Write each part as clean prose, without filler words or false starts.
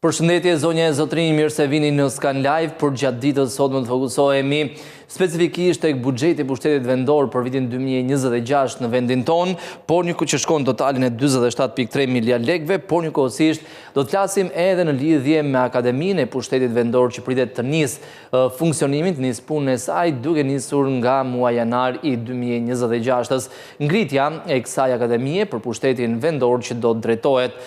Përshëndetje zonja e zotërinj, mirë se vini në Scan Live. Përgjatë ditës sot do të fokusohemi specifikisht tek buxheti i pushtetit vendor për vitin 2026 në vendin tonë, por një që shkon totalin e 47.3 miliard lekëve, por njëkohësisht do të flasim edhe në lidhje me Akademinë e Pushtetit Vendor që pritet të nisë funksionimin, të nisë punën e saj duke nisur nga muaji janar i 2026-ës. Ngritja e kësaj akademie për pushtetin vendor që do të drejtohet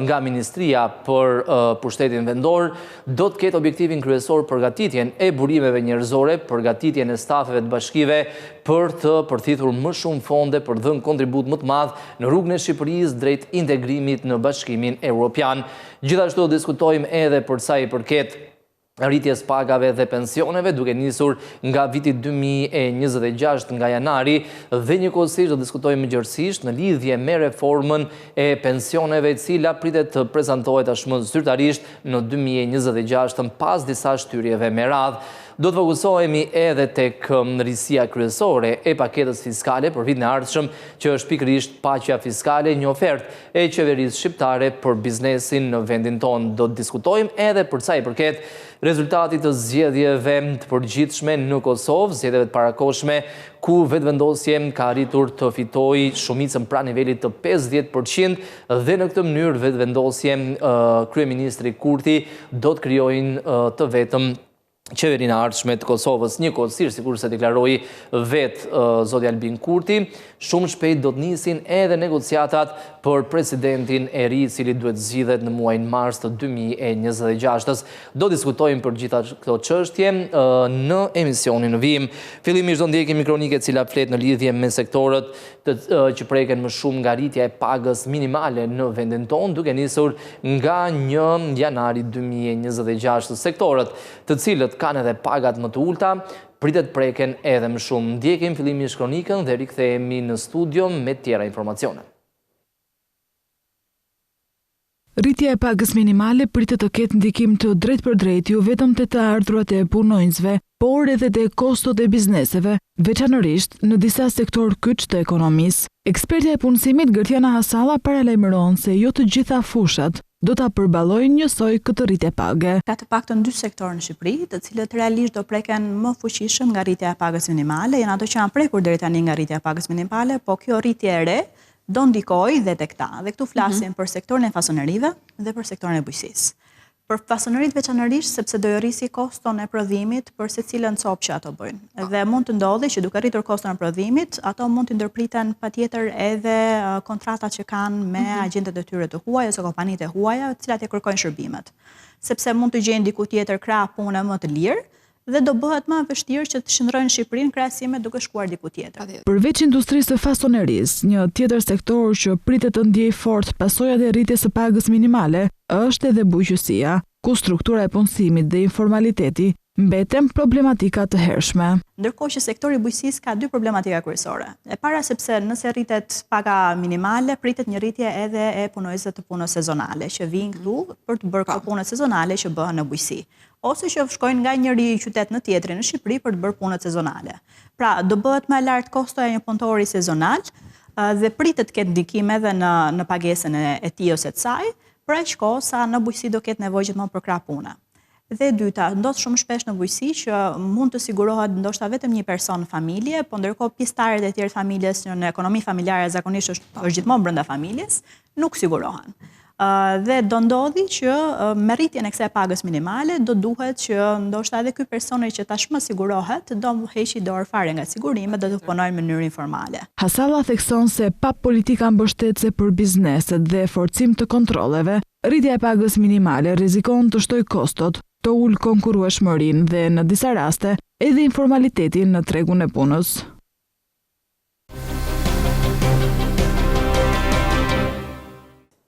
nga Ministria për Pushtetin Vendor, do të ketë objektivin kryesor përgatitjen e burimeve njerëzore, përgatitjen e stafeve të bashkive për të përthithur më shumë fonde për të dhënë kontribut më të madh në rrugën e Shqipërisë drejt integrimit në Bashkimin Europian. Gjithashtu do diskutojmë edhe për sa i përket rritjes pagave dhe pensioneve duke nisur nga viti 2026 nga janari dhe njëkohësisht do diskutojmë më gjerësisht në lidhje me reformën e pensioneve e cila pritet të prezantohet tashmë zyrtarisht në 2026 pas disa shtyrjeve me radhë. Do të fokusohemi edhe tek risia kryesore e paketës fiskale për vitin e ardhshëm, që është pikërisht paqja fiskale, një ofertë e qeverisë shqiptare për biznesin në vendin tonë. Do të diskutojmë edhe për sa i përket rezultatit të zgjedhjeve të përgjithshme në Kosovë, zgjedhjeve të parakohshme, ku Vetëvendosje ka arritur të fitojë shumicën pranë nivelit të 50% dhe në këtë mënyrë Vetëvendosje kryeministri Kurti do të krijojnë të vetëm qeverinë e ardhshme të Kosovës. Njëkohësisht, sikurse deklaroi vetë zoti Albin Kurti, shumë shpejt do të nisin edhe negociatat për presidentin e ri, i cili duhet zgjidhet në muajin mars të 2026-ës. Do diskutojmë për gjitha këto çështje në emisionin në vijim. Fillimisht do ndjekim një kronikë e cila flet në lidhje me sektorët të, që preken më shumë nga rritja e pagës minimale në vendin tonë, duke nisur nga 1 janari 2026 sektorët, të cilët kanë edhe pagat më të ulta, pritet preken edhe më shumë. Ndjekim fillimisht kronikën dhe rikthehemi në studio me tjera informacione. Rritja e pagës minimale pritet të ketë ndikim të drejtpërdrejtë jo vetëm te të ardhurat e punonjësve, por edhe te kostot e bizneseve, veçanërisht në disa sektorë kyç të ekonomisë. Ekspertja e punësimit Gërtiana Hasalla paralajmëron se jo të gjitha fushat do ta përballojnë njësoj këtë rritje page. Ka të paktën dy sektorë në Shqipëri, të cilët realisht do preken më fuqishëm nga rritja e pagës minimale, janë ato që janë prekur deri tani nga rritja e pagës minimale, po kjo rritje e re do ndikojë dhe tek ta. Dhe këtu flasim mm -hmm. për sektorin e fasonerive dhe për sektorin e bujqësisë. Për fasoneritë veçanërisht sepse do i rrisi koston e prodhimit për secilën copë që ato bëjnë. Po. Dhe mund të ndodhi që duke rritur koston e prodhimit, ato mund të ndërpriten patjetër edhe kontratat që kanë me mm -hmm. agjentët e tyre të huaj ose kompanitë e huaja, të cilat e kërkojnë shërbimet. Sepse mund të gjejnë diku tjetër krah pune më të lirë, dhe do bëhet më e vështirë që të qëndrojnë në Shqipëri në krahasim me duke shkuar diku tjetër. Përveç industrisë së fasonerisë, një tjetër sektor që pritet të ndjejë fort pasojat e rritjes së pagës minimale është edhe bujqësia, ku struktura e punësimit dhe informaliteti mbeten problematika të hershme. Ndërkohë që sektori i bujqësisë ka dy problematika kryesore. E para sepse nëse rritet paga minimale, pritet një rritje edhe e punonjësve të punës sezonale që vijnë këtu për të bërë këto punë sezonale që bëhen në bujqësi. ose që shkojnë nga njëri qytet në tjetrin në Shqipëri për të bërë punët sezonale. Pra, do bëhet më e lartë kostoja e një punëtori sezonal dhe pritet të ketë ndikim edhe në në pagesën e, e tij ose të saj, për aq kohë sa në bujqësi do ketë nevojë gjithmonë për krah pune. Dhe e dyta, ndodh shumë shpesh në bujqësi që mund të sigurohet ndoshta vetëm një person në familje, po ndërkohë pjesëtarët e tjerë të familjes që në ekonomi familjare zakonisht është, është gjithmonë brenda familjes, nuk sigurohen. Dhe do ndodhi që me rritjen e kësaj pagës minimale do duhet që ndoshta edhe ky personi që tashmë sigurohet do heqi dorë fare nga sigurimet dhe do të punojë në mënyrë informale. Hasalla thekson se pa politika mbështetëse për bizneset dhe forcim të kontrolleve, rritja e pagës minimale rrezikon të shtojë kostot, të ulë konkurrueshmërinë dhe në disa raste edhe informalitetin në tregun e punës.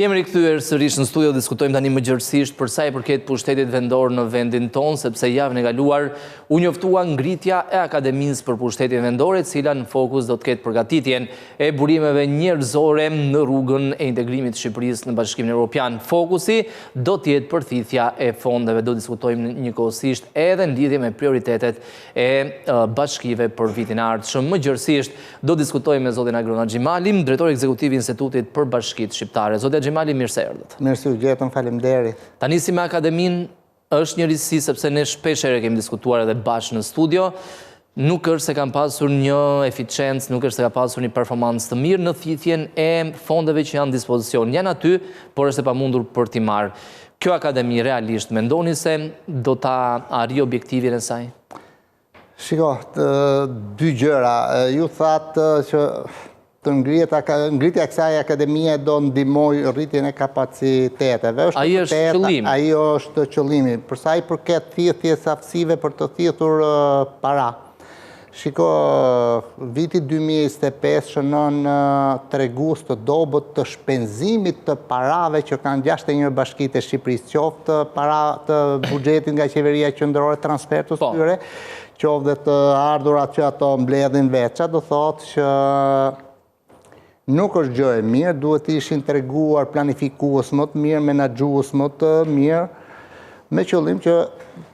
Jemi rikthyer sërish në studio, diskutojmë tani më gjerësisht për sa i përket pushtetit vendor në vendin tonë, sepse javën e kaluar u njoftua ngritja e Akademisë për Pushtetin Vendor, e cila në fokus do të ketë përgatitjen e burimeve njerëzore në rrugën e integrimit të Shqipërisë në Bashkimin Evropian. Fokusi do të jetë përthithja e fondeve. Do diskutojmë njëkohësisht edhe në lidhje me prioritetet e bashkive për vitin e ardhshëm. Më gjerësisht do diskutojmë me zotin Agron Haxhimali, drejtor ekzekutiv i Institutit për Bashkitë Shqiptare. Zoti. Xhemali, mirë se erdhët. Mirë se ju gjetëm, faleminderit. Ta nisim me akademinë, është një risi sepse ne shpesh herë kemi diskutuar edhe bashkë në studio, nuk është se kanë pasur një eficiencë, nuk është se ka pasur një performancë të mirë në thithjen e fondeve që janë në dispozicion. Janë aty, por është e pamundur për t'i marrë. Kjo akademi realisht mendoni se do ta arrijë objektivin e saj? Shiko, dy gjëra. Ju thatë që të ngrihet ngritja e kësaj akademie do ndihmojë rritjen e kapaciteteve. Është Ai është qëllimi. Ai është qëllimi. Për sa i përket thithjes aftësive për të thithur para. Shiko, viti 2025 shënon tregues të dobët të shpenzimit të parave që kanë 61 bashkitë e Shqipërisë, qoftë para të buxhetit nga qeveria qendrore, transfer të po. tyre, qoftë dhe të ardhurat që ato mbledhin vetë. Ça do thotë që nuk është gjë e mirë, duhet të ishin treguar planifikues më të mirë, menaxhues më të mirë, me qëllim që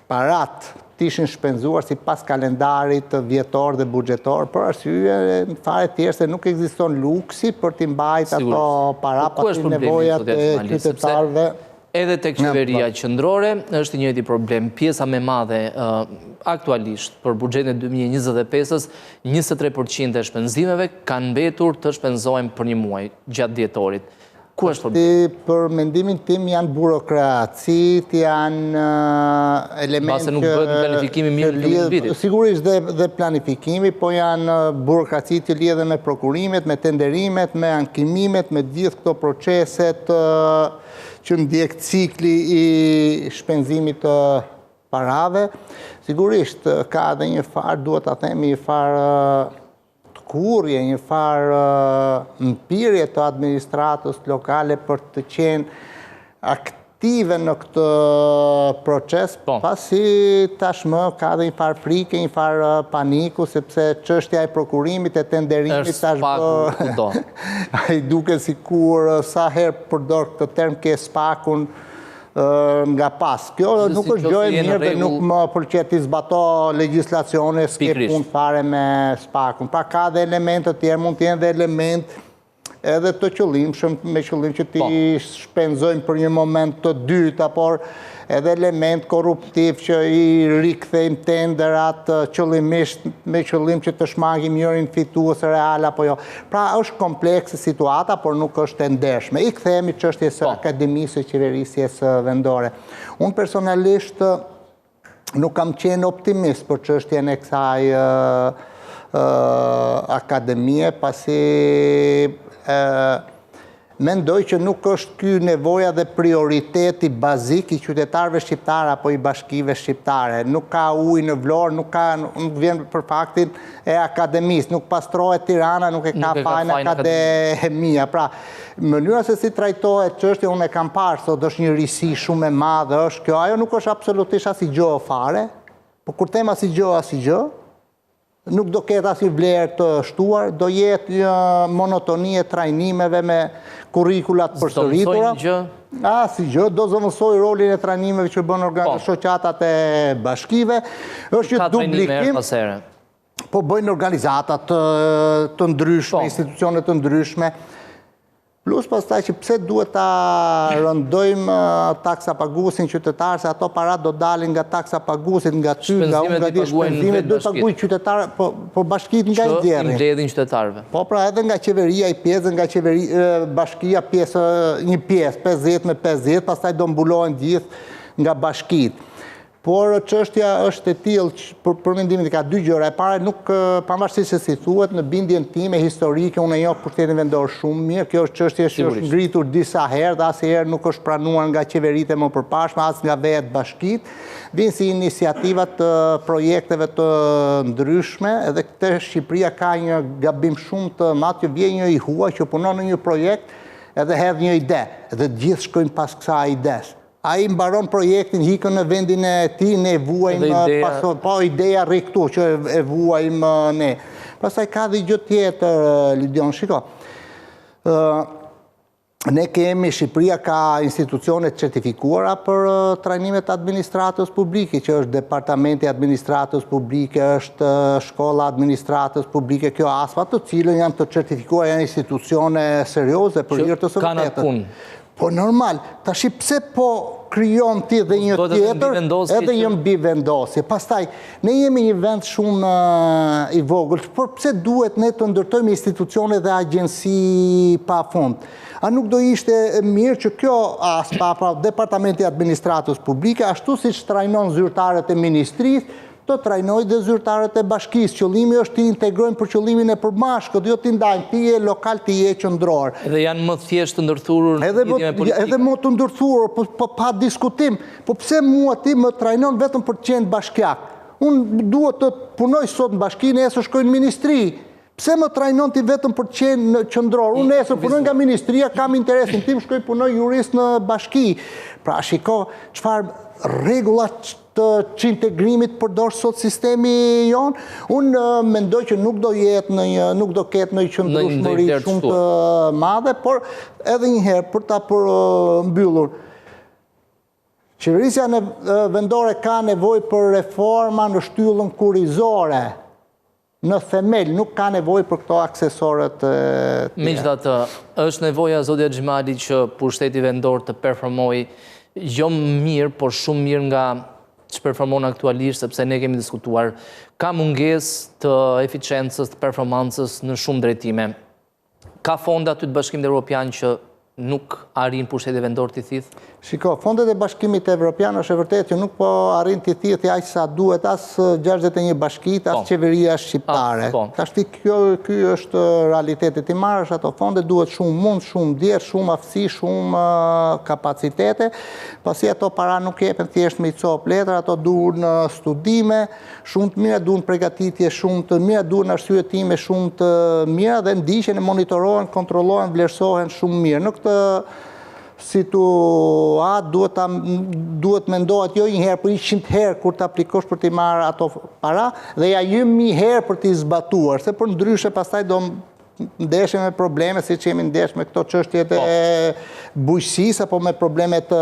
paratë të ishin shpenzuar sipas kalendarit vjetor dhe buxhetor, për arsye fare thjesht se nuk ekziston luksi për t'i mbajt ato para po pa nevojat e qytetarëve. Edhe tek qeveria qendrore është i njëjti problem. Pjesa më e madhe aktualisht për buxhetin e 2025-ës, 23% e shpenzimeve kanë mbetur të shpenzohen për një muaj gjatë dhjetorit. Ku është problemi? Për mendimin tim janë burokracitë, janë elementë që... Mbase nuk bëhet planifikimi mirë në fillim të vitit. Sigurisht dhe, dhe planifikimi, po janë burokracitë që lidhen me prokurimet, me tenderimet, me ankimimet, me gjithë këto proceset që ndjek cikli i shpenzimit të parave. Sigurisht, ka edhe një farë, duhet ta themi, një farë tkurrje, një farë mpirje të administratës lokale për të qenë aktive në këtë proces, po. pasi tashmë ka dhe një farë frike, një farë paniku, sepse çështja e prokurimit e tenderimit tashmë... Ai duket sikur sa herë përdor këtë term ke SPAK-un nga pas. Kjo nuk është gjë e mirë dhe nuk më pëlqen ti zbato legjislacionin, s'ke punë fare me SPAK-un. Pra ka dhe elementë të tjerë, mund të jenë dhe elementë edhe të qëllimshëm, me qëllim që t'i po. shpenzojmë për një moment të dytë, por edhe element korruptiv që i rikthejmë tenderat qëllimisht me qëllim që të shmangim njërin fitues real apo jo. Pra është komplekse situata, por nuk është e ndershme. I kthehemi çështjes së po. Akademisë së Qeverisjes Vendore. Unë personalisht nuk kam qenë optimist për çështjen e kësaj akademie, pasi Mendoj që nuk është ky nevoja dhe prioriteti bazik i qytetarëve shqiptarë apo i bashkive shqiptare. Nuk ka ujë në Vlorë, nuk ka nuk vjen për faktin e akademisë, nuk pastrohet Tirana, nuk e ka fajin akademia. Pra, mënyra se si trajtohet çështja unë e kam parë sot është një risi shumë e madhe, është kjo, ajo nuk është absolutisht asgjë fare. Po kur them asgjë, asgjë, Nuk do ketë asnjë vlerë të shtuar, do jetë një monotoni e trajnimeve me kurrikula të përsëritura. S'do gjë? Asgjë, do zëvendësojë rolin e trajnimeve që bënë organ po. shoqatat e bashkive. Është një dublikim. Po bëjnë organizata të, të ndryshme, po. institucione të ndryshme. Plus pastaj që pse duhet ta rëndojmë taksapaguesin qytetar se ato para do dalin nga taksapaguesit, nga ty, nga unë, nga ti, shpenzimet duhet paguajë qytetar, po, po bashkitë nga i nxjerrin. Që i mbledhin qytetarëve. Po pra edhe nga qeveria i pjesë, nga qeveri, bashkia pjesë, një pjesë, 50 me 50, pastaj do mbulohen gjithë nga bashkitë. Por çështja është e tillë që për, për mendimin tim ka dy gjëra. E para nuk pavarësisht se si thuhet në bindjen time historike unë e njoh pushtetin vendor shumë mirë. Kjo është çështje që është ngritur disa herë dhe asnjëherë nuk është pranuar nga qeveritë e mëpërparshme as nga vetë bashkitë. Vijnë si iniciativa të projekteve të ndryshme edhe këtë Shqipëria ka një gabim shumë të madh që vjen një i huaj që punon në një projekt edhe hedh një ide dhe të gjithë shkojnë pas kësaj idesë. Ai mbaron projektin, ikën në vendin e tij, ne vuajmë pas, po ideja rri këtu që e vuajmë ne. Pastaj ka dhe gjë tjetër, Lidion, shiko. Ne kemi, Shqipëria ka institucione të certifikuara për trajnimet e administratës publike, që është Departamenti i Administratës Publike, është Shkolla e Administratës Publike, kjo ASPA, të cilën janë të certifikuara, janë institucione serioze për hir të së vërtetës. Po normal, tashi pse po krijon ti dhe një tjetër, edhe një mbivendosje. Pastaj, ne jemi një vend shumë i vogël, por pse duhet ne të ndërtojmë institucione dhe agjenci pa fund? A nuk do ishte mirë që kjo ASPA, pra Departamenti i Administratës Publike, ashtu siç trajnon zyrtarët e ministrisë, të trajnojë dhe zyrtarët e bashkisë. Qëllimi është t'i integrojmë për qëllimin e përbashkët, jo t'i ndajmë, ti je lokal, ti je qendror. Edhe janë më thjesht të ndërthurur në lidhje me politikën. Edhe më të ndërthurur, po, po pa diskutim. Po pse mua ti më trajnon vetëm për të qenë bashkiak? Unë duhet të punoj sot në bashki, nesër shkoj në ministri. Pse më trajnon ti vetëm për të qenë në qendror? Unë nesër punoj nga ministria, kam interesin tim, shkoj punoj jurist në bashki. Pra shiko çfarë rregulla të çintegrimit përdor sot sistemi jonë. Unë mendoj që nuk do jetë në një, nuk do ketë ndonjë qëndrueshmëri shumë të madhe, por edhe një herë për ta përmbyllur. Qeverisja vendore ka nevojë për reforma në shtyllën kurrizore. Në themel, nuk ka nevojë për këto aksesorët e tjera. Megjithatë, është nevoja zoti Haxhimali që pushteti vendor të performojë jo mirë, por shumë mirë nga ç'performon aktualisht, sepse ne kemi diskutuar, ka mungesë të eficiencës, të performancës në shumë drejtime. Ka fonde aty të Bashkimit Evropian që nuk arrin pushteti vendor t'i thithë? Shiko, fondet e Bashkimit Evropian është e vërtetë që nuk po arrin t'i thithë aq sa duhet as 61 bashkitë, as po. qeveria shqiptare. Po. Tashti kjo ky është realiteti. T'i marrësh ato fonde duhet shumë mund, shumë djersë, shumë aftësi, shumë kapacitete, pasi ato para nuk jepen thjesht me një copë letër, ato duhen studime, Shumë të mira, duhen pregatitje shumë të mira, duhen arsyetime shumë të mira dhe ndiqen e monitorohen, kontrollohen, vlerësohen shumë mirë. Në këtë situatë duhet ta duhet mendohet jo një herë, por 100 herë kur të aplikosh për t'i marrë ato para dhe ja 1000 herë për t'i zbatuar, se përndryshe pastaj do ndeshemi me probleme, siç jemi ndesh me këto çështjet e po. bujqësisë apo me probleme të,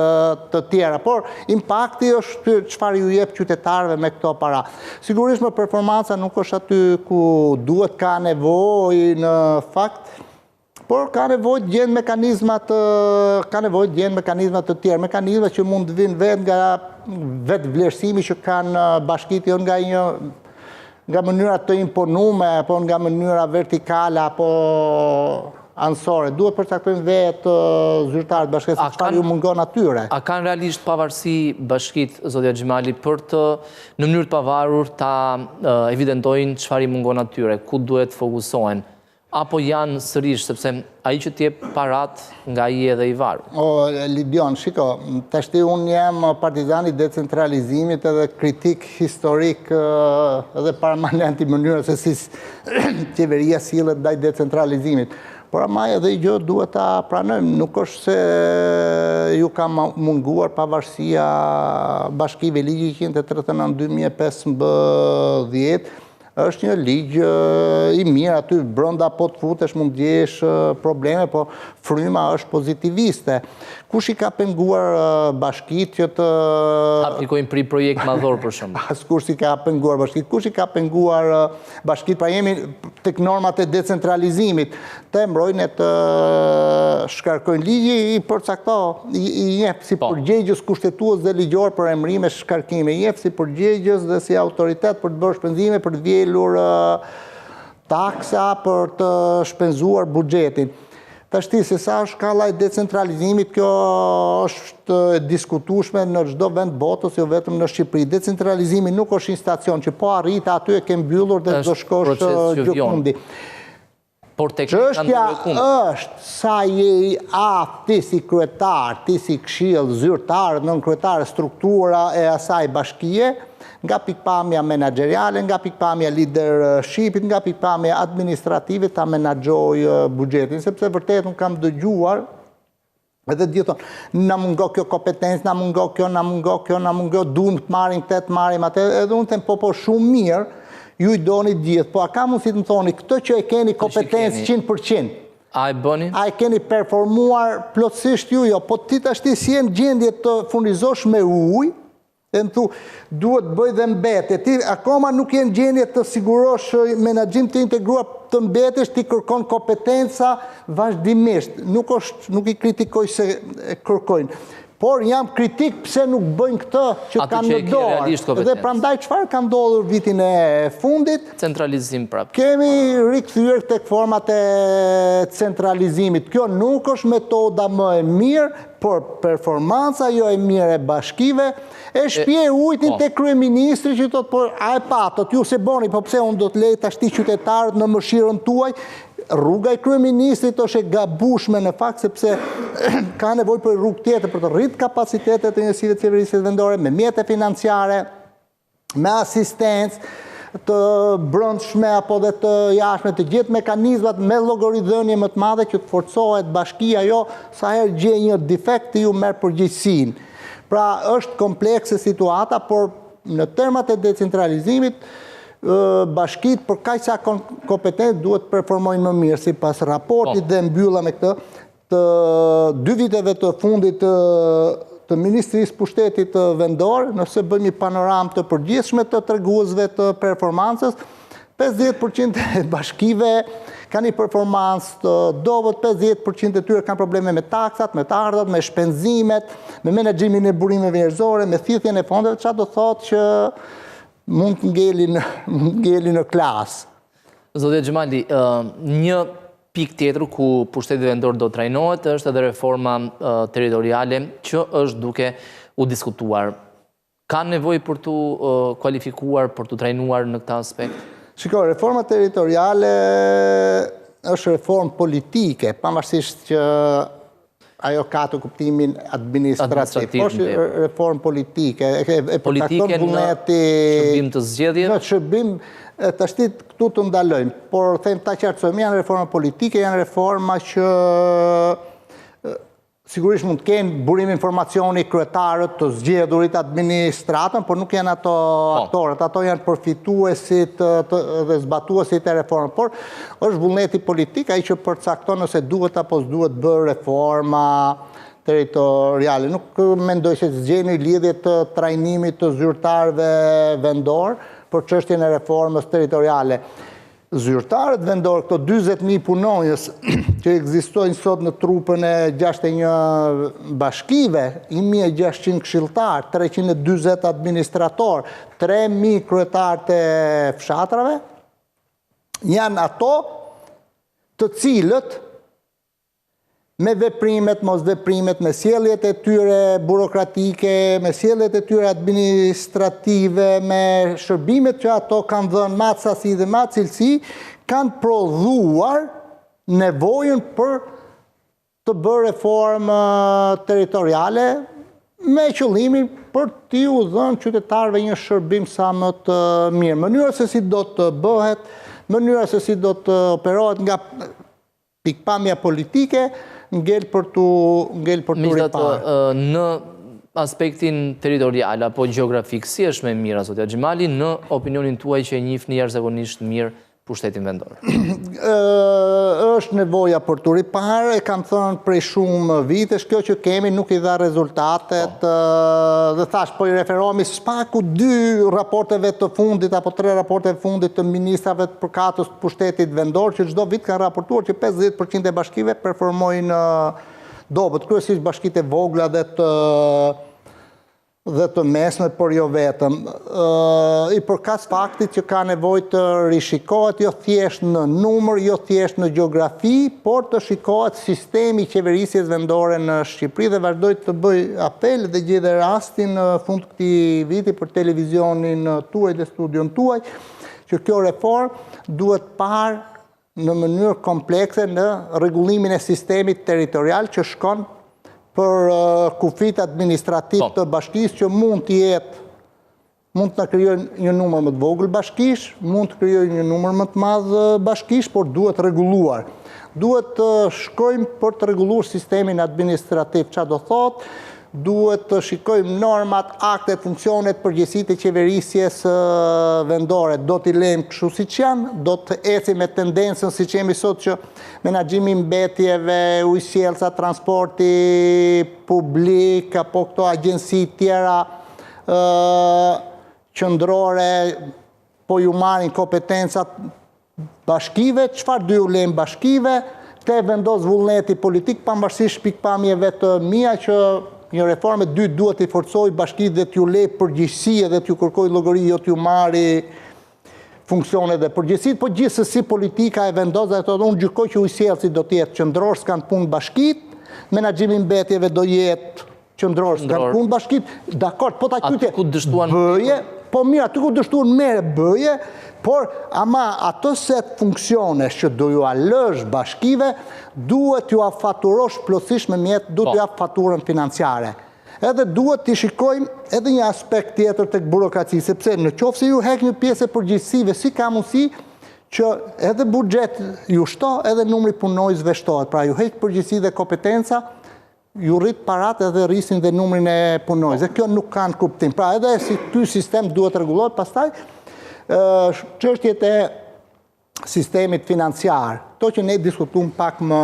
të tjera. Por impakti është çfarë ju jep qytetarëve me këto para. Sigurisht më performanca nuk është aty ku duhet ka nevojë në fakt, por ka nevojë të gjenden mekanizma të ka nevojë të gjenden mekanizma të tjerë, mekanizma që mund të vijnë vetë nga vetëvlerësimi që kanë bashkitë jo nga një nga mënyra të imponume, apo nga mënyra vertikale, apo anësore. Duhet përcaktojnë vetë zyrtarët bashkisë, se çfarë ju mungon atyre. A kanë realisht pavarësi bashkitë, zoti Haxhimali, për të në mënyrë të pavarur ta evidentojnë çfarë i mungon atyre, ku duhet të fokusohen? Apo janë sërish, sepse ai që të jep paratë, nga ai edhe i varur. O, Lidion, shiko, tashti unë jam partizan i decentralizimit edhe kritik historik edhe permanent i mënyrës se si qeveria sillet ndaj decentralizimit. Por ama edhe një gjë duhet ta pranojmë, nuk është se ju ka munguar pavarësia bashkive ligji 139 2015, Është një ligj i mirë aty brenda po të futesh mund të gjesh probleme, po fryma është pozitiviste. Kush i ka penguar bashkitë që të aplikojnë për projekt madhor për shembull? Askush s'i ka penguar bashkitë. Kush i ka penguar bashkitë? Pra jemi tek normat e decentralizimit. Të emërojnë e të shkarkojnë ligji i përcakton, i njeh si po. përgjegjës kushtetues dhe ligjor për emërime shkarkime, i njeh si përgjegjës dhe si autoritet për të bërë shpenzime, për të vjelur taksa, për të shpenzuar buxhetin. Tashti, se sa është shkalla e decentralizimit, kjo është e diskutueshme në çdo vend botës, jo vetëm në Shqipëri. Decentralizimi nuk është një stacion që po arrite aty e ke mbyllur dhe do shkosh gjëkundi. Por tek Çështja është sa je i aftë ti si kryetar, ti si këshill, zyrtar, nënkryetar, struktura e asaj bashkie, nga pikëpamja menaxheriale, nga pikëpamja leadershipit, nga pikëpamja administrative ta menaxhojë buxhetin, sepse vërtet unë kam dëgjuar Edhe të gjithë thonë, na mungo kjo kompetencë, na mungo kjo, na mungo kjo, na mungo, duam të marrim këtë, të marrim atë, edhe unë them, po, po, shumë mirë, ju i doni të gjithë, po a ka mundësi të më thoni, këtë që e keni kompetencë 100%, A e bëni? A e keni performuar plotësisht ju, jo, po ti tashti s'je në gjendje të furnizosh me ujë, E më thu, duhet të bëj dhe mbetje. Ti akoma nuk je në gjendje të sigurosh menaxhim të integruar të mbetjesh, ti kërkon kompetenca vazhdimisht. Nuk është, nuk i kritikoj se kërkojnë. Por jam kritik pse nuk bëjnë këtë që kanë në dorë. Dhe prandaj çfarë ka ndodhur vitin e fundit? Centralizim prapë. Kemi rikthyer tek format e centralizimit. Kjo nuk është metoda më e mirë, por performanca jo e mirë e bashkive, e shpie ujtin po. te kryeministri që thotë, po a e patët, ju s'e bëni, po pse unë do të lej tashti qytetarët në mëshirën tuaj, rruga e kryeministrit është e gabushme në fakt, sepse ka nevojë për rrugë tjetër, për të rritë kapacitetet e njësive të qeverisjes vendore, me mjete financiare, me asistencë të brendshme apo dhe të jashtme, të gjithë mekanizmat me llogaridhënie më të madhe që të forcohet bashkia, jo sa herë gjej një defekt ti ju merr përgjegjësinë. Pra është komplekse situata, por në termat e decentralizimit, bashkitë për kaq sa kompetencë duhet të performojnë më mirë sipas raportit po. dhe mbylla me këtë të dy viteve të fundit të, të Ministrisë Pushtetit Vendor, nëse bëjmë një panoramë të përgjithshme të treguesve të performancës, 50% e bashkive kanë një performancë të dobët, 50% e tyre kanë probleme me taksat, me të ardhurat, me shpenzimet, me menaxhimin e burimeve njerëzore, me thithjen e fondeve, ça do thotë që mund të ngelin, mund të ngelin në klasë. Zoti Xhemali, një pikë tjetër ku pushteti vendor do trajnohet është edhe reforma territoriale që është duke u diskutuar. Ka nevojë për t'u kualifikuar, për t'u trajnuar në këtë aspekt? Shiko, reforma territoriale është reformë politike, pavarësisht që ajo ka të kuptimin administrativ. Po është reformë politike, e përcakton vullneti... Në shërbim të zgjedhjeve? Në shërbim, tashti këtu të ndalojmë, por them ta qartësojmë, janë reforma politike, janë reforma që sigurisht mund të kenë burim informacioni kryetarët të zgjedhurit, administratën, por nuk janë ato po. aktorët, ato janë përfituesit dhe zbatuesit e reformës. Por Është vullneti politik ai që përcakton nëse duhet apo s'duhet bërë reforma territoriale. Nuk mendoj se s'gjej një lidhje të trajnimit të zyrtarëve vendorë për çështjen e reformës territoriale. Zyrtarët vendorë, këto 40.000 punonjës që ekzistojnë sot në trupën e 61 bashkive, 1600 këshilltarë, 340 administratorë, 3000 kryetarë të fshatrave, janë ato të cilët me veprimet, mosveprimet, me sjelljet e tyre burokratike, me sjelljet e tyre administrative, me shërbimet që ato kanë dhënë me atë sasi dhe me atë cilësi, kanë prodhuar nevojën për të bërë reformë territoriale me qëllimin për t'iu dhënë qytetarëve një shërbim sa më të mirë. Mënyra se si do të bëhet, mënyra se si do të operohet nga pikëpamja politike, ngel për t'u ngel për t'u riparë. Në aspektin territorial apo gjeografik, si është më e mira, zoti Haxhimali, në opinionin tuaj që e njihni jashtëzakonisht mirë pushtetin vendor? Është nevoja për t'u riparë, e kam thënë prej shumë vitesh, kjo që kemi nuk i dha rezultatet, po. dhe thashë, po i referohemi së paku dy raporteve të fundit, apo tre raporteve të fundit të ministrave të përkatës të pushtetit vendor, që çdo vit kanë raportuar që 50% e bashkive performojnë dobët, kryesisht bashkitë e vogla dhe të dhe të mesme, por jo vetëm. I përkas faktit që ka nevojë të rishikohet jo thjesht në numër, jo thjesht në gjeografi, por të shikohet sistemi i qeverisjes vendore në Shqipëri dhe vazhdoj të bëj apel dhe gjej dhe rastin në fund të këtij viti për televizionin tuaj dhe studion tuaj, që kjo reformë duhet parë në mënyrë komplekse në rregullimin e sistemit territorial që shkon për kufijtë administrativë po. të bashkisë që mund të jetë mund të na krijojnë një numër më të vogël bashkish, mund të krijojnë një numër më të madh bashkish, por duhet rregulluar. Duhet të shkojmë për të rregulluar sistemin administrativ, ça do thotë, Duhet të shikojmë normat, aktet, funksionet, përgjegjësitë e qeverisjes vendore. Do t'i lejmë kështu siç janë, do të ecim me tendencën siç jemi sot që menaxhimi i mbetjeve, ujësjellësa, transporti publik apo këto agjenci tjera. qendrore po ju marrin kompetencat bashkive, çfarë do ju lejmë bashkive, te vendos vullneti politik, pavarësisht pikëpamjeve të mia që një reformë e dytë duhet t'i forcojë bashkitë dhe t'ju lejë përgjegjësi edhe t'ju kërkojë llogari, jo t'ju marri funksionet dhe përgjegjësitë, po gjithsesi politika e vendos dhe ato unë gjykoj që ujësjellësi do të jetë qendror, s'kanë punë bashkitë, menaxhimi i mbetjeve do jetë qendror, s'kanë punë bashkitë, dakord, po ta qyte, ku dështuan bëje, po mirë, aty ku dështuan merre bëje, por ama ato set funksionesh që do jua lësh bashkive, duhet t'jua faturosh plotësisht me mjet, duhet po. t'jua faturën financiare. Edhe duhet të shikojmë edhe një aspekt tjetër tek burokracia, sepse në qoftë se ju hek një pjesë e përgjegjësive, si ka mundësi që edhe buxhet ju shto, edhe numri punonjësve shtohet. Pra ju hek përgjegjësi dhe kompetenca, ju rrit parat edhe rrisin dhe numrin e punonjësve. Kjo nuk ka kuptim. Pra edhe si ky sistem duhet rregullohet, pastaj çështjet e sistemit financiar, këto që ne diskutuam pak më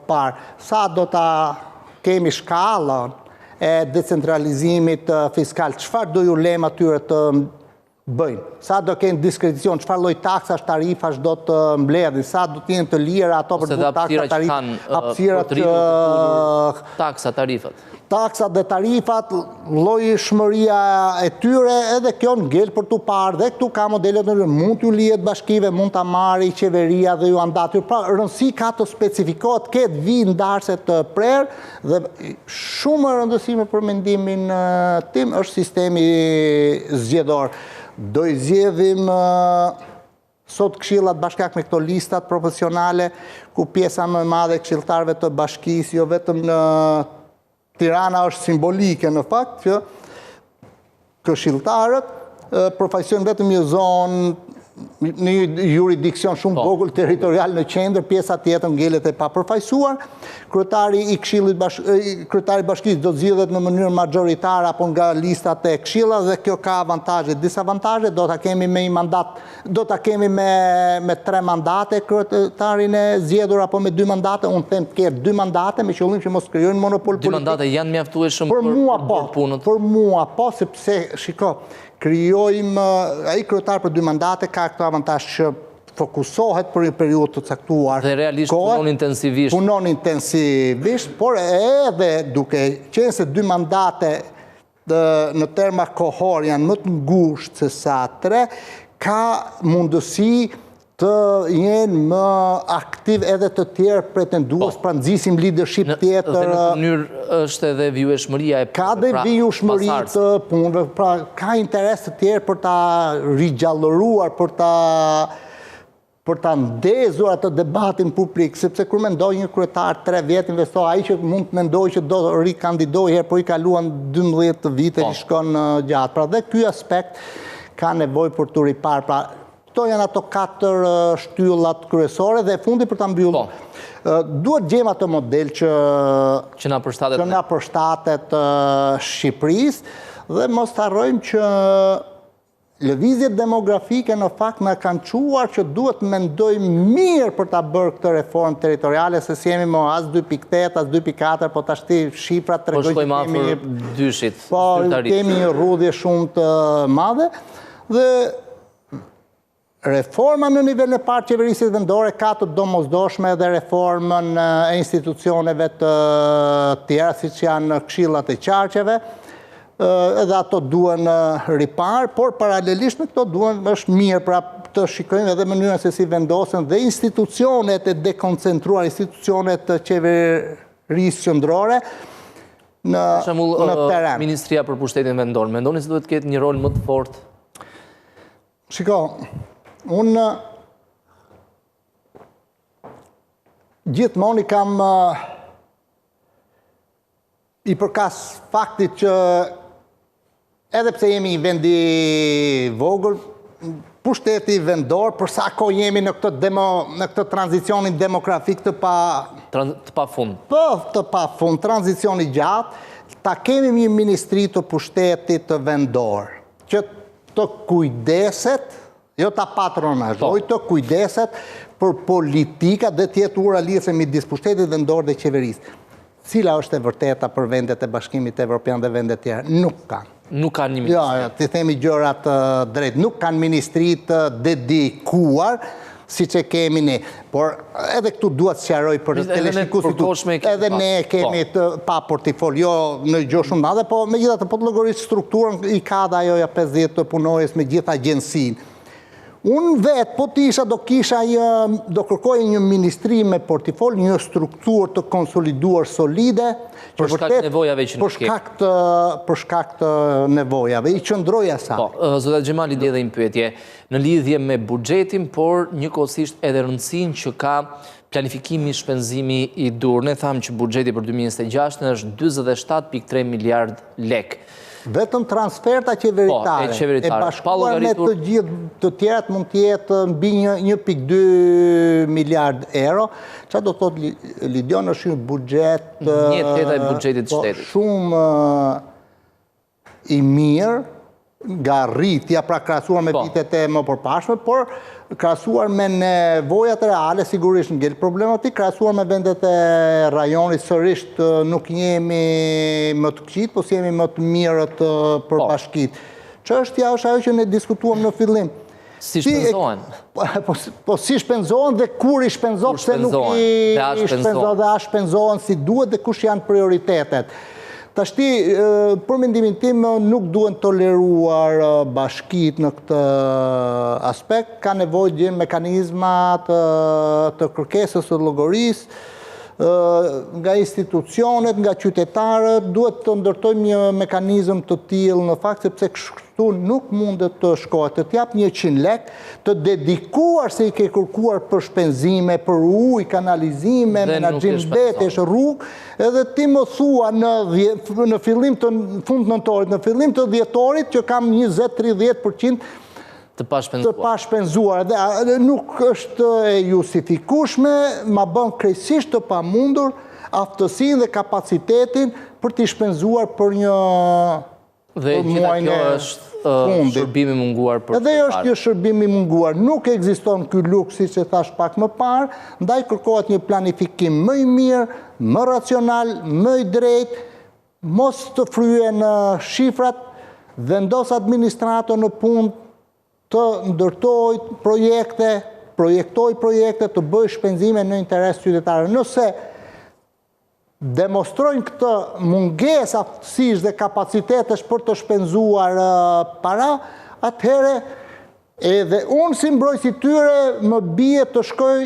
parë, sa do ta kemi shkallën e decentralizimit fiskal, çfarë do ju lejmë atyre të bëjnë, sa do kenë diskrecion, çfarë lloj taksash, tarifash do të mbledhin, sa do të jenë të lira ato për të bërë taksa, tarifa, hapësirat që taksa, tarifat. Taksat dhe tarifat, llojshmëria e tyre, edhe kjo ngel për t'u parë dhe këtu ka modele të ndryshme, mund t'ju lihet bashkive, mund ta marri qeveria dhe jua ndan atyre. Pra, rëndësi ka të specifikohet, ketë vijë ndarëse të prerë dhe shumë e rëndësishme për mendimin tim është sistemi zgjedhor. Do i zgjedhim Sot këshillat bashkiak me këto listat proporcionale, ku pjesa më e madhe e këshilltarëve të bashkisë, jo vetëm në Tirana është simbolike në fakt që këshilltarët përfaqësojnë vetëm një zonë në një juridiksion shumë po. vogël territorial në qendër, pjesa tjetër ngelet e papërfaqësuar. Kryetari i këshillit bash, kryetari i bashkisë do të zgjidhet në mënyrë majoritare apo nga listat e këshillave dhe kjo ka avantazhe, disavantazhe, do ta kemi me një mandat, do ta kemi me me tre mandate kryetarin e zgjedhur apo me dy mandate, unë them të ketë dy mandate me qëllim që mos krijojnë monopol politik. Dy mandate janë mjaftueshëm për mua po, punët. Për mua po, sepse shiko, krijojmë ai kryetar për dy mandate ka këtë avantazh që fokusohet për një periudhë të caktuar. Dhe realisht punon intensivisht. Punon intensivisht, por edhe duke qenë se dy mandate në terma kohor janë më të ngushtë se sa tre, ka mundësi të jenë më aktiv edhe të tjerë pretendues, po. pra nxisim leadership tjetër. Dhe në këtë mënyrë është edhe vijueshmëria e punëve. Ka dhe pra, vijueshmëri të punëve, pra ka interes të tjerë për ta rigjallëruar, për ta për ta ndezur atë debatin publik, sepse kur mendoj një kryetar 3 vjet investo, ai që mund të mendojë që do rikandidojë herë, po i kaluan 12 vite po. i shkon gjatë. Pra dhe ky aspekt ka nevojë për t'u riparë. Pra Këto janë ato katër shtyllat kryesore dhe e fundi për ta mbyllur. Po. Duhet gjejmë atë model që që na përshtatet që na përshtatet Shqipërisë dhe mos të harrojmë që lëvizjet demografike në fakt na kanë çuar që duhet të mendojmë mirë për ta bërë këtë reformë territoriale se s'jemi më as 2.8, as 2.4, po tashti shifrat po tregojnë që kemi një dyshit. Po kemi një rrudhje shumë të madhe dhe Reforma në nivelin e parë të qeverisjes vendore ka të domosdoshme edhe reformën e institucioneve të tjera, siç janë këshillat e qarqeve, edhe ato duhen riparë, por paralelisht me këto duhen është mirë pra të shikojmë edhe mënyrën se si vendosen dhe institucionet e dekoncentruar, institucionet e qeverisë qendrore, në terren. Ministria për pushtetin vendor, mendoni se duhet të ketë një rol më të fortë? Shiko, unë gjithmonë i kam i përkas faktit që edhe pse jemi një vend i vogël, pushteti vendor, për sa kohë jemi në këtë demo, në këtë tranzicionin demografik të pa të pafund. Po, të pafund, tranzicion i gjatë, ta kemi një ministri të pushtetit vendor, që të kujdeset, jo ta patronazhojë, po. të kujdeset për politikat dhe të jetë ura lidhëse midis pushtetit vendor dhe qeverisë. Cila është e vërteta për vendet e Bashkimit Evropian dhe vendet tjera? Nuk kanë. Nuk kanë një ministri. Jo, jo, t'i themi gjërat drejt. Nuk kanë ministri të dedikuar, siç e kemi ne. Por edhe këtu dua të sqaroj për teleshikuesit tu. Edhe ne kemi po. të pa portifol, jo në gjë shumë madhe, po megjithatë po të llogarisësh strukturën i ka dhe ajo ja 50 punonjës me gjithë agjencinë. Unë vetë, po të isha do kisha një, do kërkoja një ministri me portifol, një strukturë të konsoliduar solide, për shkak të nevojave që për shkak të për shkak të nevojave, i qëndroj asaj. Po, zoti Xhemali edhe një pyetje në lidhje me buxhetin, por njëkohësisht edhe rëndësinë që ka planifikimi shpenzimi i duhur. Ne thamë që buxheti për 2026 është 47.3 miliard lek. Vetëm transferta qeveritare, po, e bashkuar me të gjithë të tjerat mund të jetë mbi 1.2 miliard euro. Ça do thotë Lidion është një buxhet një e treta e buxhetit të po, shtetit. Shumë i mirë nga rritja, pra krahasuar me po. vitet e mëparshme, por krahasuar me nevojat reale, sigurisht ngel problematik, krahasuar me vendet e rajonit, sërish nuk jemi më të këqijtë, po s'jemi më të mirët për po. bashkitë. Çështja është ajo që ne diskutuam në fillim. Si shpenzohen? Po, po, po si shpenzohen dhe kur i shpenzon, pse nuk i shpenzon dhe a shpenzohen si duhet dhe kush janë prioritetet. Tashti, për mendimin tim, nuk duhen toleruar bashkitë në këtë aspekt, ka nevojë të gjejnë mekanizma të, të kërkesës së llogarisë, nga institucionet, nga qytetarët, duhet të ndërtojmë një mekanizëm të tillë në fakt, sepse kështu nuk mundet të shkohet, të t'jap 100 lek, të dedikuar se i ke kërkuar për shpenzime, për ujë, kanalizime, menaxhim mbetesh, rrugë, Edhe ti më thua në në fillim të fund nëntorit, në fillim të dhjetorit që kam 20-30% të pashpenzuar. Të pashpenzuar dhe nuk është e justifikueshme, ma bën krejtësisht të pamundur aftësinë dhe kapacitetin për t'i shpenzuar për një Dhe e gjitha kjo është shërbim i munguar për Edhe është një shërbim i munguar. Nuk ekziston ky luks, siç e thashë pak më parë, ndaj kërkohet një planifikim më i mirë, më racional, më i drejtë, mos të fryhen shifrat, vendos administratën në punë të ndërtojë projekte, projektojë projekte, të bëjë shpenzime në interes të qytetarëve. Nëse demonstrojnë këtë mungesë aftësish dhe kapacitetesh për të shpenzuar para, atëherë edhe unë si mbrojtës i tyre më bie të shkoj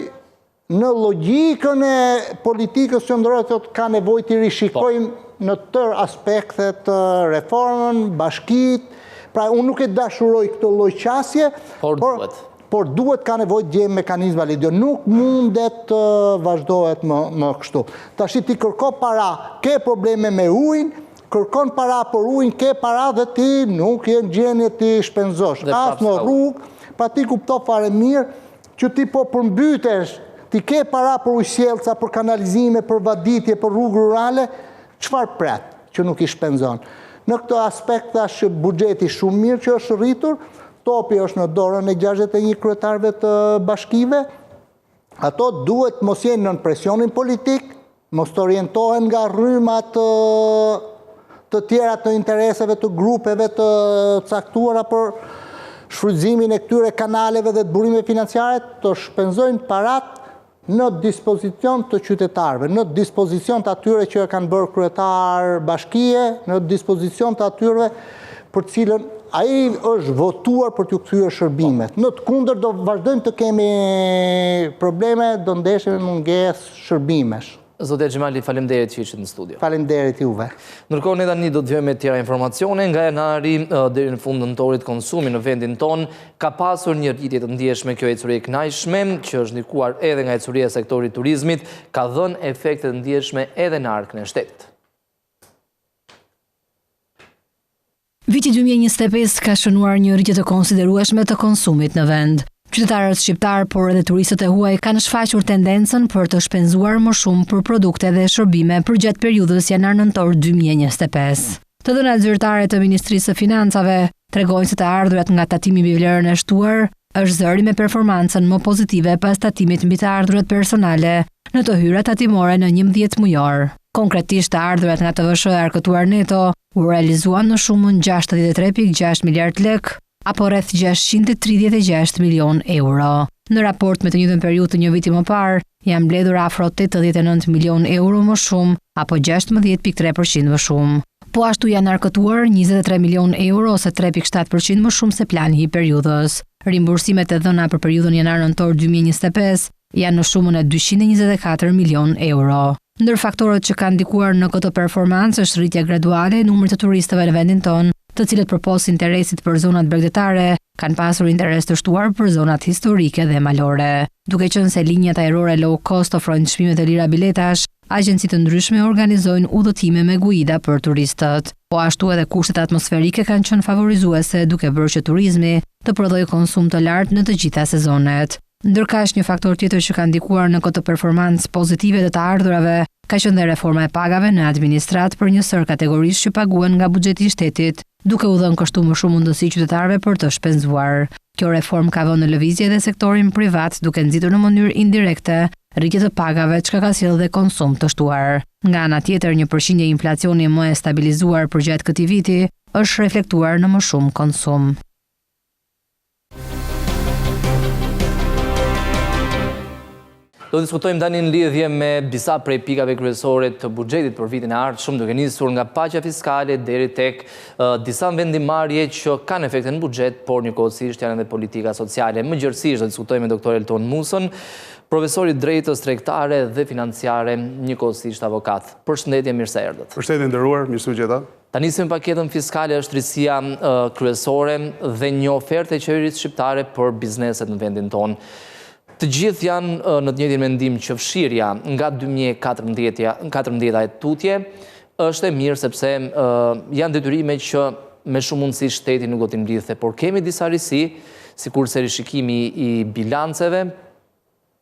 në logjikën e politikës qendrore thotë ka nevojë të rishikojmë po. në tërë aspektet reformën, bashkitë, pra unë nuk e dashuroj këtë lloj qasje, por duhet. Por duhet ka nevojë të gjejmë mekanizma Lidion. Nuk mundet të vazhdohet më, më kështu. Tashi ti kërko para, ke probleme me ujin, kërkon para për ujin, ke para dhe ti nuk je në gjendje t'i shpenzosh. As në rrugë, pra ti kupto fare mirë që ti po përmbytesh, ti ke para për ujësjellësa, për kanalizime, për vaditje, për rrugë rurale, çfarë pret që nuk i shpenzon? Në këtë aspekt thashë që buxheti shumë mirë që është rritur, Topi është në dorën e 61 kryetarëve të bashkive. Ato duhet mos jenë nën presionin politik, mos të orientohen nga rrymat të tjera të intereseve të grupeve të caktuara për shfrytëzimin e këtyre kanaleve dhe të burimeve financiare, të shpenzojnë paratë në dispozicion të qytetarëve, në dispozicion të atyre që e kanë bërë kryetar bashkie, në dispozicion të atyre për të cilën ai është votuar për t'ju kthyer shërbimet. Në të kundërt do vazhdojmë të kemi probleme, do ndeshemi me mungesë shërbimesh. Zoti Xhemali, faleminderit që ishit në studio. Faleminderit juve. Ndërkohë ne tani do të vijojmë me tjera informacione, nga janari deri në fund nëntorit konsumi në vendin tonë ka pasur një rritje të ndjeshme kjo ecuri e kënaqshme, që është ndikuar edhe nga ecuria e sektorit turizmit, ka dhënë efekte të ndjeshme edhe në arkën e shtetit. Viti 2025 ka shënuar një rritje të konsiderueshme të konsumit në vend. Qytetarët shqiptarë, por edhe turistët e huaj kanë shfaqur tendencën për të shpenzuar më shumë për produkte dhe shërbime përgjatë periudhës janar-nëntor 2025. Të dhënat zyrtare të Ministrisë së Financave tregojnë se të ardhurat nga tatimi mbi vlerën e shtuar është zëri me performancën më pozitive pas tatimit mbi të ardhurat personale në të hyrat tatimore në 11 mujor. Konkretisht të ardhurat nga TVSH e arkëtuar neto u realizuan në shumën 63.6 miliard lekë, apo rreth 636 milionë euro. Në raport me të njëjtën periudhë të një viti më parë, janë mbledhur afro 89 milionë euro më shumë, apo 16.3% më shumë. Po ashtu janë arkëtuar 23 milionë euro ose 3.7% më shumë se plani i periudhës. Rimbursimet e dhëna për periudhën janar-nëntor 2025 janë në shumën e 224 milionë euro. Ndër faktorët që kanë ndikuar në këtë performancë është rritja graduale e numrit të turistëve në vendin tonë, të cilët përpos interesit për zonat bregdetare, kanë pasur interes të shtuar për zonat historike dhe malore. Duke qenë se linjat ajrore low cost ofrojnë çmime të lira biletash, agjenci të ndryshme organizojnë udhëtime me guida për turistët. Po ashtu edhe kushtet atmosferike kanë qenë favorizuese, duke bërë që turizmi të prodhojë konsum të lartë në të gjitha sezonet. Ndërkaq, një faktor tjetër që ka ndikuar në këtë performancë pozitive të të ardhurave ka qenë dhe reforma e pagave në administratë për një sërë kategorish që paguhen nga buxheti i shtetit, duke u dhënë kështu më shumë mundësi qytetarëve për të shpenzuar. Kjo reformë ka vënë në lëvizje edhe sektorin privat, duke nxitur në mënyrë indirekte rritje të pagave, çka ka sjellë dhe konsum të shtuar. Nga ana tjetër, një përqindje inflacioni më e stabilizuar përgjatë këtij viti është reflektuar në më shumë konsum. Do të diskutojmë tani në lidhje me disa prej pikave kryesore të buxhetit për vitin e ardhshëm, duke nisur nga paqja fiskale deri tek disa vendimmarrje që kanë efekte në buxhet, por njëkohësisht janë edhe politika sociale. Më gjerësisht do të diskutojmë me doktor Elton Musën, profesor i drejtës tregtare dhe financiare, njëkohësisht avokat. Përshëndetje, mirë se erdhët. Përshëndetje nderuar, mirë se ju gjeta. Ta nisim paketën fiskale është risia kryesore dhe një ofertë e qeverisë shqiptare për bizneset në vendin tonë. Të gjithë janë në të njëjtin mendim që fshirja nga 2014 e tutje është e mirë sepse janë detyrime që me shumë mundësi shteti nuk do t'i mblidhte, por kemi disa risi, sikurse rishikimi i bilanceve,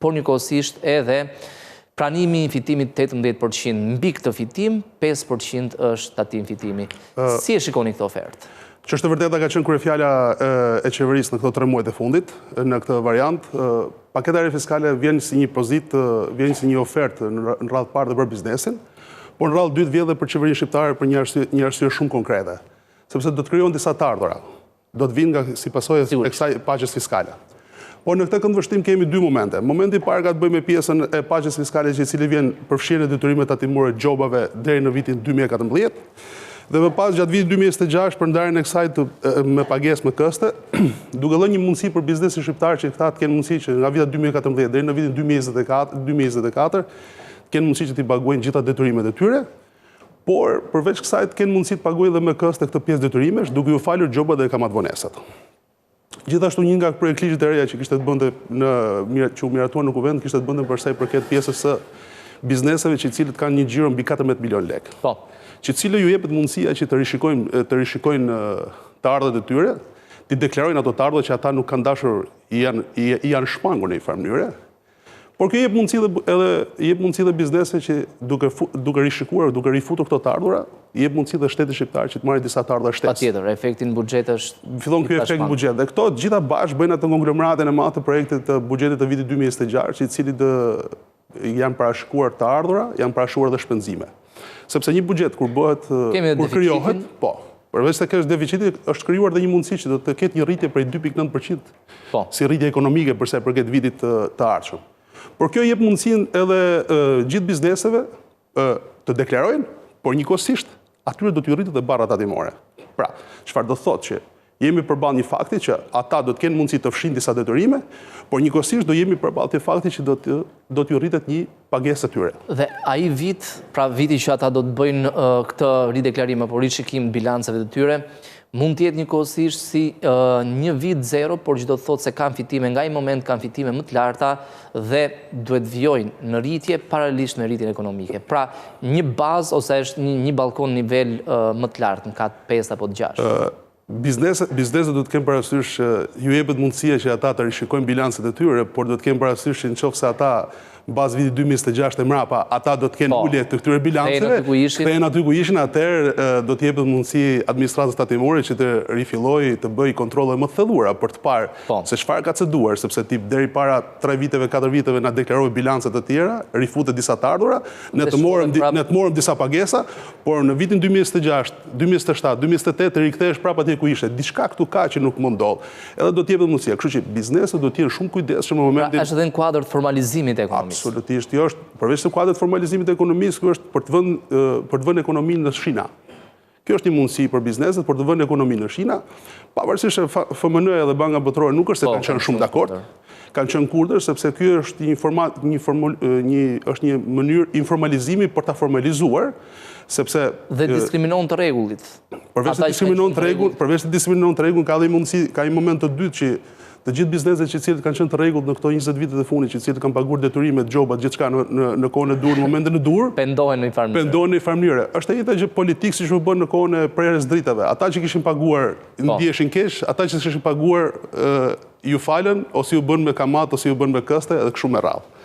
por njëkohësisht edhe pranimi i fitimit 18%. Mbi këtë fitim, 5% është tatim fitimi. Si e shikoni këtë ofertë? Ç'është e vërteta ka qenë kryefjala e qeverisë në këto tre muajt e fundit, në këtë variant. Paketa e re fiskale vjen si një pozitë, vjen si një ofertë në radhë parë dhe për biznesin, por në radhë dytë vjen dhe për qeverinë shqiptare për një arsye, një arsye shumë konkrete. Sepse do të krijohen disa të ardhura. do të vinë nga si pasojë e kësaj paqes fiskale. Por në këtë këndvështrim kemi dy momente. Momenti i parë ka të bëjë me pjesën e paqes fiskale që i cili vjen përfshirjen e detyrimeve tatimore gjobave deri në vitin 2014 dhe më pas gjatë vitit 2026 për ndarjen e kësaj të, me pagesë me këste, duke dhënë një mundësi për biznesin shqiptar që këta të kenë mundësi që nga viti 2014 deri në vitin 2024, 2024 të kenë mundësi që t'i paguajnë gjitha detyrimet e tyre, Por, përveç kësaj, të kenë mundësi të paguajnë dhe me këste këtë pjesë detyrimesh, duke ju falur gjobat dhe kamatëvonesat. Gjithashtu një nga projektligjet e reja që kishte të bënte në që u miratuan në kuvend kishte të bënte për sa i përket pjesës së bizneseve që i cilët kanë një xhiro mbi 14 milion lekë. Po. Që cilët ju jepet mundësia që të rishikojnë të rishikojnë të ardhurat e tyre, t'i deklarojnë ato të ardhura që ata nuk kanë dashur i janë i janë shmangur në një farë mënyre. Por kjo jep mundësi dhe edhe jep mundësi dhe bizneseve që duke duke rishikuar, duke rifutur këto të ardhura, jep mundësi dhe shtetit shqiptar që të marrë disa të ardhura shtesë. Patjetër, efekti në buxhet është fillon ky efekt në buxhet dhe këto të gjitha bashkë bëjnë atë konglomeratin e madh të projektit të buxhetit të vitit 2026, i cili të janë parashikuar të ardhura, janë parashikuar dhe shpenzime. Sepse një buxhet kur bëhet kur krijohet, po, përveç se është deficiti, është krijuar dhe një mundësi që do të ketë një rritje prej 2.9% po. si rritje ekonomike për sa i përket vitit të, të ardhshëm. Por kjo jep mundësinë edhe gjithë bizneseve të deklarojnë, por njëkohësisht atyre do t'ju rritet dhe barra tatimore. Pra, çfarë do thotë që jemi përballë një fakti që ata do të kenë mundësi të fshijnë disa detyrime, por njëkohësisht do jemi përballë të fakti që do të do t'ju rritet një pagesë e tyre. Dhe ai vit, pra viti që ata do të bëjnë këtë rideklarim apo rishikim bilanceve të tyre, mund të jetë njëkohësisht si një vit zero, por që do të thotë se kanë fitime nga ai moment kanë fitime më të larta dhe duhet vijojnë në rritje paralelisht me rritjen ekonomike. Pra, një bazë ose është një, një ballkon nivel më të lartë, në kat 5 apo 6. Bizneset, bizneset duhet të kenë parasysh që ju jepet mundësia që ata të rishikojnë bilancet e tyre, por duhet të kenë parasysh që në qoftë se ata në bazë vitit 2026 e mrapa, ata do të kenë po, ulje të këtyre bilanceve, kthehen aty ku ishin, atëherë do të jepet mundësi administratës tatimore që të rifillojë të bëjë kontrolle më të thelluara për të parë po. se çfarë ka ceduar, sepse ti deri para 3 viteve, 4 viteve na deklarove bilance të tjera, rifute disa të ardhura, ne të morëm ne të morëm disa pagesa, por në vitin 2026, 2027, 2028 rikthehesh prapë atje ku ishe. Diçka këtu ka që nuk mund ndodhë. Edhe do të jepet mundësia. Kështu që bizneset do të jenë shumë kujdesshëm në pra, momentin. Pra, është edhe në kuadër të formalizimit të ekonomisë. Absolutisht, jo është përveç në kuadër të formalizimit të ekonomisë, kjo është për të vënë për të vënë ekonominë në shina. Kjo është një mundësi për bizneset për të vënë ekonominë në shina, pavarësisht se FMN-ja dhe Banka Botërore nuk është se po, kanë qenë shumë dakord, kanë qenë kundër sepse ky është një format, një formul, një është një mënyrë informalizimi për ta formalizuar, sepse dhe diskriminon të rregullit. Përveç se diskriminon tregun, përveç se diskriminon tregun, ka dhe një mundësi, ka një moment të dytë që të gjithë bizneset që cilët kanë qenë të rregullt në këto 20 vitet e fundit, që cilët kanë paguar detyrimet, gjobat, gjithçka në në në kohën e duhur, në momentin e duhur, pendohen në një farë mënyre. Pendohen në një farë mënyre. Është e njëjta gjë politikë siç u bë në kohën e prerjes dritave. Ata që kishin paguar po. ndiheshin keq, ata që s'kishin paguar ju falën ose ju bënë me kamatë ose ju bënë me këste edhe kështu me radhë.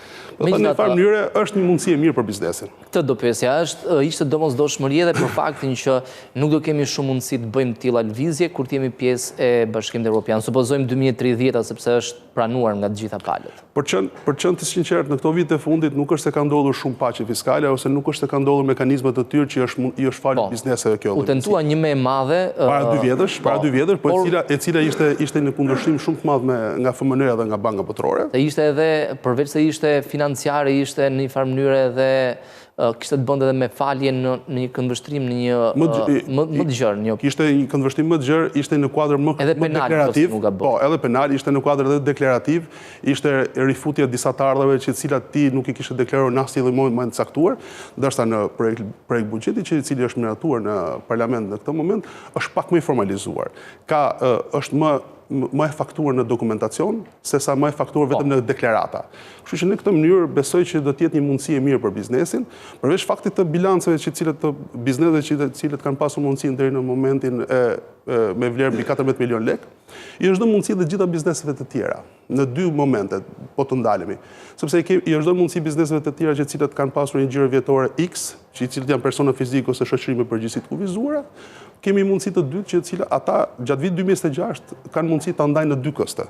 Do të thënë në një farë mënyre është një mundësi e mirë për biznesin. Këtë do pyesja, është ishte domosdoshmëri edhe për faktin që nuk do kemi shumë mundësi të bëjmë tilla lëvizje kur të jemi pjesë e Bashkimit Evropian. Supozojmë 2030-a sepse është pranuar nga të gjitha palët. Për të qenë, për të qenë të sinqertë, në këto vite të fundit nuk është se ka ndodhur shumë paqe fiskale ose nuk është se ka ndodhur mekanizma të tillë që është i është falur po, bizneseve kjo. U tentua një më e madhe para dy vjetësh, para po, dy vjetësh, po e cila e cila ishte ishte në kundërshtim shumë të madh me nga FMN-ja dhe nga Banka Botërore. Dhe ishte edhe përveç se ishte financiare, ishte në një farë mënyre edhe kishte të bënte edhe me faljen në në një këndvështrim në një më më më të gjerë, një kishte një këndvështrim më të gjerë, ishte në kuadër më edhe penal, më deklarativ, po, edhe penal, ishte në kuadër edhe deklarativ, ishte rifutja disa të ardhurave që cilat ti nuk i kishe deklaruar në asnjë moment të caktuar, ndërsa në projekt projekt buxheti që i cili është miratuar në parlament në këtë moment është pak më i formalizuar. Ka është më më e faktuar në dokumentacion, sesa më e faktuar vetëm po. në deklarata. Kështu që në këtë mënyrë besoj që do të jetë një mundësi e mirë për biznesin, përveç faktit të bilanceve që cilët të bizneseve që të cilët kanë pasur mundësinë deri në momentin e, e me vlerë mbi 14 milion lekë, i është dhënë mundësi dhe gjitha bizneseve të tjera në dy momente po të ndalemi. Sepse i, ke, i është dhënë mundësi bizneseve të tjera që cilët kanë pasur një xhiro vjetore X, që i cilët janë persona fizikë ose shoqëri me përgjegjësi të kufizuara, kemi mundësi të dytë që cila ata gjatë vitit 2026 kanë mundësi ta ndajnë në dy këste.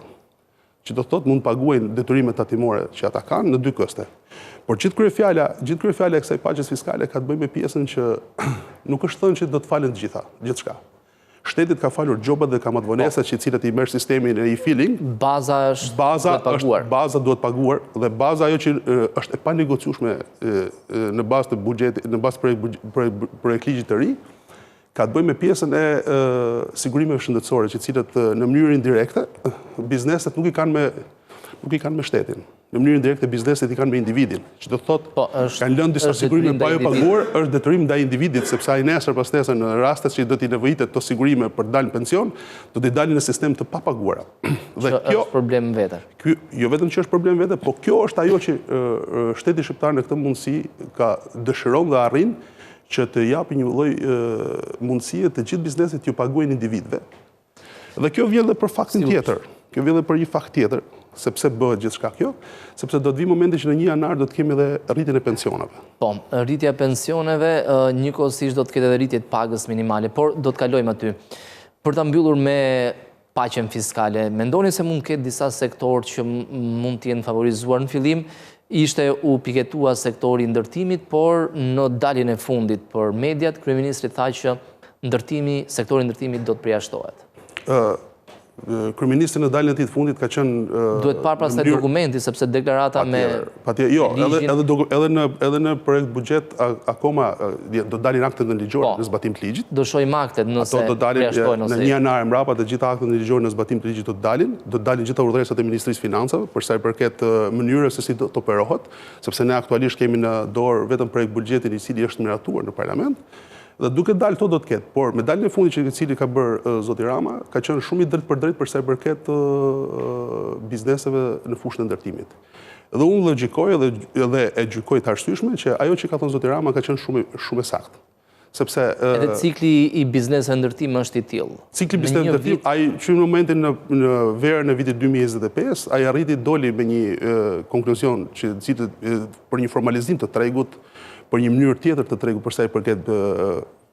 Që do të thotë mund të paguajnë detyrimet tatimore që ata kanë në dy këste. Por gjithë kryefjala, gjithë kryefjala e kësaj paqes fiskale ka të bëjë me pjesën që nuk është thënë që do të falen të gjitha, gjithçka. Shtetit ka falur gjobat dhe kamatëvonesat që cilat i merr sistemi në e-filing. Baza është baza duhet paguar. Është, baza duhet paguar dhe baza ajo që është e panegociueshme në bazë të buxhetit, në bazë të projekt projekt projektligjit të ri, ka të bëjë me pjesën e sigurimeve shëndetësore, që cilat në mënyrë indirekte bizneset nuk i kanë me nuk i kanë me shtetin. Në mënyrë indirekte bizneset i kanë me individin, që do të thotë po, kanë lënë disa sigurime pa ju paguar, është detyrim ndaj individit, sepse ai nesër pasnesër në rastet që do t'i nevojitet këto sigurime për të dalë në pension, do t'i dalin në sistem të papaguara. Dhe kjo është problem vete. Ky jo vetëm që është problem vete, po kjo është ajo që shteti shqiptar në këtë mundësi ka dëshiron dhe arrin që të japë një lloj mundësie të gjithë bizneset t'ju paguajnë individëve. Dhe kjo vjen dhe për faktin tjetër. Kjo vjen dhe për një fakt tjetër, sepse bëhet gjithçka kjo, sepse do të vijë momenti që në një janar do të kemi edhe rritjen e pensioneve. Po, rritja e pensioneve njëkohësisht do të ketë edhe rritje të pagës minimale, por do të kalojmë aty. Për ta mbyllur me paqen fiskale, mendoni se mund të ketë disa sektorë që mund të jenë favorizuar në fillim, ishte u piketua sektori i ndërtimit, por në daljen e fundit për mediat, kryeministri tha që ndërtimi, sektori i ndërtimit do të përjashtohet. Kryeministri në daljen e tij të fundit ka qenë Duhet parë pastaj dokumenti sepse deklarata me Patjetër, jo, edhe edhe edhe në edhe në projekt buxhet akoma do dalin aktet nënligjore po, në zbatim të ligjit. Do shohim aktet nëse Ato do dalin në një janar e mbrapa të gjitha aktet nënligjore në zbatim të ligjit do të dalin, do të dalin gjitha urdhëresat e Ministrisë së Financave për sa i përket mënyrës se si do të operohet, sepse ne aktualisht kemi në dorë vetëm projekt buxhetin i cili është miratuar në parlament. Dhe duke dalë këto do të ketë, por me daljen e fundit që i cili ka bërë zoti Rama, ka qenë shumë i drejtpërdrejtë për sa i përket bizneseve në fushën e ndërtimit. Dhe unë logjikoj dhe, dhe e gjykoj të arsyeshme që ajo që ka thënë zoti Rama ka qenë shumë shumë e saktë. Sepse edhe cikli i bizneseve ndërtim është i tillë. Cikli i bizneseve ndërtim, ai që në momentin në në verën e vitit 2025, ai arriti doli me një konkluzion që cilët për një formalizim të tregut, për një mënyrë tjetër të tregut për sa i përket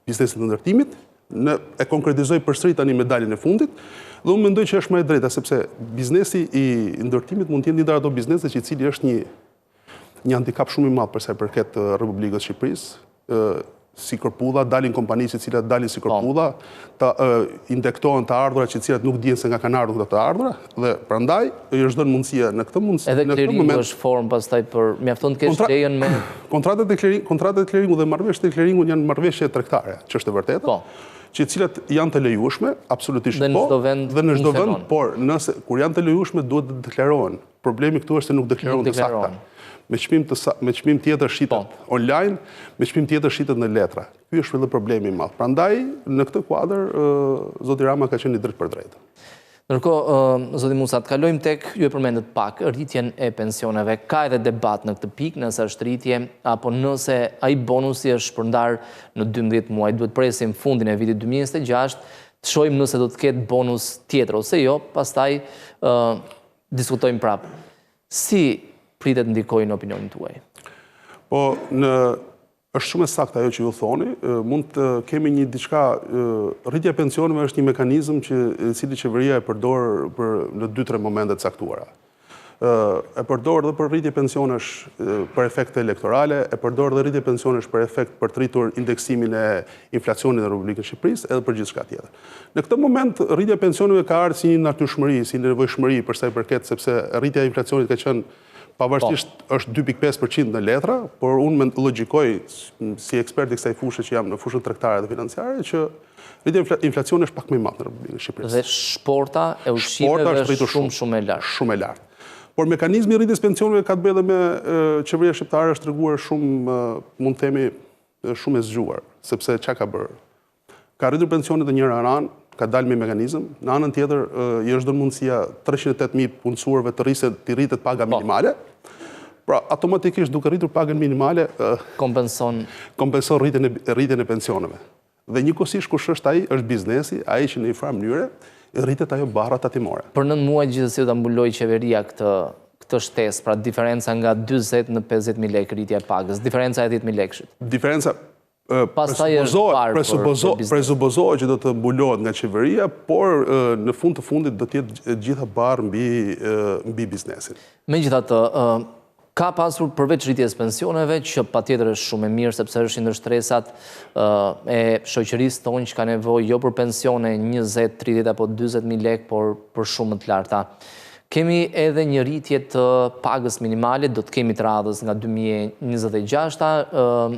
biznesit të ndërtimit, në e konkretizoi përsëri tani me daljen e fundit, dhe unë mendoj që është më e drejta sepse biznesi i ndërtimit mund të jetë një ndër ato biznese që i cili është një një handikap shumë i madh për sa i përket Republikës së Shqipërisë, si kërpudha, dalin kompani që cilat dalin si po. kërpudha, të indektohen të ardhura që cilat nuk dihen se nga kanë ardhur këto të ardhura, dhe prandaj i është dhënë mundësia në këtë mundësi. Edhe kleringu është formë pastaj për mjafton të kesh lejen me kontratat e klering, kontratat e kleringut dhe marrëveshjet e kleringut janë marrëveshje tregtare, që është e vërtetë. Po. Që cilat janë të lejueshme, absolutisht po. Dhe në çdo vend dhe në çdo vend, por nëse kur janë të lejueshme duhet të deklarohen. Problemi këtu është se nuk deklarohen të sakta. Me çmim të me çmim tjetër shitet po. online, me çmim tjetër shitet në letra. Ky është edhe problemi i madh. Prandaj në këtë kuadër zoti Rama ka qenë i drejtpërdrejtë. Ndërkohë, zoti Musa, të kalojmë tek, ju e përmendët pak, rritjen e pensioneve. Ka edhe debat në këtë pikë, nëse është rritje, apo nëse ai bonusi është shpërndarë në 12 muaj. Duhet presim fundin e vitit 2026, të shohim nëse do të ketë bonus tjetër ose jo, pastaj diskutojmë prapë. Si pritet ndikojë në opinionin tuaj? Po, në është shumë e saktë ajo që ju thoni, mund të kemi një diçka, rritja e pensioneve është një mekanizëm që i cili qeveria e përdor për në 2-3 momente të caktuara. E përdor dhe për rritje pensionesh për efekte elektorale, e përdor dhe rritje pensionesh për efekt për të rritur indeksimin e inflacionit në Republikën e Shqipërisë edhe për gjithçka tjetër. Në këtë moment rritja e pensioneve ka ardhur si një natyrshmëri, si një nevojshmëri për sa i përket sepse rritja e inflacionit ka qenë pavarësisht po. është 2.5% në letra, por unë më logjikoj si ekspert i kësaj fushe që jam në fushën tregtare dhe financiare që rritja e inflacionit është pak më i madh në Republikën e Shqipërisë. Dhe shporta e ushqimeve është rritur shumë shumë e lartë. Shumë e lartë. Por mekanizmi i rritjes pensioneve ka të bëjë edhe me qeveria shqiptare është treguar shumë, mund të themi, shumë e zgjuar, sepse çka ka bërë? Ka rritur pensionet në njërën anë, ka dalë me mekanizëm, në anën tjetër i është dhënë mundësia 308.000 punësuarve të rriset, t'i rritet paga po. minimale. Pra, automatikisht duke rritur pagën minimale, kompenson kompenson rritjen e rritjen e pensioneve. Dhe njëkohësisht kush është ai, është biznesi, ai që në një farë mënyre rritet ajo barra tatimore. Për 9 muaj gjithsesi do ta mbulojë qeveria këtë këtë shtesë, pra diferenca nga 40 në 50.000 lekë rritja e pagës, diferenca e 10.000 lekëshit. Diferenca Pastaj është barrë për biznes. Presupozohet që do të mbulohet nga qeveria, por në fund të fundit do të jetë gjitha barrë mbi mbi biznesin. Megjithatë, ka pasur përveç rritjes pensioneve, që patjetër është shumë e mirë sepse është një ndër shtresat e shoqërisë tonë që ka nevojë jo për pensione 20, 30 apo 40 mijë lekë, por për shumë më të larta. Kemi edhe një rritje të pagës minimale, do të kemi të radhës nga 2026-a,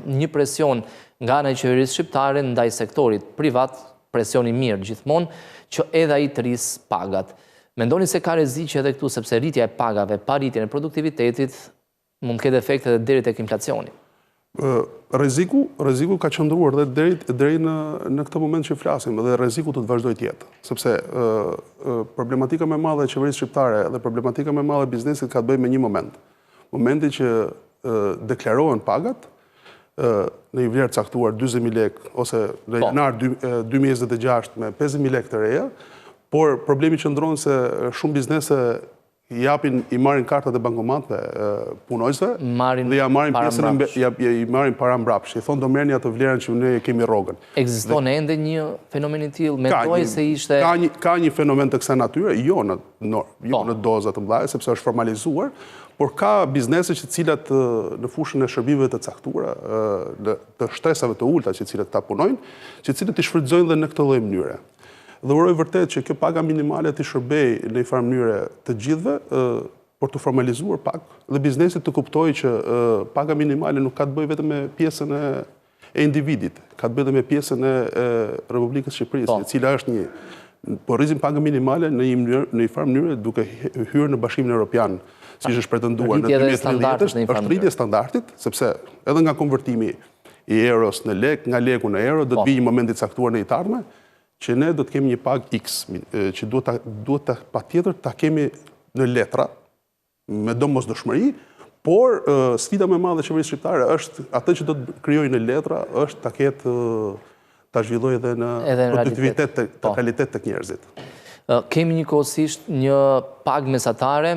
një presion nga ana e qeverisë shqiptare ndaj sektorit privat, presion i mirë gjithmonë, që edhe ai të rrisë pagat. Mendoni se ka rreziqe edhe këtu sepse rritja e pagave pa rritjen e produktivitetit Mund të ketë efekte edhe deri tek inflacioni. Rreziku, rreziku ka qëndruar dhe deri deri në në këtë moment që flasim dhe rreziku do të vazhdojë të jetë, sepse ë problematika më e madhe e qeverisë shqiptare dhe problematika më e madhe e biznesit ka të bëjë me një moment. Momenti që deklarohen pagat ë në një vlerë të caktuar 40000 lekë ose në po. janar 2026 me 50000 lekë të reja, por problemi qëndron se shumë biznese i japin i marrin kartat e bankomatëve punonjësve dhe ia marrin pjesën e ja, i marrin para mbrapsht. I thonë do merrni atë vlerën që ne e kemi rrogën. Ekziston ende një fenomen i tillë? Mendoj se ishte ka një ka një fenomen të kësaj natyre, jo në në jo po. në doza të mëdha, sepse është formalizuar, por ka biznese që cilat në fushën e shërbimeve të caktuara, në të shtresave të ulta që cilat ta punojnë, që cilat i shfrytëzojnë dhe në këtë lloj mënyre. Dhe uroj vërtet që kjo paga minimale t'i shërbejë në një farë mënyre të gjithëve, për t'u formalizuar pak dhe biznesi të kuptojë që paga minimale nuk ka të bëjë vetëm me pjesën e e individit, ka të bëjë edhe me pjesën e, e Republikës së Shqipërisë, po. e cila është një po rrisim pagën minimale në një mënyrë, në një farë mënyre duke hyrë në Bashkimin Evropian, siç është pretenduar në 2030, është rritje e standardit, sepse edhe nga konvertimi i euros në lek, nga leku në euro, do të po. vijë një moment i caktuar në të ardhme, që ne do të kemi një pagë X, që duhet ta duhet ta patjetër ta kemi në letra, me domosdoshmëri, Por sfida më e madhe e qeverisë shqiptare është atë që do të krijojë në letra është ta ketë ta zhvillojë edhe në produktivitet të po. realitet tek njerëzit. Kemi njëkohësisht një pagë mesatare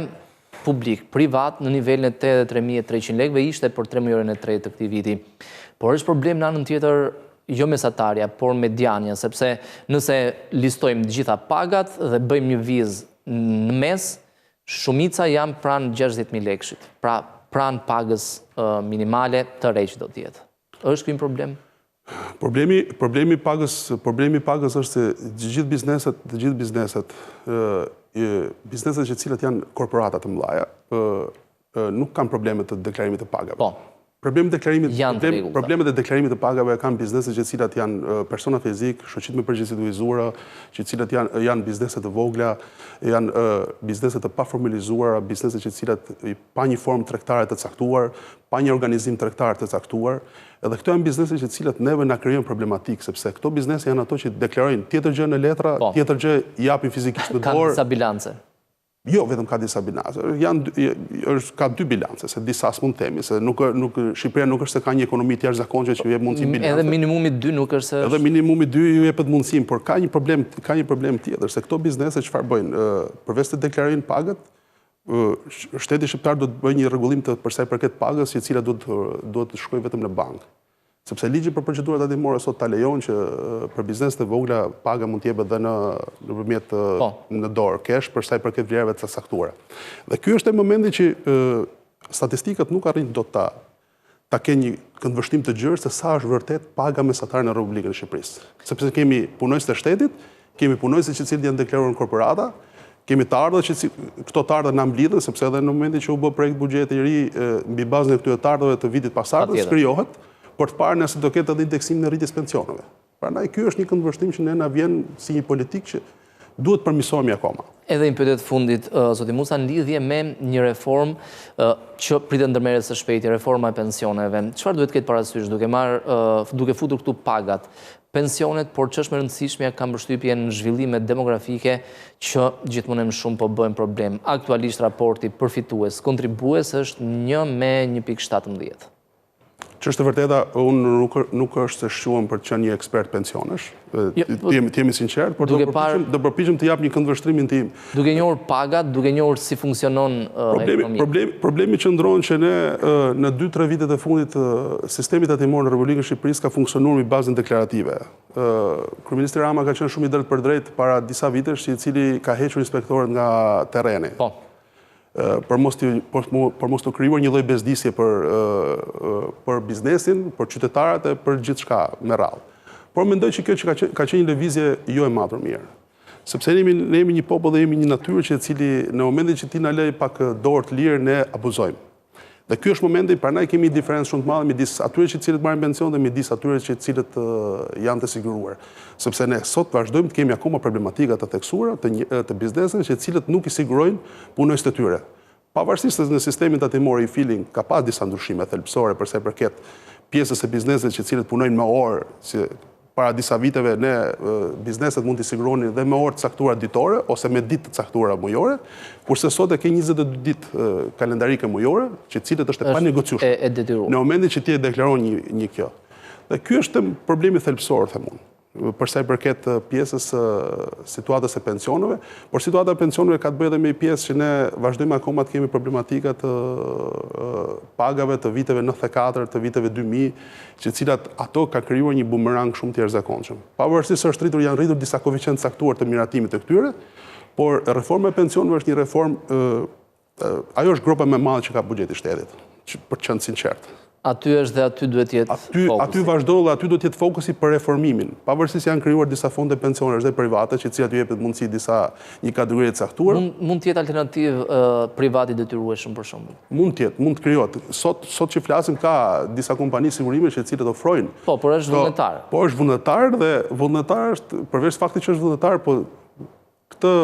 publik, privat në nivelin e 83.300 lekëve ishte për tremujorin e tretë të këtij viti. Por është problem në anën tjetër jo mesatarja, por medianja, sepse nëse listojmë të gjitha pagat dhe bëjmë një vizë në mes, Shumica janë pranë 60.000 lekëshit, pra pranë pagës minimale të re që do të jetë. Është ky një problem? Problemi, problemi i pagës, problemi i pagës është se të gjithë bizneset, të gjithë bizneset, ë bizneset që cilat janë korporata të mëdha, ë nuk kanë probleme të deklarimit të pagave. Po. Problemi deklarimit, problem, problemet e deklarimit të pagave kanë bizneset që cilat janë persona fizik, shoqëritë me përgjegjësi të kufizuara, që cilat janë janë biznese të vogla, janë biznese të paformalizuara, biznese që cilat pa një formë tregtare të caktuar, pa një organizim tregtar të caktuar. Edhe këto janë biznese që cilat neve na krijojnë problematikë, sepse këto biznese janë ato që deklarojnë tjetër gjë në letra, po. tjetër gjë japin fizikisht në dorë. Kanë disa bilance. Jo, vetëm ka disa bilance. Janë është ka dy bilance, se disa s'mund të themi, se nuk nuk Shqipëria nuk është se ka një ekonomi të jashtëzakonshme që ju jep mundësi bilance. Edhe minimumi 2 nuk është se Edhe minimumi 2 ju jepet mundësinë, por ka një problem, ka një problem tjetër, se këto biznese çfarë bëjnë? Përveç të deklarojnë pagat, shteti shqiptar do të bëjë një rregullim të për sa i përket pagës, e cila duhet duhet të shkojë vetëm në bankë. Sepse ligji për procedurat tatimore sot ta lejon që për bizneset e vogla paga mund të jepet dhe në nëpërmjet po. në dorë cash për sa i përket vlerave të caktuara. Dhe ky është e momenti që statistikat nuk arrijnë dot ta ta kenë një këndvështrim të gjerë se sa është vërtet paga mesatare në Republikën e Shqipërisë. Sepse kemi punonjës të shtetit, kemi punonjës që cilët janë deklaruar në korporata, kemi të ardhura që këto të ardhura na mblidhen, sepse edhe në momentin që u bë projekt buxheti i ri mbi bazën e këtyre të ardhurave të vitit pasardhës krijohet për të parë nëse do ketë edhe indeksimin e rritjes pensioneve. Prandaj ky është një këndvështrim që ne na vjen si një politikë që duhet përmirësohemi akoma. Edhe një pyetje të fundit, zoti Musa, në lidhje me një reformë që pritet ndërmerret së shpejti, reforma e pensioneve. Çfarë duhet të ketë parasysh duke marrë duke futur këtu pagat, pensionet, por ç'është më e rëndësishmja kam përshtypjen zhvillimet demografike që gjithmonë e më shumë po bëhen problem. Aktualisht raporti përfitues kontribues është 1 me 1.17. Ç'është e vërteta, unë nuk, nuk është se shquhem për të qenë një ekspert pensionesh, jo, po, të jemi, të jemi sinqertë, por do përpiqem, do përpiqem të jap një këndvështrimin tim. Duke njohur pagat, duke njohur si funksionon problemi, ekonomia. Problemi, problemi qëndron që ne në 2-3 vitet e fundit sistemi tatimor në Republikën e Shqipërisë ka funksionuar mbi bazën deklarative. Kryeministri Rama ka qenë shumë i drejtpërdrejtë para disa vitesh, i cili ka hequr inspektorët nga terreni. Po. Për mos të për mos të krijuar një lloj bezdisje për për biznesin, për qytetarët e për gjithçka me radhë. Por mendoj që kjo që ka qenë, ka qenë një lëvizje jo e matur mirë. Sepse ne jemi ne jemi një popull dhe jemi një natyrë që e cili në momentin që ti na lë pak dorë të lirë ne abuzojmë. Dhe ky është momenti, prandaj kemi një diferencë shumë të madhe midis atyre që cilët marrin pension dhe midis atyre që cilët janë të siguruar. Sepse ne sot vazhdojmë të kemi akoma problematika të theksuara të, një, të bizneseve që cilët nuk i sigurojnë punonjësit e tyre. Pavarësisht se në sistemin tatimor e-filing ka pas disa ndryshime thelbësore për sa i përket pjesës së bizneseve që cilët punojnë me orë, si Para disa viteve ne bizneset mund t'i siguronin dhe me orë të caktuara ditore ose me ditë të caktuara mujore, kurse sot e ke 22 ditë kalendarike mujore, që cilët është e panegociueshme. E detyruar. Në momentin që ti e deklaron një një kjo. Dhe ky është problemi thelbësor, them unë për sa i përket pjesës së situatës së pensioneve, por situata e pensioneve ka të bëjë edhe me një pjesë që ne vazhdojmë akoma të kemi problematika të pagave të viteve 94, të viteve 2000, që cilat ato ka krijuar një bumerang shumë të jashtëzakonshëm. Pavarësisht se është rritur, janë rritur disa koeficientë të caktuar të miratimit të këtyre, por reforma e pensioneve është një reformë ajo është gropa më e madhe që ka buxheti i shtetit, që, për të qenë sinqert. Aty është dhe aty duhet të jetë aty, fokusi. Aty vazhdon dhe aty duhet të jetë fokusi për reformimin. Pavarësisht se janë krijuar disa fonde pensionesh dhe private, që cilat ju jepet mundësi disa një kategorie të caktuar. Mund, mund të jetë alternativë uh, privat i detyrueshëm për shembull. Mund të jetë, mund të krijohet. Sot, sot që flasim ka disa kompani sigurime që cilët ofrojnë. Po, por është vullnetar. Po është vullnetar dhe vullnetar është përveç faktit që është vullnetar, po këtë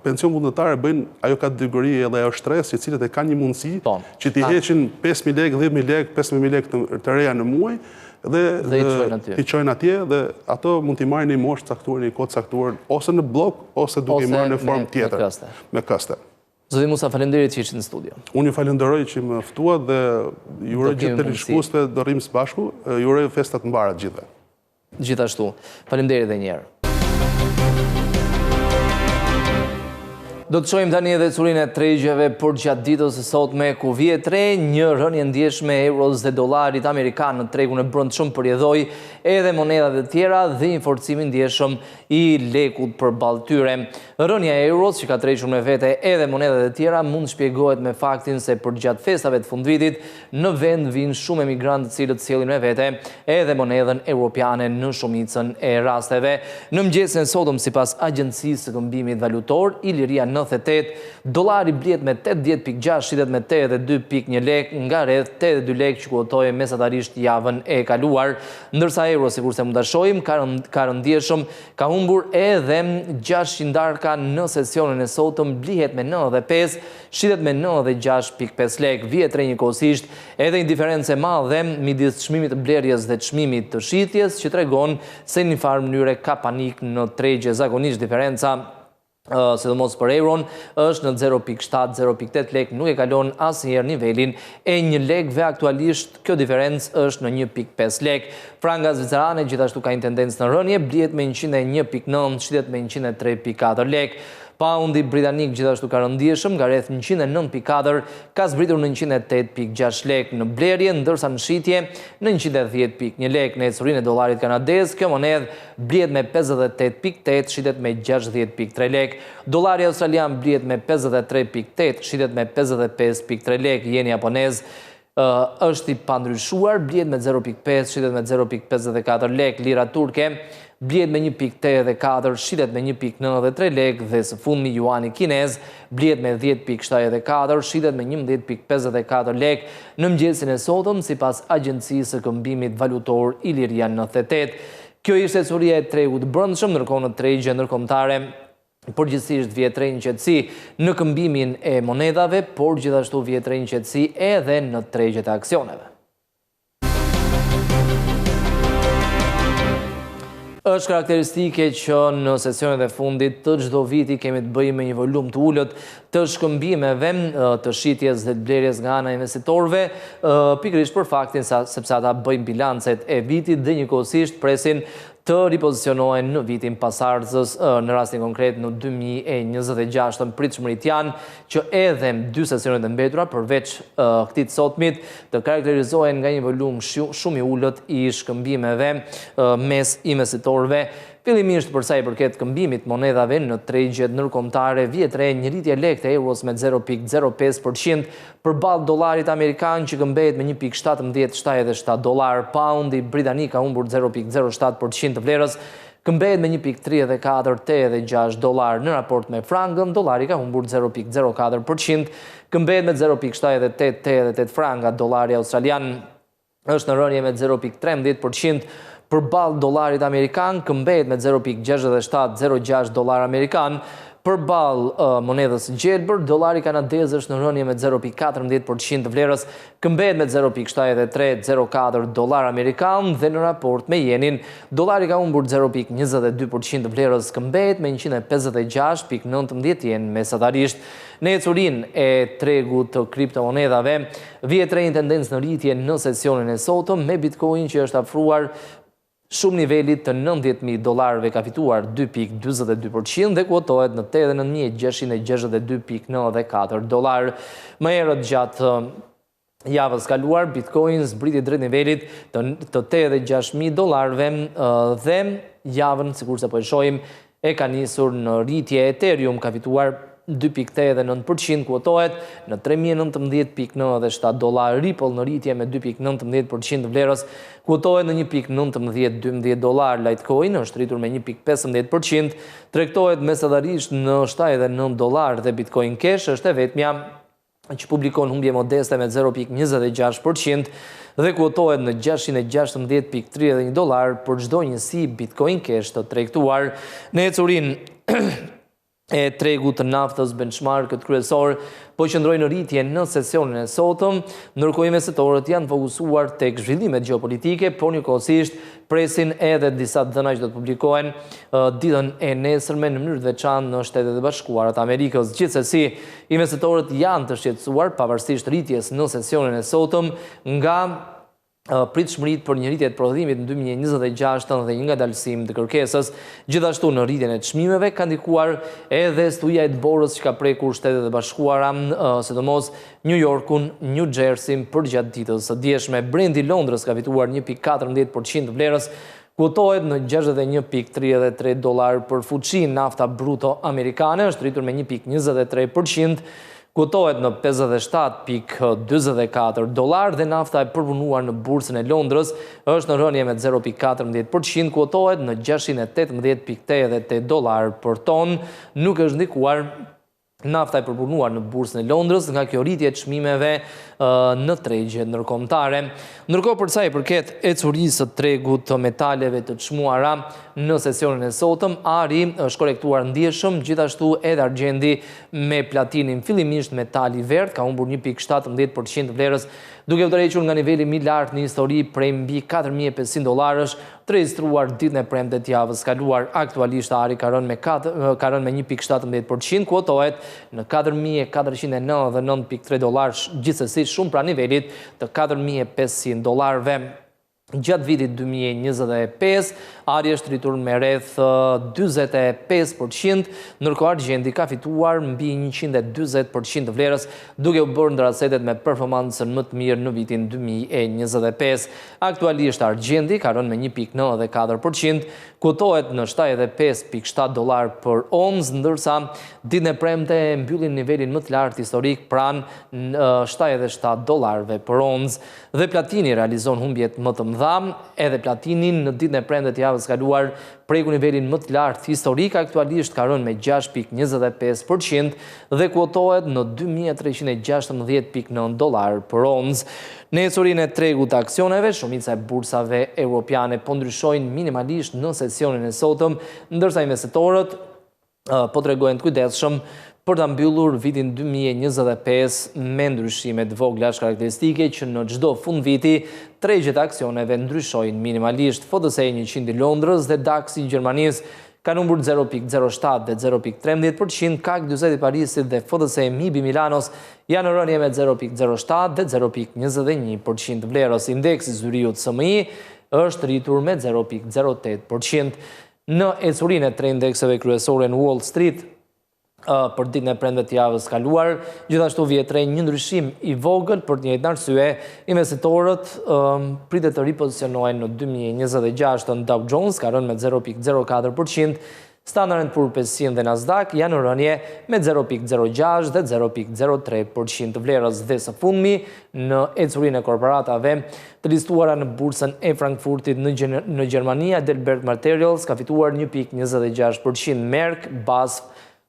pension vullnetar e bëjnë ajo kategori edhe ajo shtresë që cilët e kanë një mundësi po, që t'i heqin 5.000 lekë, 10.000 lekë, 15.000 lekë të, të reja në muaj dhe, dhe i çojnë atje. T'i çojnë atje dhe ato mund t'i marrin në një moshë të caktuar, në një kohë të caktuar, ose në bllok, ose duke i marrë në formë tjetër. Me këste. Me këste. Zoti Musa, faleminderit që ishit në studio. Unë ju falenderoj që më ftuat dhe ju uroj gjithë teleshikuesve do rrimë së bashku, ju uroj festa të mbara të gjithëve. Gjithashtu. Faleminderit edhe një herë. Do të shohim tani edhe ecurinë e tregjeve përgjatë ditës së sotme ku vihet re një rënie e ndjeshme e euros dhe dollarit amerikan në tregun e brendshëm për rrjedhojë edhe monedhave të tjera dhe një forcim i ndjeshëm i lekut përballë tyre. Rënia e euros që ka tërhequr me vete edhe monedhat e tjera mund të shpjegohet me faktin se përgjatë festave të fundvitit Në vend vijnë shumë emigrantë të cilët sjellin me vete edhe monedhën europiane në shumicën e rasteve. Në mëngjesin e sotëm sipas Agjencisë së Këmbimit Valutor, Iliria 98, dollari blihet me 80.6, shitet me 82.1 lekë, nga rreth 82 lekë që kuotohej mesatarisht javën e kaluar. Ndërsa euro, sikurse mund ta shohim, ka rënë ndjeshëm, ka humbur edhe 6 qindarka në sesionin e sotëm, blihet me 95, Shitet me 96.5 lekë, vihet re njëkohësisht edhe një diferencë e madhe midis çmimit të blerjes dhe çmimit të shitjes, që tregon se në një farë mënyre ka panik në tregje. Zakonisht diferenca sidomos për euron, është në 0.7, 0.8 lekë, nuk e kalon asnjëherë nivelin e një lekëve, aktualisht kjo diferencë është në 1.5 lekë. Franga zvicerane gjithashtu ka një tendencë në rënie, blihet me 101.9, shitet me 103.4 lekë. Paundi britanik gjithashtu ka rënë ndjeshëm nga rreth 109.4 ka zbritur në 108.6 lekë në blerje, ndërsa në shitje në 110.1 lekë. Në ecurinë e dollarit kanadez, kjo monedhë blihet me 58.8, shitet me 60.3 lekë. Dollari australian blihet me 53.8, shitet me 55.3 lekë. Jeni japonez është i pandryshuar, blihet me 0.5, shitet me 0.54 lekë, lira turke blihet me 1.84, shitet me 1.93 lekë dhe së fundmi juani kinez blihet me 10.74, shitet me 11.54 lekë në mëngjesin e sotëm sipas Agjencisë së Këmbimit Valutor Iliria 98. Kjo ishte ecuria e tregut të brendshëm, ndërkohë në tregje ndërkombëtare Përgjithësisht vihet re një qetësi në këmbimin e monedhave, por gjithashtu vihet re një qetësi edhe në tregjet e aksioneve. Është karakteristike që në sesionet e fundit të çdo viti kemi të bëjmë me një volum të ulët të shkëmbimeve, të shitjes dhe të blerjes nga ana e investitorëve, pikërisht për faktin sepse ata bëjnë bilancet e vitit dhe njëkohësisht presin të ripozicionohen në vitin pasardhës, në rastin konkret në 2026-ën. Pritshmëritë janë që edhe dy sesionet e mbetura përveç këtij të sotmit të karakterizohen nga një volum shumë i ulët i shkëmbimeve mes investitorëve. Fillimisht për sa i përket këmbimit të monedhave në tregjet ndërkombëtare vihet re një rritje e lehtë e euros me 0.05% Përballë dollarit amerikan që këmbehet me 1.1777 dollarë, paundi britanik ka humbur 0.07 për qind të vlerës, këmbehet me 1.3486 dollarë. Në raport me frangën, dollari ka humbur 0.04 për qind, këmbehet me 0.7888 franga. Dollari australian është në rënie me 0.13 për qind përballë dollarit amerikan, këmbehet me 0.6706 dollar amerikan, përballë monedhës së gjelbër, dollari kanadez është në rënie me 0.14 për qind të vlerës, këmbehet me 0.7304 dollar amerikan dhe në raport me jenin, dollari ka humbur 0.22 për qind të vlerës, këmbehet me 156.19 jen mesatarisht. Në ecurinë e tregut të kriptomonedhave, Vihet re një tendencë në rritje në sesionin e sotëm, me Bitcoin që është afruar shumë nivelit të 90.000 dollarëve ka fituar 2.42% dhe kuotohet në 89.662.94 dollarë. Më herët gjatë javës kaluar, Bitcoin zbriti drejt nivelit të 86.000 dollarëve dhe javën, sikurse po e shohim, e ka nisur në rritje. Ethereum ka fituar 2.89%, kuotohet në 3019.97 dollarë. Ripple në rritje me 2.19% të vlerës, kuotohet në 1.1912 dollarë. Litecoin është rritur me 1.15%, tregtohet mesatarisht në 79 dollarë dhe Bitcoin Cash është e vetmja që publikon humbje modeste me 0.26% dhe kuotohet në 616.31 dollarë për çdo njësi Bitcoin Cash të tregtuar. Në ecurinë. e tregut të naftës benchmarkët kryesor po qëndrojnë në rritje në sesionin e sotëm, ndërkohë investitorët janë fokusuar tek zhvillimet gjeopolitike, por njëkohësisht presin edhe disa të dhëna që do të publikohen ditën e nesërme në mënyrë të veçantë në Shtetet e Bashkuara të Amerikës. Gjithsesi, investitorët janë të shqetësuar pavarësisht rritjes në sesionin e sotëm nga pritshmëritë për një rritje të prodhimit në 2026 dhe një ngadalësim të kërkesës. Gjithashtu në rritjen e çmimeve ka ndikuar edhe stuhia e dëborës që ka prekur Shtetet e Bashkuara, sidomos New Yorkun, New Jersey-n përgjatë ditës së djeshme. Brenti i Londrës ka fituar 1.14% të vlerës, kuotohet në 61.33 dollarë për fuçi. Nafta bruto amerikane është rritur me 1.23%, kuotohet në 57.44 dollarë dhe nafta e përpunuar në bursën e Londrës është në rënie me 0.14%, kuotohet në 618.88 dollarë për ton. Nuk është ndikuar nafta e përpunuar në bursën e Londrës nga kjo rritje e çmimeve në tregjet ndërkombëtare. Ndërkohë për sa i përket ecurisë së tregut të metaleve të çmuara në sesionin e sotëm, ari është korrektuar ndjeshëm, gjithashtu edhe argjendi me platinin. Fillimisht metali i verdhë ka humbur 1.17% të vlerës, duke u tërhequr nga niveli më i lartë në histori prej mbi 4500 dollarësh të regjistruar ditën e premte të javës së kaluar. Aktualisht ari ka rënë me ka rënë me 1.17%, kuotohet në 4499.3 dollarë, gjithsesi shumë pranë nivelit të 4500 dollarëve. Gjatë vitit 2025, ari është rritur me rreth 45%, ndërkohë argjendi ka fituar mbi 140% të vlerës, duke u bërë ndër asetet me performancën më të mirë në vitin 2025. Aktualisht argjendi ka rënë me 1.94%, kuotohet në 75.7 dollarë për oncë, ndërsa ditën e premte mbylli në nivelin më të lartë historik pranë 77 dollarëve për oncë. Dhe platini realizon humbjet më të mëdha, edhe platini në ditën e premte të javës së kaluar preku nivelin më të lartë historik, aktualisht ka rënë me 6.25% dhe kuotohet në 2316.9 dollarë për oncë. Në ecurinë e tregut të aksioneve, shumica e bursave europiane po ndryshojnë minimalisht në sesionin e sotëm, ndërsa investitorët po tregohen të kujdesshëm për ta mbyllur vitin 2025 me ndryshime të vogla. Është karakteristike që në çdo fund viti tregjet e aksioneve ndryshojnë minimalisht. FTSE 100 i Londrës dhe DAX i Gjermanisë kanë humbur 0.07 dhe 0.13%, CAC 40 i Parisit dhe FTSE MIB i Milanos janë në rënie me 0.07 dhe 0.21% të vlerës. Indeksi i Zyrihut SMI është rritur me 0.08%. Në ecurinë e tre indekseve kryesore në Wall Street, për ditën e premte të javës së kaluar, gjithashtu vihet re një ndryshim i vogël për të njëjtën arsye, investitorët pritet të ripozicionohen në 2026-ën. Dow Jones ka rënë me 0.04%, Standard & Poor's 500 dhe Nasdaq janë në rënie me 0.06 dhe 0.03% të vlerës dhe së fundmi në ecurinë e korporatave të listuara në bursën e Frankfurtit në Gjermani, Heidelberg Materials ka fituar 1.26%, Merck, BASF,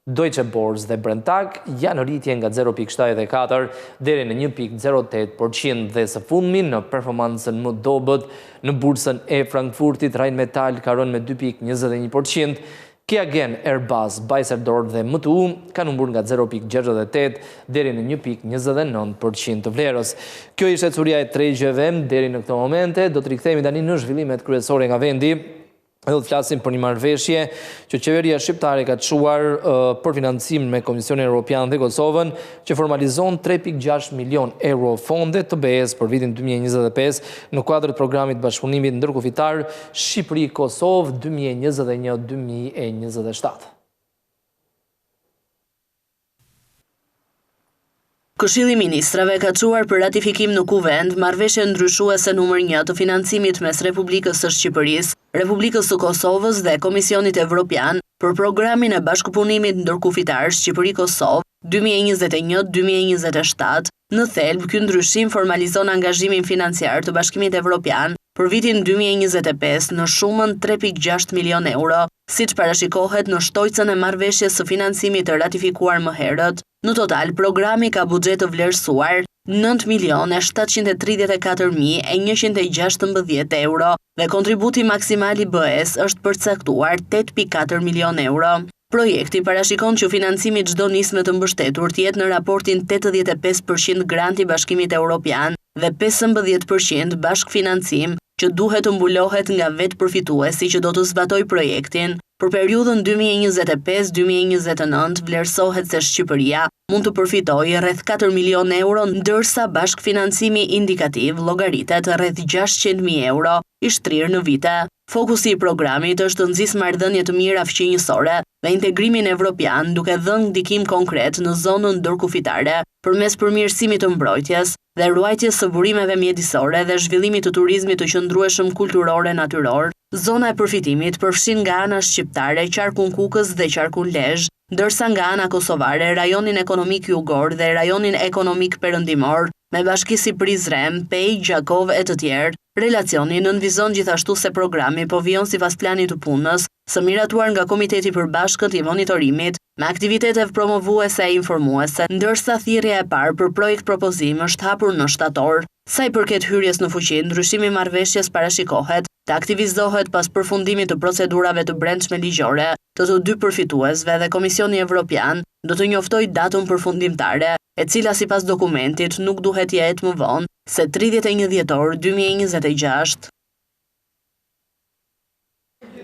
Deutsche Börse dhe Brenntag janë në rritje nga 0.74 deri në 1.08% dhe së fundmi në performancën më dobët në bursën e Frankfurtit, Rheinmetall ka rënë me 2.21%, Qiagen, Airbus, Bayersdorf dhe MTU kanë humbur nga 0.68 deri në 1.29% të vlerës. Kjo ishte ecuria e tregjeve deri në këto momente. Do të rikthehemi tani në zhvillimet kryesore nga vendi. Do të flasim për një marrëveshje që qeveria shqiptare ka çuar për financim me Komisionin Evropian dhe Kosovën, që formalizon 3.6 milion euro fonde të BE-së për vitin 2025 në kuadër të programit bashkëpunimit ndërkufitar Shqipëri-Kosovë 2021-2027. Këshilli i Ministrave ka çuar për ratifikim në Kuvend marrëveshjen ndryshuese numër një të financimit mes Republikës së Shqipërisë, Republikës së Kosovës dhe Komisionit Evropian për programin e bashkëpunimit ndërkufitar Shqipëri-Kosovë 2021-2027. Në thelb, ky ndryshim formalizon angazhimin financiar të Bashkimit Evropian për vitin 2025 në shumën 3.6 milionë euro, siç parashikohet në shtojcën e marrëveshjes së financimit të ratifikuar më herët. Në total, programi ka buxhet të vlerësuar 9 734 116 euro dhe kontributi maksimal i BE-së është përcaktuar 8.4 milionë euro. Projekti parashikon që financimi i çdo nisme të mbështetur të jetë në raportin 85% grant i Bashkimit Europian dhe 15% bashkëfinancim që duhet të mbulohet nga vetë përfituesi që do të zbatojë projektin. Për periudhën 2025-2029 vlerësohet se Shqipëria mund të përfitojë rreth 4 milionë euro, ndërsa bashkëfinancimi indikativ llogaritet rreth 600.000 euro, i shtrirë në vite. Fokusi i programit është të nxisë marrëdhënie të mira fqinjësore dhe integrimin evropian duke dhënë ndikim konkret në zonën ndërkufitare përmes përmirësimit të mbrojtjes dhe ruajtjes së burimeve mjedisore dhe zhvillimit të turizmit të qëndrueshëm kulturor e natyror. Zona e përfitimit përfshin nga ana shqiptare qarkun Kukës dhe qarkun Lezhë, ndërsa nga ana kosovare rajonin ekonomik jugor dhe rajonin ekonomik perëndimor, me bashki si Prizren, Pejë, Gjakovë e të tjerë. Relacioni nënvizon gjithashtu se programi po vijon sipas planit të punës, së miratuar nga Komiteti i Përbashkët i Monitorimit, me aktivitete promovuese e informuese, ndërsa thirrja e parë për projektpropozim është hapur në shtator. Sa i përket hyrjes në fuqi, ndryshimi i marrëveshjes parashikohet të aktivizohet pas përfundimit të procedurave të brendshme ligjore të të dy përfituesve dhe Komisioni Evropian do të njoftojë datën përfundimtare, e cila sipas dokumentit nuk duhet të jetë më vonë se 31 dhjetor 2026.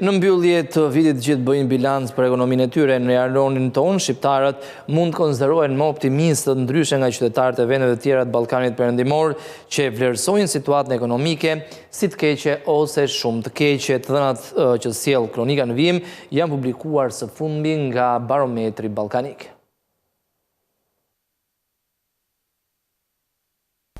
Në mbyllje të vitit të gjithë bëjnë bilanc për ekonominë e tyre. Në rajonin tonë, shqiptarët mund të konsiderohen më optimistët ndryshe nga qytetarët e vendeve të tjera të Ballkanit Perëndimor që e vlerësojnë situatën ekonomike si të keqe ose shumë të keqe. Të dhënat që sjell kronika në vijim janë publikuar së fundmi nga Barometri Ballkanik.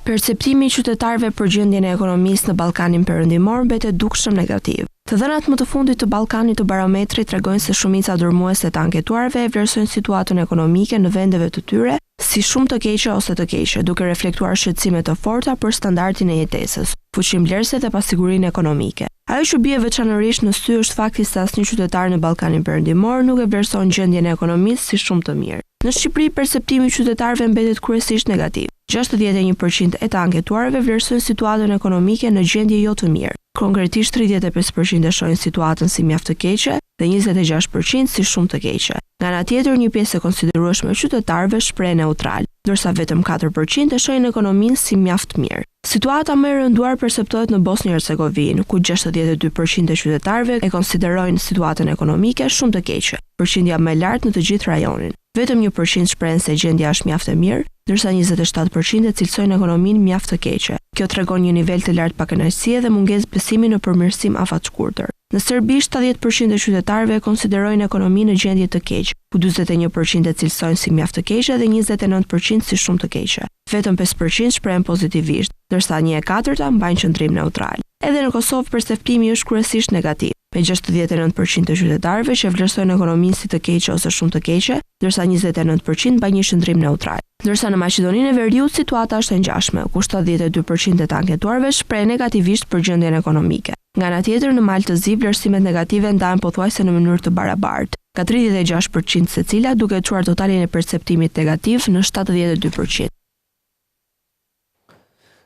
Perceptimi i qytetarëve për gjendjen e ekonomisë në Ballkanin Perëndimor mbetet dukshëm negativ. Të dhënat më të fundit të Ballkanit të Barometrit tregojnë se shumica dërmuese e të anketuarve e vlerësojnë situatën ekonomike në vendeve të tyre si shumë të keqe ose të keqe, duke reflektuar shqetësime të forta për standardin e jetesës, fuqinë blerëse dhe pasigurinë ekonomike. Ajo që bie veçanërisht në sy është fakti se asnjë qytetar në Ballkanin Perëndimor nuk e vlerëson gjendjen e ekonomisë si shumë të mirë. Në Shqipëri, perceptimi i qytetarëve mbetet kryesisht negativ. 61% e të anketuarve vlerësojnë situatën ekonomike në gjendje jo të mirë. Konkretisht 35% e shohin situatën si mjaft të keqe dhe 26% si shumë të keqe. Nga ana tjetër, një pjesë e konsiderueshme e qytetarëve shprehen neutral, ndërsa vetëm 4% e shohin ekonominë si mjaft mirë. Situata më e rënduar perceptohet në Bosnjë-Hercegovinë, ku 62% e qytetarëve e konsiderojnë situatën ekonomike shumë të keqe, përqindja më e lartë në të gjithë rajonin. Vetëm 1% shprehen se gjendja është mjaft e mirë, ndërsa 27% e cilësojnë ekonominë mjaft të keqe. Kjo tregon një nivel të lartë pakënaqësie dhe mungesë besimi në përmirësim afatshkurtër. Në Serbi, 70% e qytetarëve e konsiderojnë ekonominë në gjendje të keqe, ku 41% e cilësojnë si mjaft të keqe dhe 29% si shumë të keqe. Vetëm 5% shprehen pozitivisht, ndërsa 1/4 mbajnë qëndrim neutral. Edhe në Kosovë perceptimi është kryesisht negativ, me 69% të qytetarëve që vlerësojnë ekonominë si të keqe ose shumë të keqe, ndërsa 29% mbajnë një qëndrim neutral. Ndërsa në Maqedoninë e Veriut situata është e ngjashme, ku 72% e të anketuarve shprehen negativisht për gjendjen ekonomike. Nga ana tjetër, në Mal të Zi vlerësimet negative ndahen pothuajse në mënyrë të barabartë, nga 36% secila, duke çuar totalin e perceptimit negativ në 72%.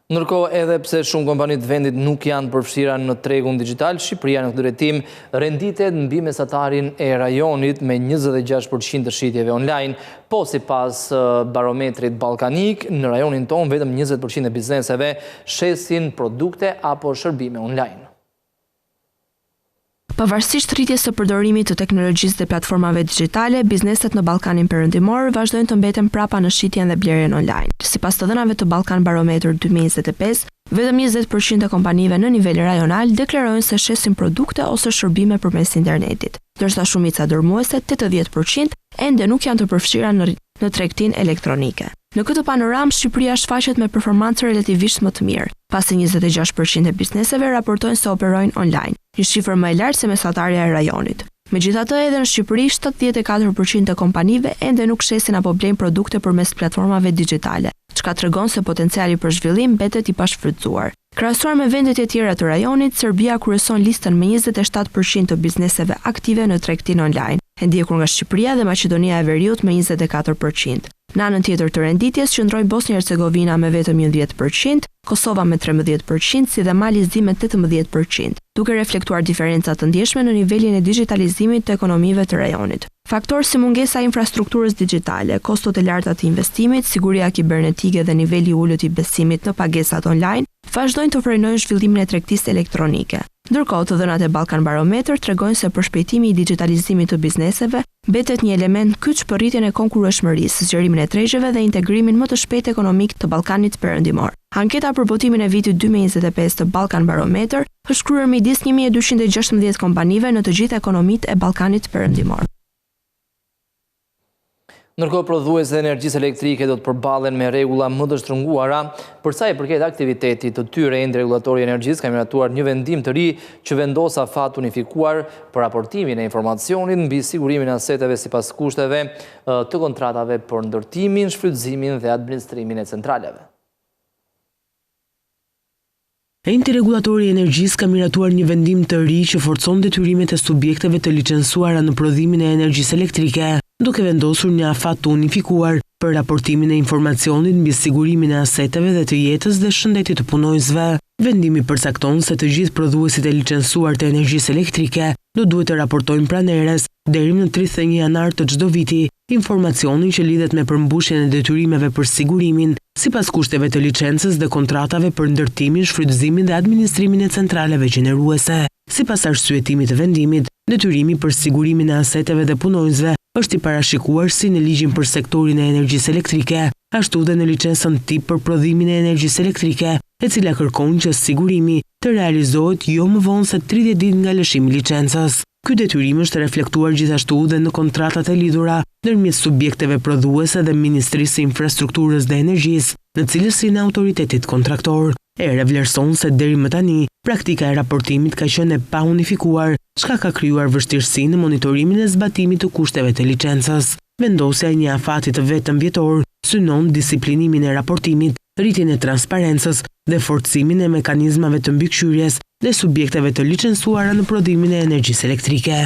Ndërkohë, edhe pse shumë kompani të vendit nuk janë përfshira në tregun digital, Shqipëria në këtë drejtim renditet mbi mesatarin e rajonit me 26% të shitjeve online. Po sipas barometrit ballkanik, në rajonin tonë vetëm 20% e bizneseve shesin produkte apo shërbime online. Pavarësisht rritjes së përdorimit të teknologjisë dhe platformave digjitale, bizneset në Ballkanin Perëndimor vazhdojnë të mbeten prapa në shitjen dhe blerjen online. Sipas të dhënave të Balkan Barometer 2025, vetëm 20% e kompanive në nivel rajonal deklarojnë se shesin produkte ose shërbime përmes internetit, ndërsa shumica dërmuese 80% ende nuk janë të përfshira në në tregtinë elektronike. Në këtë panoramë, Shqipëria shfaqet me performancë relativisht më të mirë, pasi 26% e bizneseve raportojnë se operojnë online, një shifër më e lartë se mesatarja e rajonit. Megjithatë, edhe në Shqipëri, 74% e kompanive ende nuk shesin apo blejnë produkte përmes platformave digjitale, çka tregon se potenciali për zhvillim mbetet i pashfrytëzuar. Krahasuar me vendet e tjera të rajonit, Serbia kryeson listën me 27 për qind të bizneseve aktive në tregtinë online, e ndjekur nga Shqipëria dhe Maqedonia e Veriut me 24 për qind. Në anën tjetër të renditjes qëndrojnë Bosnjë-Hercegovina me vetëm 11 për qind, Kosova me 13 për qind si dhe Mali i Zi me 18 për qind, duke reflektuar diferenca të ndjeshme në nivelin e dixhitalizimit të ekonomive të rajonit. Faktorë si mungesa e infrastrukturës dixhitale, kostot e larta të investimit, siguria kibernetike dhe niveli i ulët i besimit në pagesat online vazhdojnë të frenojnë zhvillimin e tregtisë elektronike. Ndërkohë, të dhënat e Balkan Barometer tregojnë se përshpejtimi i dixhitalizimit të bizneseve mbetet një element kyç për rritjen e konkurrueshmërisë, zgjerimin e tregjeve dhe integrimin më të shpejtë ekonomik të Ballkanit Perëndimor. Anketa për botimin e vitit 2025 të Balkan Barometer është kryer midis 1216 kompanive në të gjitha ekonomitë e Ballkanit Perëndimor. Ndërkohë prodhuesit e energjisë elektrike do të përballen me rregulla më të shtrënguara për sa i përket aktivitetit të tyre. Enti Rregullator i Energjisë ka miratuar një vendim të ri që vendos afat të unifikuar për raportimin e informacionit mbi sigurimin e aseteve sipas kushteve të kontratave për ndërtimin, shfrytëzimin dhe administrimin e centraleve. Enti Rregullator i Energjisë ka miratuar një vendim të ri që forcon detyrimet e subjekteve të licensuara në prodhimin e energjisë elektrike, duke vendosur një afat të unifikuar për raportimin e informacionit mbi sigurimin e aseteve dhe të jetës dhe shëndetit të punonjësve. Vendimi përcakton se të gjithë prodhuesit e licensuar të energjisë elektrike do duhet të raportojnë pranë ERE-s deri në 31 janar të çdo viti informacionin që lidhet me përmbushjen e detyrimeve për sigurimin, sipas kushteve të licencës dhe kontratave për ndërtimin, shfrytëzimin dhe administrimin e centraleve gjeneruese. Sipas arsyetimit të vendimit, detyrimi për sigurimin e aseteve dhe punonjësve është i parashikuar si në Ligjin për Sektorin e Energjisë Elektrike, ashtu dhe në licencën tip për prodhimin e energjisë elektrike, e cila kërkon që sigurimi të realizohet jo më vonë se 30 ditë nga lëshimi i licencës. Ky detyrim është reflektuar gjithashtu dhe në kontratat e lidhura ndërmjet subjekteve prodhuese dhe Ministrisë së Infrastrukturës dhe Energjisë në cilësinë e autoritetit kontraktor. ERE vlerëson se deri më tani, praktika e raportimit ka qenë e paunifikuar, çka ka krijuar vështirësi në monitorimin e zbatimit të kushteve të licencës. Vendosja e një afati të vetëm vjetor synon disiplinimin e raportimit, rritjen e transparencës dhe forcimin e mekanizmave të mbikëqyrjes dhe subjekteve të licensuara në prodhimin e energjisë elektrike.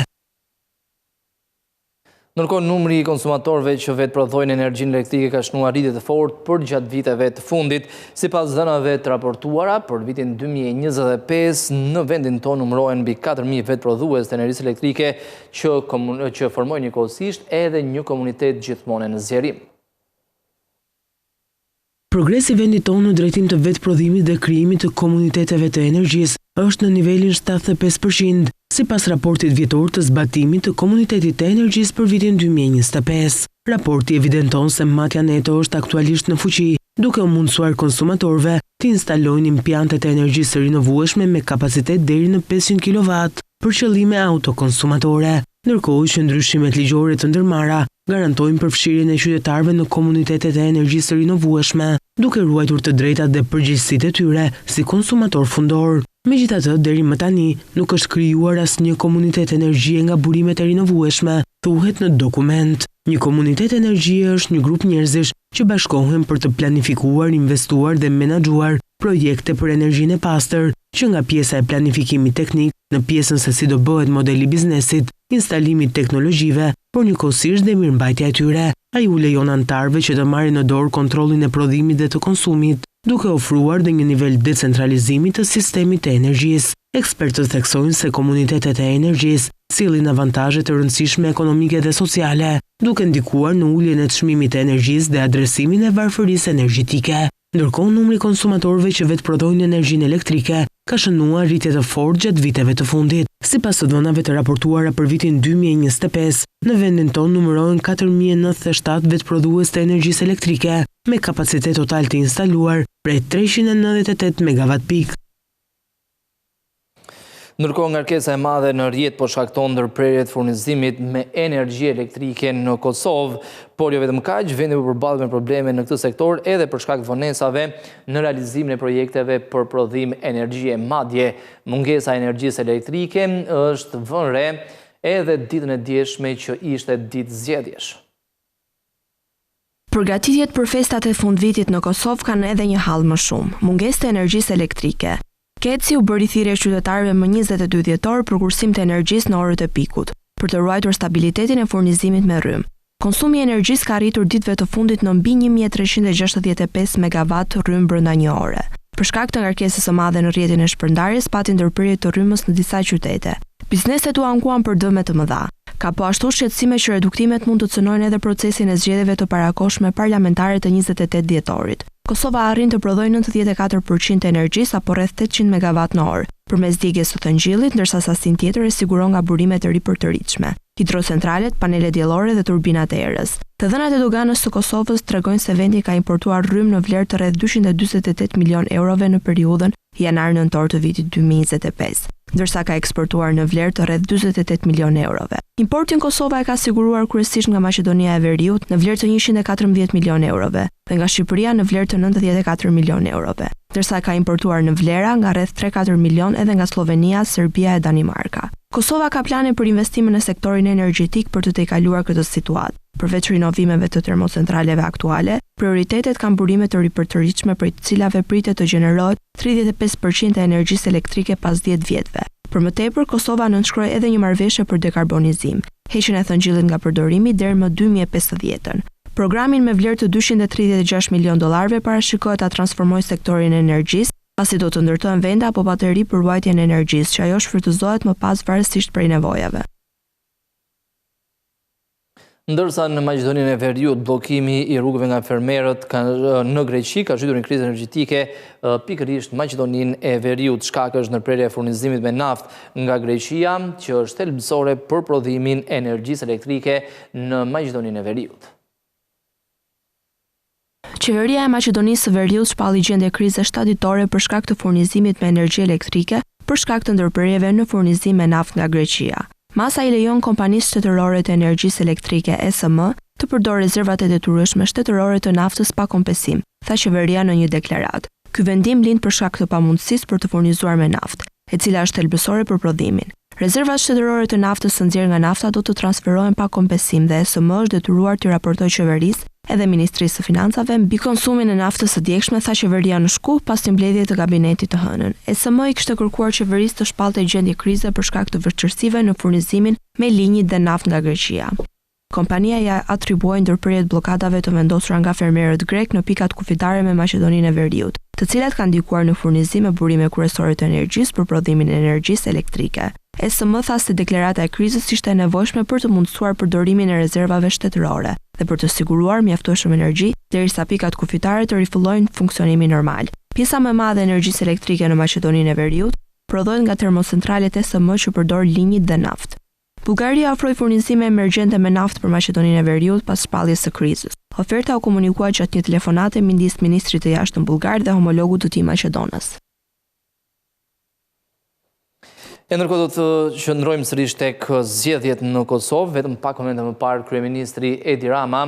Ndërkohë numri i konsumatorëve që vetë prodhojnë energjinë elektrike ka shënuar rritje të fortë përgjatë viteve të fundit. Sipas të dhënave të raportuara për vitin 2025, në vendin tonë numërohen mbi 4.000 vetëprodhues të energjisë elektrike që, që formojnë njëkohësisht edhe një komunitet gjithmonë në zgjerim. Progresi i vendit tonë në drejtim të vetëprodhimit dhe krijimit të komuniteteve të energjisë është në nivelin 75%, sipas raportit vjetor të zbatimit të Komunitetit të Energjisë për vitin 2025. Raporti evidenton se matja neto është aktualisht në fuqi, duke u mundësuar konsumatorëve të instalojnë impiantet e energjisë së rinovueshme me kapacitet deri në 500 kW për qëllime autokonsumatore. Ndërkohë që ndryshimet ligjore të ndërmarra garantojnë përfshirjen e qytetarëve në komunitetet e energjisë së rinovueshme, duke ruajtur të drejtat dhe përgjegjësitë e tyre si konsumator fundor. Megjithatë, deri më tani, nuk është krijuar asnjë komunitet energjie nga burimet e rinovueshme, thuhet në dokument. Një komunitet energjie është një grup njerëzish që bashkohen për të planifikuar, investuar dhe menaxhuar projekte për energjinë e pastër, që nga pjesa e planifikimit teknik, në pjesën se si do bëhet modeli i biznesit, instalimi i teknologjive, por njëkohësisht dhe mirëmbajtja e tyre. Ai u lejon anëtarëve që të marrin në dorë kontrollin e prodhimit dhe të konsumit, duke ofruar dhe një nivel decentralizimi të sistemit të energjisë. Ekspertët theksojnë se komunitetet e energjisë sjellin avantazhe të rëndësishme ekonomike dhe sociale, duke ndikuar në uljen e çmimit të energjisë dhe adresimin e varfërisë energjetike. Ndërkohë, numri i konsumatorëve që vetë prodhojnë energjinë elektrike ka shënuar rritje të fortë gjatë viteve të fundit. Sipas të dhënave të raportuara për vitin 2025, në vendin tonë numërohen 4097 vetëprodhues të energjisë elektrike, me kapacitet total të instaluar prej 398 megawatt pikë. Ndërkohë ngarkesa e madhe në rrjet po shkakton ndërprerje të furnizimit me energji elektrike në Kosovë, por jo vetëm kaq, vendi po përballet me probleme në këtë sektor edhe për shkak të vonesave në realizimin e projekteve për prodhim energjie. Madje, mungesa e energjisë elektrike është vënë re edhe ditën e djeshme që ishte ditë zgjedhjesh. Përgatitjet për festat e fundvitit në Kosovë kanë edhe një hall më shumë, mungesë të energjisë elektrike. KEDS-i u bëri thirrje qytetarëve më 22 dhjetor për kursim të energjisë në orët e pikut, për të ruajtur stabilitetin e furnizimit me rrymë. Konsumi i energjisë ka arritur ditëve të fundit në mbi 1365 megavat rrymë brenda një ore. Për shkak të ngarkesës së madhe në rrjetin e shpërndarjes pati ndërprerje të rrymës në disa qytete. Bizneset u ankuan për dëme të mëdha. Ka po ashtu shqetësime që reduktimet mund të cënojnë edhe procesin e zgjedhjeve të parakohshme parlamentare të 28 dhjetorit. Kosova arrin të prodhojë 94 për qind të energjisë apo rreth 800 megavat në orë, përmes djegies së thëngjillit, ndërsa sasinë tjetër e siguron nga burimet e ripërtëritshme, hidrocentralet, panelet diellore dhe turbinat e erës. Të dhënat e doganës së Kosovës tregojnë se vendi ka importuar rrymë në vlerë të rreth 248 milionë eurove në periudhën janar-nëntor të vitit 2025, ndërsa ka eksportuar në vlerë të rreth 48 milionë eurove. Importin Kosova e ka siguruar kryesisht nga Maqedonia e Veriut në vlerë të 114 milionë eurove dhe nga Shqipëria në vlerë të 94 milionë eurove, ndërsa ka importuar në vlera nga rreth 3-4 milionë edhe nga Sllovenia, Serbia e Danimarka. Kosova ka plane për investime në sektorin energjetik për të tejkaluar këtë situatë. Përveç rinovimeve të termocentraleve aktuale, prioritetet kanë burime të ripërtëritshme prej të cilave pritet të gjenerohet 35% e energjisë elektrike pas 10 vjetëve. Për më tepër, Kosova nënshkroi edhe një marrëveshje për dekarbonizim, heqjen e thëngjillit nga përdorimi deri më 2050-ën. Programin me vlerë të 236 milion dollarëve parashikohet ta transformojë sektorin e energjisë, pasi do të ndërtohen vende apo bateri për ruajtjen e energjisë, që ajo shfrytëzohet më pas varësisht prej nevojave. Ndërsa në Maqedoninë e Veriut, bllokimi i rrugëve nga fermerët në Greqi ka zhytur në krizë energjetike pikërisht Maqedoninë e Veriut. Shkak është ndërprerja e furnizimit me naftë nga Greqia, që është thelbësore për prodhimin e energjisë elektrike në Maqedoninë e Veriut. Qeveria e Maqedonisë së Veriut shpalli gjendje krize 7 ditore për shkak të furnizimit me energji elektrike për shkak të ndërprerjeve në furnizim me naftë nga Greqia. Masa i lejon kompanisë shtetërore të energjisë elektrike ESM të përdorë rezervat e detyrueshme shtetërore të naftës pa kompensim, tha qeveria në një deklaratë. Ky vendim lind për shkak të pamundësisë për të furnizuar me naftë, e cila është thelbësore për prodhimin. Rezervat shtetërore të naftës së nxjerrë nga nafta do të transferohen pa kompensim dhe ESM është detyruar t'i raportojë qeverisë edhe Ministrisë së Financave mbi konsumin e naftës së djegshme, tha qeveria në Shkup pas një mbledhje të kabinetit të hënën. ESM i kishte kërkuar qeverisë të shpallte gjendje krize për shkak të vështirësive në furnizimin me linjit dhe naftë nga Greqia. Kompania ia atribuoi ndërprerjet bllokadave të vendosura nga fermerët grekë në pikat kufitare me Maqedoninë e Veriut, të cilat kanë ndikuar në furnizim me burime kryesore të energjisë për prodhimin e energjisë elektrike. ESM tha se deklarata e krizës ishte e nevojshme për të mundësuar përdorimin e rezervave shtetërore dhe për të siguruar mjaftueshëm energji derisa pikat kufitare të rifillojnë funksionimin normal. Pjesa më e madhe e energjisë elektrike në Maqedoninë e Veriut prodhohet nga termocentralet ESM që përdor linjit dhe naftë. Bullgaria ofroi furnizime emergjente me naftë për Maqedoninë e Veriut pas shpalljes së krizës. Oferta u komunikua gjatë një telefonate midis ministrit të jashtëm bullgar dhe homologut të tij maqedonas. E ndërkohë do të qëndrojmë sërish tek zgjedhjet në Kosovë, vetëm pak momente më parë kryeministri Edi Rama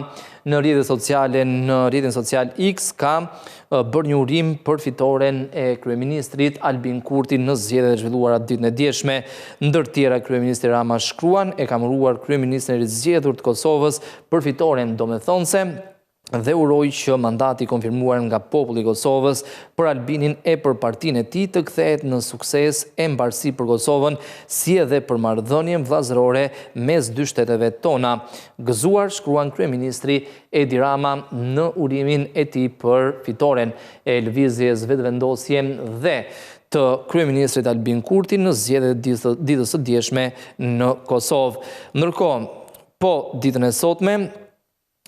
në rrjetet sociale, në rrjetin social X ka bërë një urim për fitoren e kryeministrit Albin Kurti në zgjedhjet e zhvilluara ditën e djeshme. Ndër tjera kryeministri Rama shkruan e kam uruar kryeministrin e rizgjedhur të Kosovës për fitoren domethënëse dhe uroj që mandati i konfirmuar nga populli i Kosovës për Albinin e për partinë e tij të kthehet në sukses e mbarësi për Kosovën, si edhe për marrëdhënien vëllazërore mes dy shteteve tona. Gëzuar, shkruan kryeministri Edi Rama në urimin e tij për fitoren e lëvizjes Vetëvendosje dhe të kryeministrit Albin Kurti në zgjedhjet e ditës së djeshme në Kosovë. Ndërkohë, po ditën e sotme,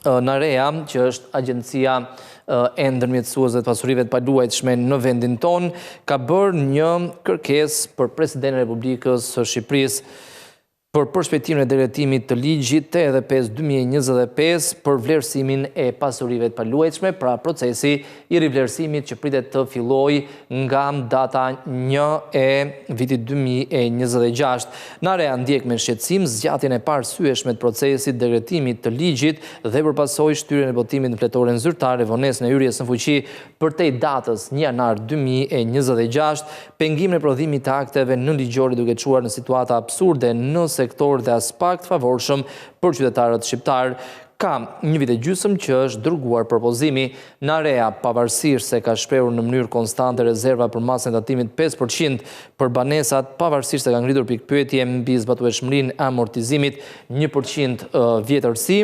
NAREA, që është agjencia e ndërmjetësuesve të pasurive të paluajtshme në vendin tonë, ka bërë një kërkesë për presidentin e Republikës së Shqipërisë për përshpejtimin e dekretimit të ligjit 85-2025 për vlerësimin e pasurive të paluajtshme, pra procesi i rivlerësimit që pritet të fillojë nga data 1 e vitit 2026. NAREA ndjek me shqetësim zgjatjen e paarsyeshme të procesit dekretimit të ligjit dhe për pasojë shtyrjen e botimit në fletoren zyrtare, vonesën e hyrjes në fuqi përtej datës 1 janar 2026, pengimin e prodhimit të akteve nënligjore duke çuar në situata absurde në sektor dhe aspak të favorshëm për qytetarët shqiptarë. Ka një vit e gjysmë që është dërguar propozimi. NAREA, pavarësisht se ka shprehur në mënyrë konstante rezerva për masën e tatimit 5% për banesat, pavarësisht se ka ngritur pikëpyetje mbi zbatueshmërinë e amortizimit 1% vjetërsi,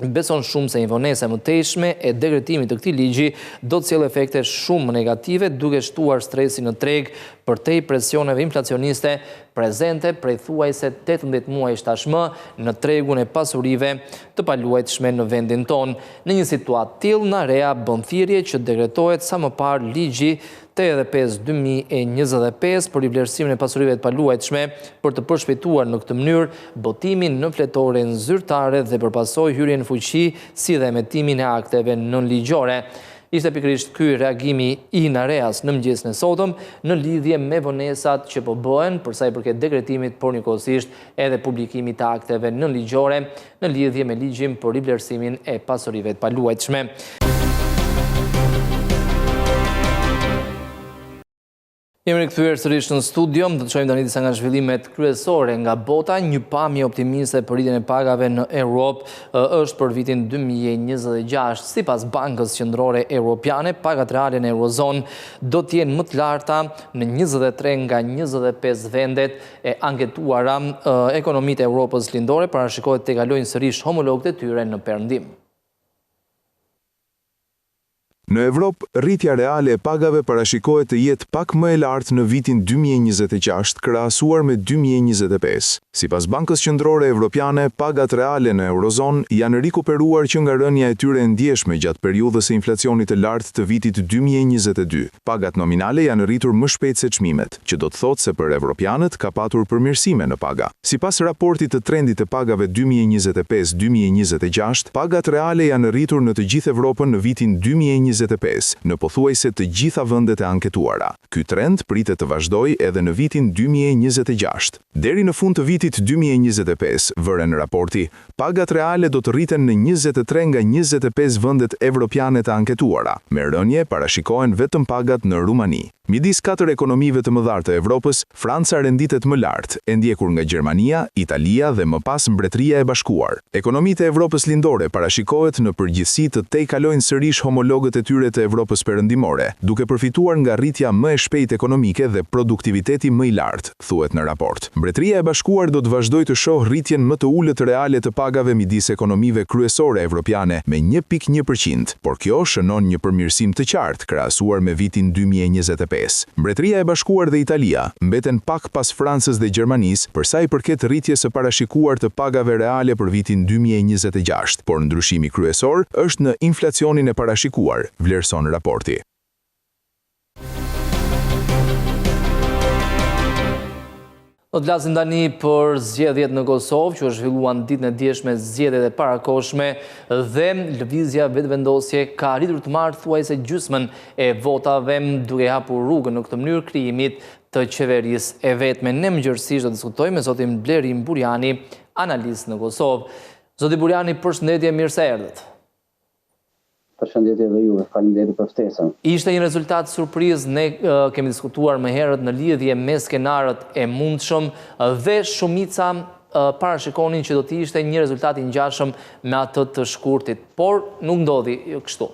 beson shumë se një vonesë e mëtejshme e dekretimit të këtij ligji do të sjellë efekte shumë më negative, duke shtuar stresin në treg përtej presioneve inflacioniste prezente prej thuajse 18 muajsh tashmë në tregun e pasurive të paluajtshme në vendin tonë. Në një situatë të tillë, NAREA bën thirrje që të dekretohet sa më parë ligji 85 2025 për rivlerësimin e pasurive të paluajtshme për të përshpejtuar në këtë mënyrë botimin në fletoren zyrtare dhe për pasojë hyrjen në fuqi si dhe emetimin e akteve nënligjore. Ishte pikërisht ky reagimi i NAREA-s në mëngjesin e sotëm në lidhje me vonesat që po bëhen për sa i përket dekretimit por njëkohësisht edhe publikimit të akteve nënligjore në lidhje me ligjin për rivlerësimin e pasurive të paluajtshme. Jemi rikthyer sërish në studio, do të shohim tani disa nga zhvillimet kryesore nga bota. Një pamje optimiste për rritjen e pagave në Europë është për vitin 2026. Sipas Bankës Qendrore Europiane, pagat reale në Eurozonë do të jenë më të larta në 23 nga 25 vendet e anketuara. Ekonomitë e Europës Lindore parashikohet të kalojnë sërish homologët e tyre në Perëndim. Në Evropë, rritja reale e pagave parashikohet të jetë pak më e lartë në vitin 2026 krahasuar me 2025. Sipas Bankës Qendrore Evropiane, pagat reale në Eurozonë janë rikuperuar që nga rënia e tyre e ndjeshme gjatë periudhës së inflacionit të lartë të vitit 2022. Pagat nominale janë rritur më shpejt se çmimet, që do të thotë se për evropianët ka patur përmirësime në paga. Sipas raportit të trendit të pagave 2025, 2026, pagat reale janë rritur në të gjithë Evropën në vitin 2025, në pothuajse të gjitha vendet e anketuara. Ky trend pritet të vazhdojë edhe në vitin 2026. Deri në fund të vitit 2025, vëren raporti, pagat reale do të rriten në 23 nga 25 vendet evropiane të anketuara, me rënie parashikohen vetëm pagat në Rumani. Midis katër ekonomive të mëdha të Evropës, Franca renditet më lart, e ndjekur nga Gjermania, Italia dhe më pas Mbretëria e Bashkuar. Ekonomitë e Evropës Lindore parashikohet në përgjithësi të tejkalojnë sërish homologët e tyre të Evropës Perëndimore, duke përfituar nga rritja më e shpejtë ekonomike dhe produktiviteti më i lartë. thuhet në raport. Mbretëria e Bashkuar do të vazhdojë të shohë rritjen më të ulët reale të pagave midis ekonomive kryesore evropiane me 1,1%, por kjo shënon një përmirësim të qartë krahasuar me vitin 2025. Mbretëria e Bashkuar dhe Italia mbeten pak pas Francës dhe Gjermanisë për sa i përket rritjes së parashikuar të pagave reale për vitin 2026, por ndryshimi kryesor është në inflacionin e parashikuar, vlerëson raporti. Do të flasim tani për zgjedhjet në Kosovë, që u zhvilluan ditën e djeshme zgjedhjet e parakohshme dhe lëvizja Vetëvendosje ka arritur të marrë thuajse gjysmën e votave duke hapur rrugën në këtë mënyrë krijimit të qeverisë e vetme. Ne më gjerësisht do të diskutojmë me zotin Blerim Burjani, analist në Kosovë. Zoti Burjani, përshëndetje, mirë se erdhët. Përshëndetje edhe juve, faleminderit për ftesën. Ishte një rezultat surprizë, ne kemi diskutuar më herët në lidhje me skenarët e mundshëm dhe shumica parashikonin që do të ishte një rezultat i ngjashëm me atë të shkurtit, por nuk ndodhi kështu.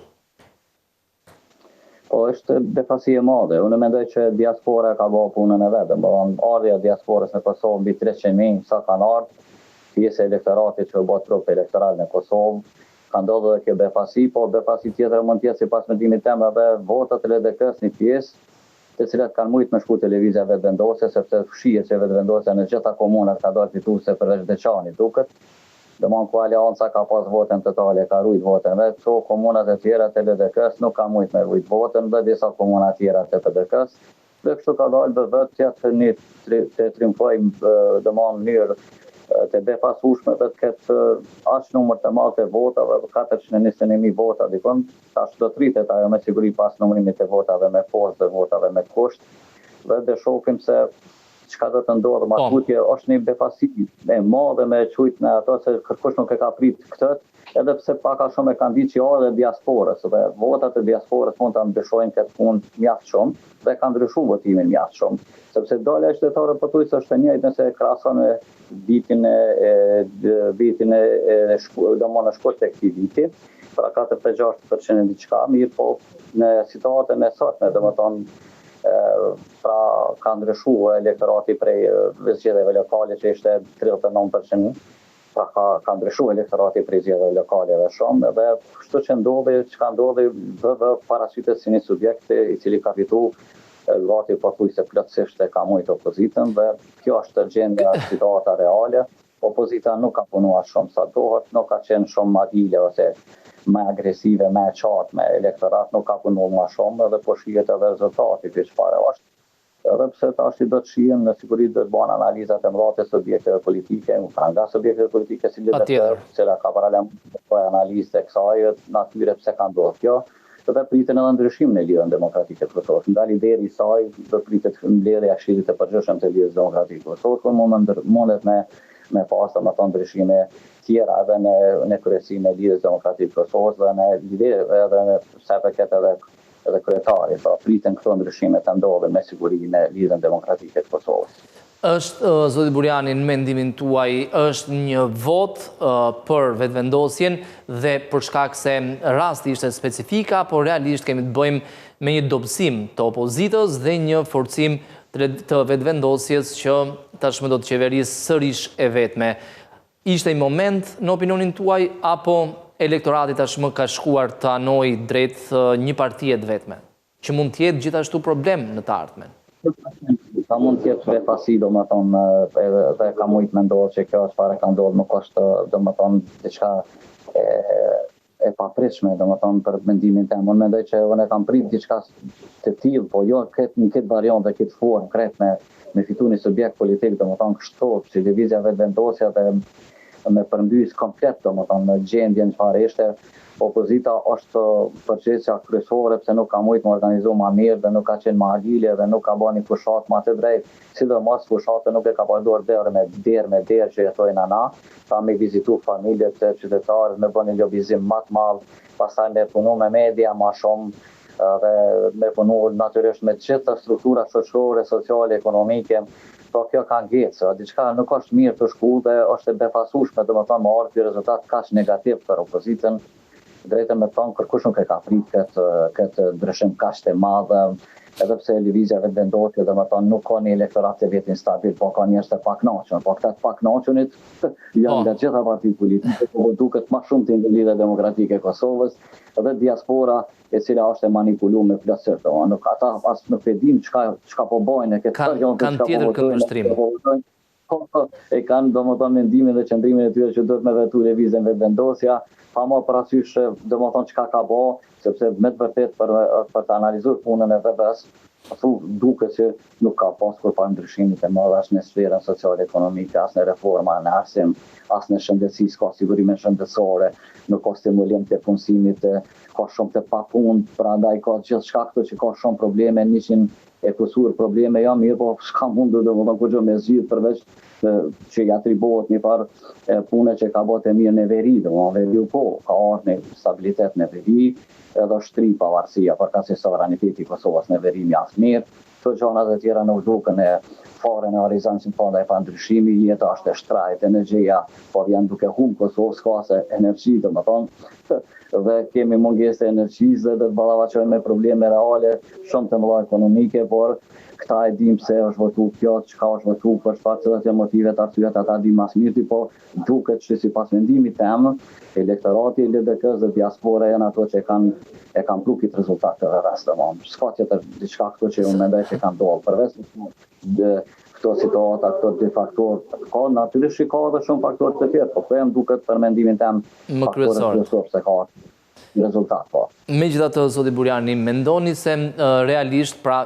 Po, është befasi e madhe. Unë mendoj që diaspora ka bërë punën e vet, domethënë ardhja e diasporës në Kosovë mbi 300.000 sa kanë ardhur, pjesë e elektoratit që u bë trup elektoral në Kosovë, Ka ndodhur edhe kjo befasi, po befasi tjetër mund të jetë sipas mendimit tem edhe votat e LDK-së një pjesë, të cilat kanë mujt me shku te Lëvizja Vetëvendosje, sepse shihet që Vetëvendosja në gjitha komunat ka dalë fituese përveç Deçanit duket, domthon ku Aleanca ka pas votën totale, ka rujt votën vet, këto komunat e tjera të LDK-së nuk kanë mujt me rujt votën dhe disa komuna tjera të PDK-së, Dhe kështu ka dalë BV të jetë një të triumfojë domethënë në mënyrë të befasueshme dhe të ketë aq numër të madh të votave, 421.000 vota dikun, tash do të rritet ajo me siguri pas numërimit të votave me postë dhe votave me kusht, dhe do shohim se çka do të ndodhë ma po. tutje, është një befasi e madhe me e qujt në ato se kërkush nuk e ka prit këtë. Edhe pse pak a shumë e kanë ditë që ardhja e diasporës dhe votat e diasporës mund ta ndryshojnë këtë punë mjaft shumë dhe kanë ndryshu votimin mjaft shumë, sepse dalja e qytetarëve pothuajse është e njëjtë nëse e krahason me vitin e vitin e domethënë në shkurt të këtij viti, pra 46 për qind e diçka, mirëpo në situatën e sotme, domethënë pra ka ndryshu elektorati prej zgjedhjeve lokale që ishte 39 për qind, Pra ka ka ndryshu elektorati prej zgjedhjeve lokale edhe shumë edhe kështu që ndodhi çka ndodhi VV paraqitet si një subjekt i cili ka fitu gati pothuajse plotësisht e ka mujt opozitën dhe kjo është gjendja situata reale. Opozita nuk ka punuar shumë sa duhet, nuk ka qenë shumë agile ose më agresive, më e qartë me elektorat, nuk ka punu më shumë edhe po shihet edhe rezultati që çfarë është. Edhe pse tashti do të shihen, me siguri do të bëhen analizat e mëdha të subjekteve politike, pra nga subjektet politike si LDK, e cila ka paralajmëruar të bëjë analizë të kësaj natyre pse ka ndodhur kjo, dhe priten edhe ndryshime në Lidhjen Demokratike të Kosovës. Nga lideri i saj do të pritet mbledhja e Këshillit të Përgjithshëm të Lidhjes Demokratike të Kosovës, ku mundet me me pas domethënë ndryshime tjera edhe në në kryesinë e Lidhjes Demokratike të Kosovës dhe në lider edhe në sa i përket edhe edhe kryetari, pra priten këto ndryshime të ndodhin me siguri në Lidhjen Demokratike të Kosovës. Është, zoti Burjani, në mendimin tuaj, është një votë për Vetëvendosjen dhe për shkak se rasti ishte specifik apo realisht kemi të bëjmë me një dobësim të opozitës dhe një forcim të Vetëvendosjes që tashmë do të qeverisë sërish e vetme. Ishte një moment në opinionin tuaj apo elektorati tashmë ka shkuar të anojë drejt një partie të vetme, që mund të jetë gjithashtu problem në të ardhmen? Ka mund të jetë befasi, domethënë, edhe dhe ka mujt me ndodhë që kjo çfarë ka ndodhë nuk është, domethënë, diçka e e papritshme, domethënë për mendimin tim. Unë mendoj që unë e kam prit diçka të tillë, po jo këtë në këtë variant dhe këtë formë krejt me me fitu një subjekt politik, domethënë kështu, si Lëvizja Vetëvendosja dhe me përmbys komplet, domethënë në gjendjen çfarë ishte, opozita është përgjegjësja kryesore pse nuk ka mujt me organizu ma mirë dhe nuk ka qenë ma agile dhe nuk ka ba një fushatë ma të drejtë, sidomos fushatën nuk e ka përdorë derë me derë me derë që e thojnë ana, pra me vizitu familjet e qytetarët, me bo një lobizim ma të madh, pastaj me punu me media ma shumë dhe me punu natyrisht me të gjitha strukturat shoqërore, sociale, ekonomike, pra kjo ka ngecë, diçka nuk është mirë tu shku dhe është e befasueshme domethënë me ardhë ky rezultat kaq negativ për opozitën, Drejtën me thonë, kërkush nuk e ka prit këtë këtë ndryshim kaq të madh, edhe pse Lëvizja Vetëvendosje, domethënë, nuk ka një elektorat të vetin stabil, po ka njerëz të pakënaqur, po këta të pakënaqunit janë po. nga gjitha partitë politike, po duket ma shumë te Lidhja Demokratike e Kosovës dhe diaspora e cila është e manipuluar plotësisht, domethënë, nuk ata as nuk e dinë çka çka po bëjnë në këtë kanë, kanë tjetër po këndvështrim. Po votojnë. Po, po, e kanë domethënë mendimin dhe qëndrimin e tyre që duhet me votu Lëvizjen Vetëvendosja, pa marrë parasysh domethënë çka ka bo, sepse me të vërtetë për për të analizuar punën e VV-së, thu duket që nuk ka pas kurrfarë ndryshimi të madh as në sferën sociale ekonomike, as në reforma në arsim, as në shëndetësi, s'ka sigurime shëndetësore, nuk ka stimulim të punësimit, ka shumë të papunë, prandaj ka gjithçka këtu që ka shumë probleme, 100 e kusur probleme janë mirë, po s'ka mundur domethënë kurgjë me zgjidh përveç që i atribuohet një farë pune që ka bërë të mirë në veri, domethënë veriu po, ka ardhur një stabilitet në veri, edhe është shtri pavarësia, përkatësisht sovraniteti i Kosovës në veri mjaft mirë, këto gjanat e tjera nuk duken e fare në horizont si pa ndonjë ndryshimi, jeta është e shtrajtë, energjia po vjen duke humb Kosovë, s'ka as energji, domethënë, dhe kemi mungesë të energjisë dhe do të ballafaqohemi me probleme reale shumë të mëdha ekonomike, por këta e dimë pse është votu kjo, çka është votu, për çfarë, cilat janë motivet, arsyet, ata dinë ma së miri, po duket që sipas mendimit tem, elektorati i LDK-së dhe diaspora janë ato që e kanë e kanë pru këtë rezultat të VV-së, domethënë, s'ka tjetër diçka këtu që unë mendoj që ka ndodhur, përveç këto situata, këto dy faktorë, ka natyrisht që ka edhe shumë faktorë të tjerë, po këto janë duket për mendimin tem më kryesor. Kryesor se ka rezultat, po. Megjithatë, zoti Burjani, mendoni se realisht, pra,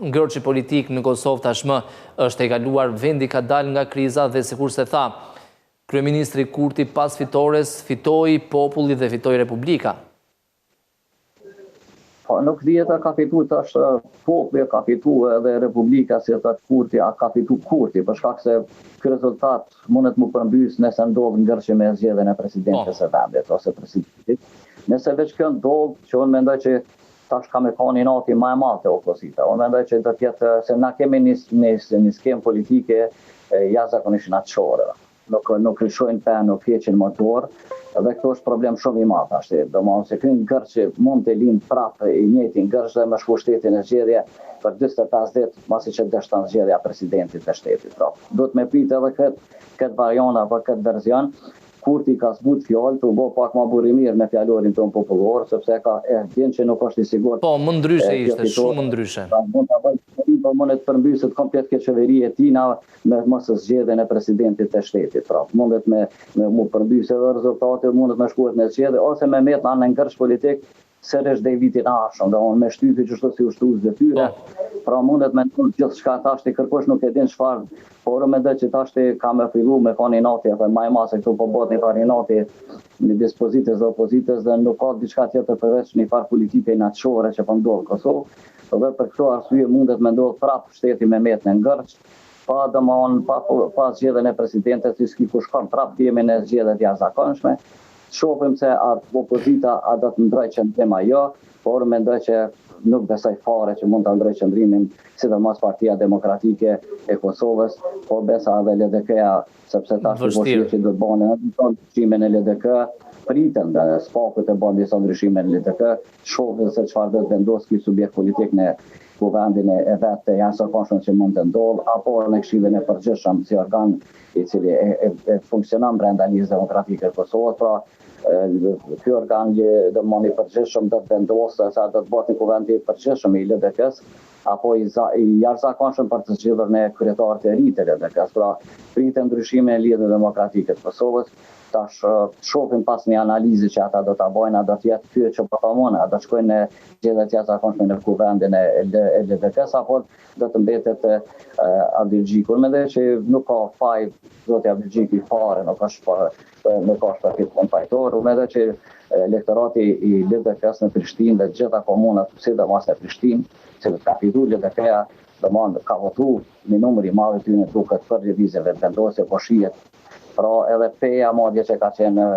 ngërçi politik në Kosovë tashmë është e kaluar, vendi ka dalë nga kriza dhe sikurse tha, Kryeministri Kurti pas fitores, fitoi populli dhe fitoi Republika. Po nuk dihet a ka fitu tash populli, a ka fitu edhe Republika, si e thotë Kurti, a ka fitu Kurti, për shkak se ky rezultat mundet mu përmbys nëse ndodh ngërçi me zgjedhjen e presidentes së vendit ose presidentit. Nëse veç kjo ndodh, që unë mendoj që tash ka me kanë inati ma e madh te opozita. Unë mendoj që do të jetë se na kemi një një një skemë politike jashtëzakonisht inatçore. Nuk nuk lëshojnë pe, nuk heqin më dorë dhe këtu është problem shumë i madh tash. Domethënë se ky ngërç që mund të lind prapë i njëjti ngërç dhe me shku shteti në zgjedhje për 45 ditë masi që dështon zgjedhja e presidentit të shtetit. Pra, duhet me prit edhe këtë këtë variant apo këtë version Kurti ka zbut fjalët, u bo pak ma burrë i mirë me fjalorin tonë popullor, sepse e ka e din që nuk është i sigurt. Po, më ndryshe ishte, shumë më ndryshe. Pra, mund ta bëjë qeverinë, po mundet të përmbyset komplet kjo qeveri e tina me mos zgjedhjen e presidentit të shtetit. Pra, mundet me me mu përmbys edhe rezultati, mundet me shkuhet në zgjedhje ose me met në ngërç politik sërish deri vitin e ardhshëm, domethënë me shty qështu si ushtrues detyre, po. pra mundet me ndodh gjithçka tashti kërkush nuk e din çfarë, por unë mendoj që tashti ka me fillu me kanë inati edhe ma i madh se këtu po bëhet një farë inati midis pozitës dhe opozitës dhe nuk ka diçka tjetër përveç një farë politike inatçore që po ndodh në Kosovë dhe për këto arsye mundet me ndodh prapë shteti me met në ngërç, pa domethënë pa pa zgjedhjen e presidentit si s'ki ku shkon prapë jemi në zgjedhje të jashtëzakonshme Shohim se a opozita a do të ndrojë qëndrim a jo, por mendoj që nuk besoj fare që mund ta ndrojë qëndrimin, sidomos Partia Demokratike e Kosovës, po besa edhe LDK-ja, sepse tash po shihet që do të bëhen edhe disa ndryshime në LDK, priten dhe s'paku të bëhen disa ndryshime në LDK, shohim se çfarë do të vendosë ky subjekt politik në kuvendin e vet të jashtëzakonshëm që mund të ndodhë, apo në Këshillin e Përgjithshëm si organ i cili e, e, e funksionon brenda Lidhjes Demokratike të Kosovës, pra ky organ domethënë i përgjithshëm do të vendosë se a do të bëhet një kuvend i përgjithshëm i LDK-së apo i, za, i jashtëzakonshëm për të zgjedhur një kryetar të ri të LDK-së. Pra, priten ndryshime në Lidhjen Demokratike të Kosovës, tash shohim pas një analize që ata do ta bëjnë, a do të jetë ky që po thonë, a do të shkojnë në zgjedhje të jashtëzakonshme në kuvendin e, e LDK-së apo do të mbetet Abdixhiku. Unë mendoj që nuk ka faj zoti Abdixhiku fare, nuk është pa, nuk është për këtë punë fajtor. Unë mendoj që elektorati i LDK-së në Prishtinë dhe gjitha komunat, sidomos në Prishtinë, që ka fitu LDK-ja, domethënë ka votu një numër i madh i tyre duket për lëvizjen Vetëvendosje, po shihet. Pra edhe Peja madje që ka qenë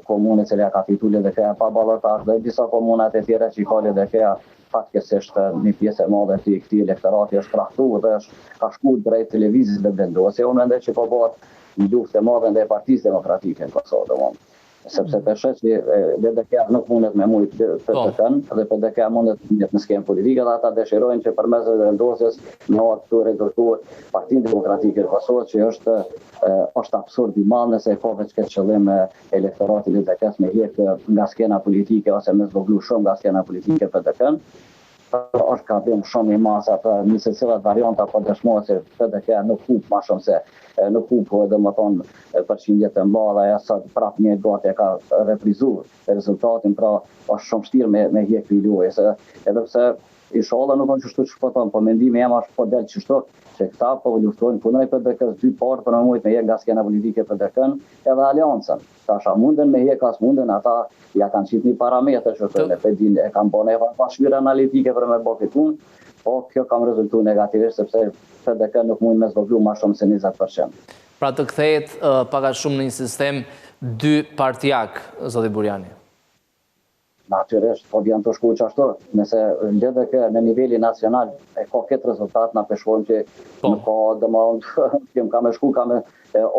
komunë e cila ka fitu LDK-ja pa balotazh dhe disa komunat e tjera që i ka LDK-ja fatkeqësisht një pjesë e madhe e këtij elektorati është tradhtu dhe është ka shku drejt lëvizjes Vetëvendosje. Unë mendoj që po bëhet një luftë e madhe ndaj Partisë Demokratike në Kosovë, domethënë sepse po shoh që LDK-ja nuk mundet me mujt PDK-n po. dhe PDK-ja mundet të jetë në skenë politike dhe ata dëshirojnë që përmes Vetëvendosjes me ardhë tu reduktu Partinë Demokratike të Kosovës që është është absurd i madh nëse e ka veç këtë qëllim elektorati i LDK-së me hjek nga skena politike ose me zvoglu shumë nga skena politike PDK-n. Është gabim shumë i madh se atë në secilat varianta po dëshmohet se PDK nuk hup ma shumë se nuk hup domethënë përqindje të mëdha, ajo sot prapë një gati e ka reprizu rezultatin, pra është shumë vështirë me me hjek prej lojës, edhe pse Ishalla nuk është kështu që po thon, po mendimi jem është po del qështu, që këta po luftojnë kundër PDK-së dy palë për me mujt me hjek nga skena politike PDK-n edhe Aleancën. Tash a munden me hjek a s'munden ata ja kanë qitë një parametër që thonë e din e kanë bo një pasqyrë analitike për me bo këtë punë, po kjo ka me rezultu negativisht sepse PDK nuk mund me zvoglu ma shumë se 20%. Pra të kthehet pak a shumë në një sistem dypartiak, zoti Burjani. Natyrisht, po vjen tu shku qashtu. Nëse LDK në nivelin nacional e ka këtë rezultat, na pe shohim që po. nuk ka, domethënë, kem ka me shku, ka me,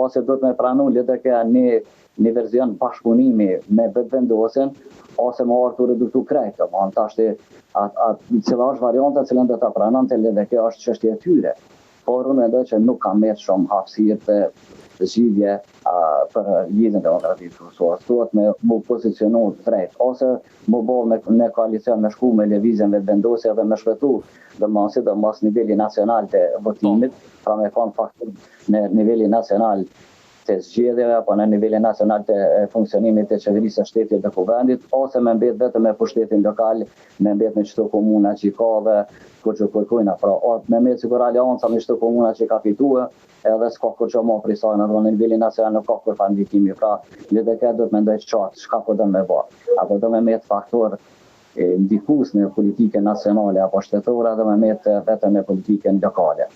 ose duhet me pranu LDK një, një verzion bashkëpunimi me Vetëvendosjen, ose me ardhë tu reduktu krejt, domethënë, tashti, a, a, cila është varianta cilën do ta pranonte LDK është çështje e tyre. Por unë mendoj që nuk ka met shumë hapësirë të zgjidhje për Lidhjen Demokratike të Kosovës. Duhet me mu pozicionu drejt, ose mu bo me, me koalicion, me shku me Lëvizjen Vetëvendosje dhe me shpëtu, domethënë sidomos niveli nacional të votimit, po. pra me konë faktor në nivelin nacional të zgjedhjeve apo në nivelin nacional të funksionimit të qeverisë së shtetit dhe kuvendit, ose me mbet vetëm me pushtetin lokal, me mbet me qëto komuna që i ka dhe kurgjë kërkujna, pra o, me mbet sikur aleanca me qëto komuna që i ka fitue, edhe s'ka kurgjë ma prej saj, në nivelin nacional nuk ka kurrfarë ndikimi, pra LDK do të mendojë qartë, çka po don me bo, a po do me mbet faktor. ndikues në politikën nacionale apo shtetërore dhe me metë vetëm në politikën lokale.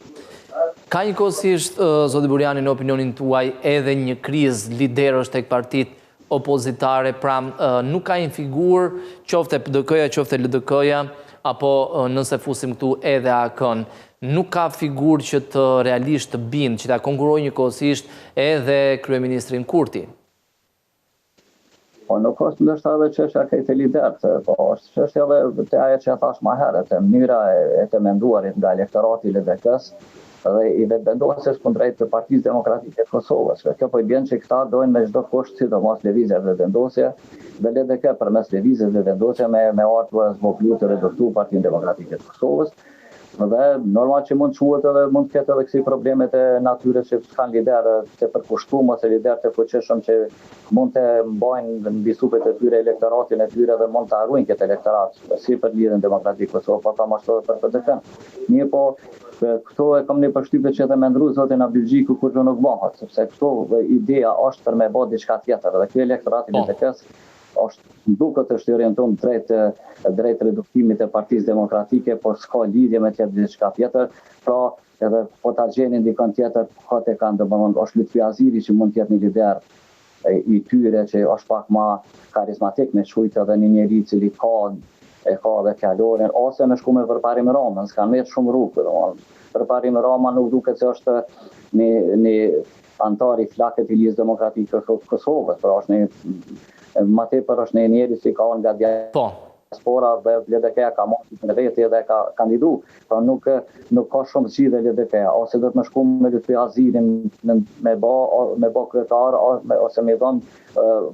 Ka njëkohësisht, zoti Burjani, në opinionin tuaj edhe një krizë liderësh tek partitë opozitare, pra nuk ka një figurë, qoftë PDK-ja, qoftë LDK-ja, apo nëse fusim këtu edhe AAK-në, nuk ka figurë që të realisht të bindë, që ta konkurrojë njëkohësisht edhe kryeministrin Kurti. Po nuk është ndoshta edhe çështja krejt te liderët, po është çështja edhe te ajo që e thashë ma herët, te mënyra e të menduarit nga elektorati i LDK-së dhe i Vetëvendosjes kundrejt të Partisë Demokratike të Kosovës. Kjo po i bjen që këta dojnë me çdo kusht, sidomos Lëvizja Vetëvendosje dhe LDK përmes Lëvizjes Vetëvendosje me me ardhë të zvogëlu të reduktu Partinë Demokratike të Kosovës. Dhe normal që mund të quhet edhe mund të ketë edhe kësi probleme të natyrës që s'kanë lider të përkushtum ose lider të fuqishëm që mund të mbajnë mbi supet e tyre elektoratin e tyre dhe mund ta ruajnë këtë elektorat si për Lidhjen Demokratike të Kosovës, po tam ashtu edhe për PDK-në. Mirëpo, këtu e kam një përshtypje që edhe me ndrru zotin Abdixhiku kurrgjë nuk bëhet, sepse këtu ideja është për me bë diçka tjetër dhe ky elektorat i po. LDK-së është më duket është i orientuar drejt drejt reduktimit të Partisë Demokratike, por s'ka lidhje me tjetër diçka tjetër. Pra, edhe po ta gjenin dikon tjetër, kot e kanë, domethënë është Lutfi Haziri që mund të jetë një lider i tyre që është pak ma karizmatik me qujtë edhe një njeri i cili ka e ka edhe fjalorin, ose me shku me Përparim Ramën, s'kanë met shumë rrugë, domethënë. Përparim Rama nuk duket se është një, një anëtar i flakët i Lidhjes Demokratike të Kosovës, pra është një ma tepër është një njeri që ka nga po. diaspora dhe LDK-ja ka marrë në veti dhe ka kandidu. Pra nuk nuk ka shumë zgjidhje LDK-ja, ose do të me shku me Lutfi Hazirin me, me ba me ba kryetar ose me dhon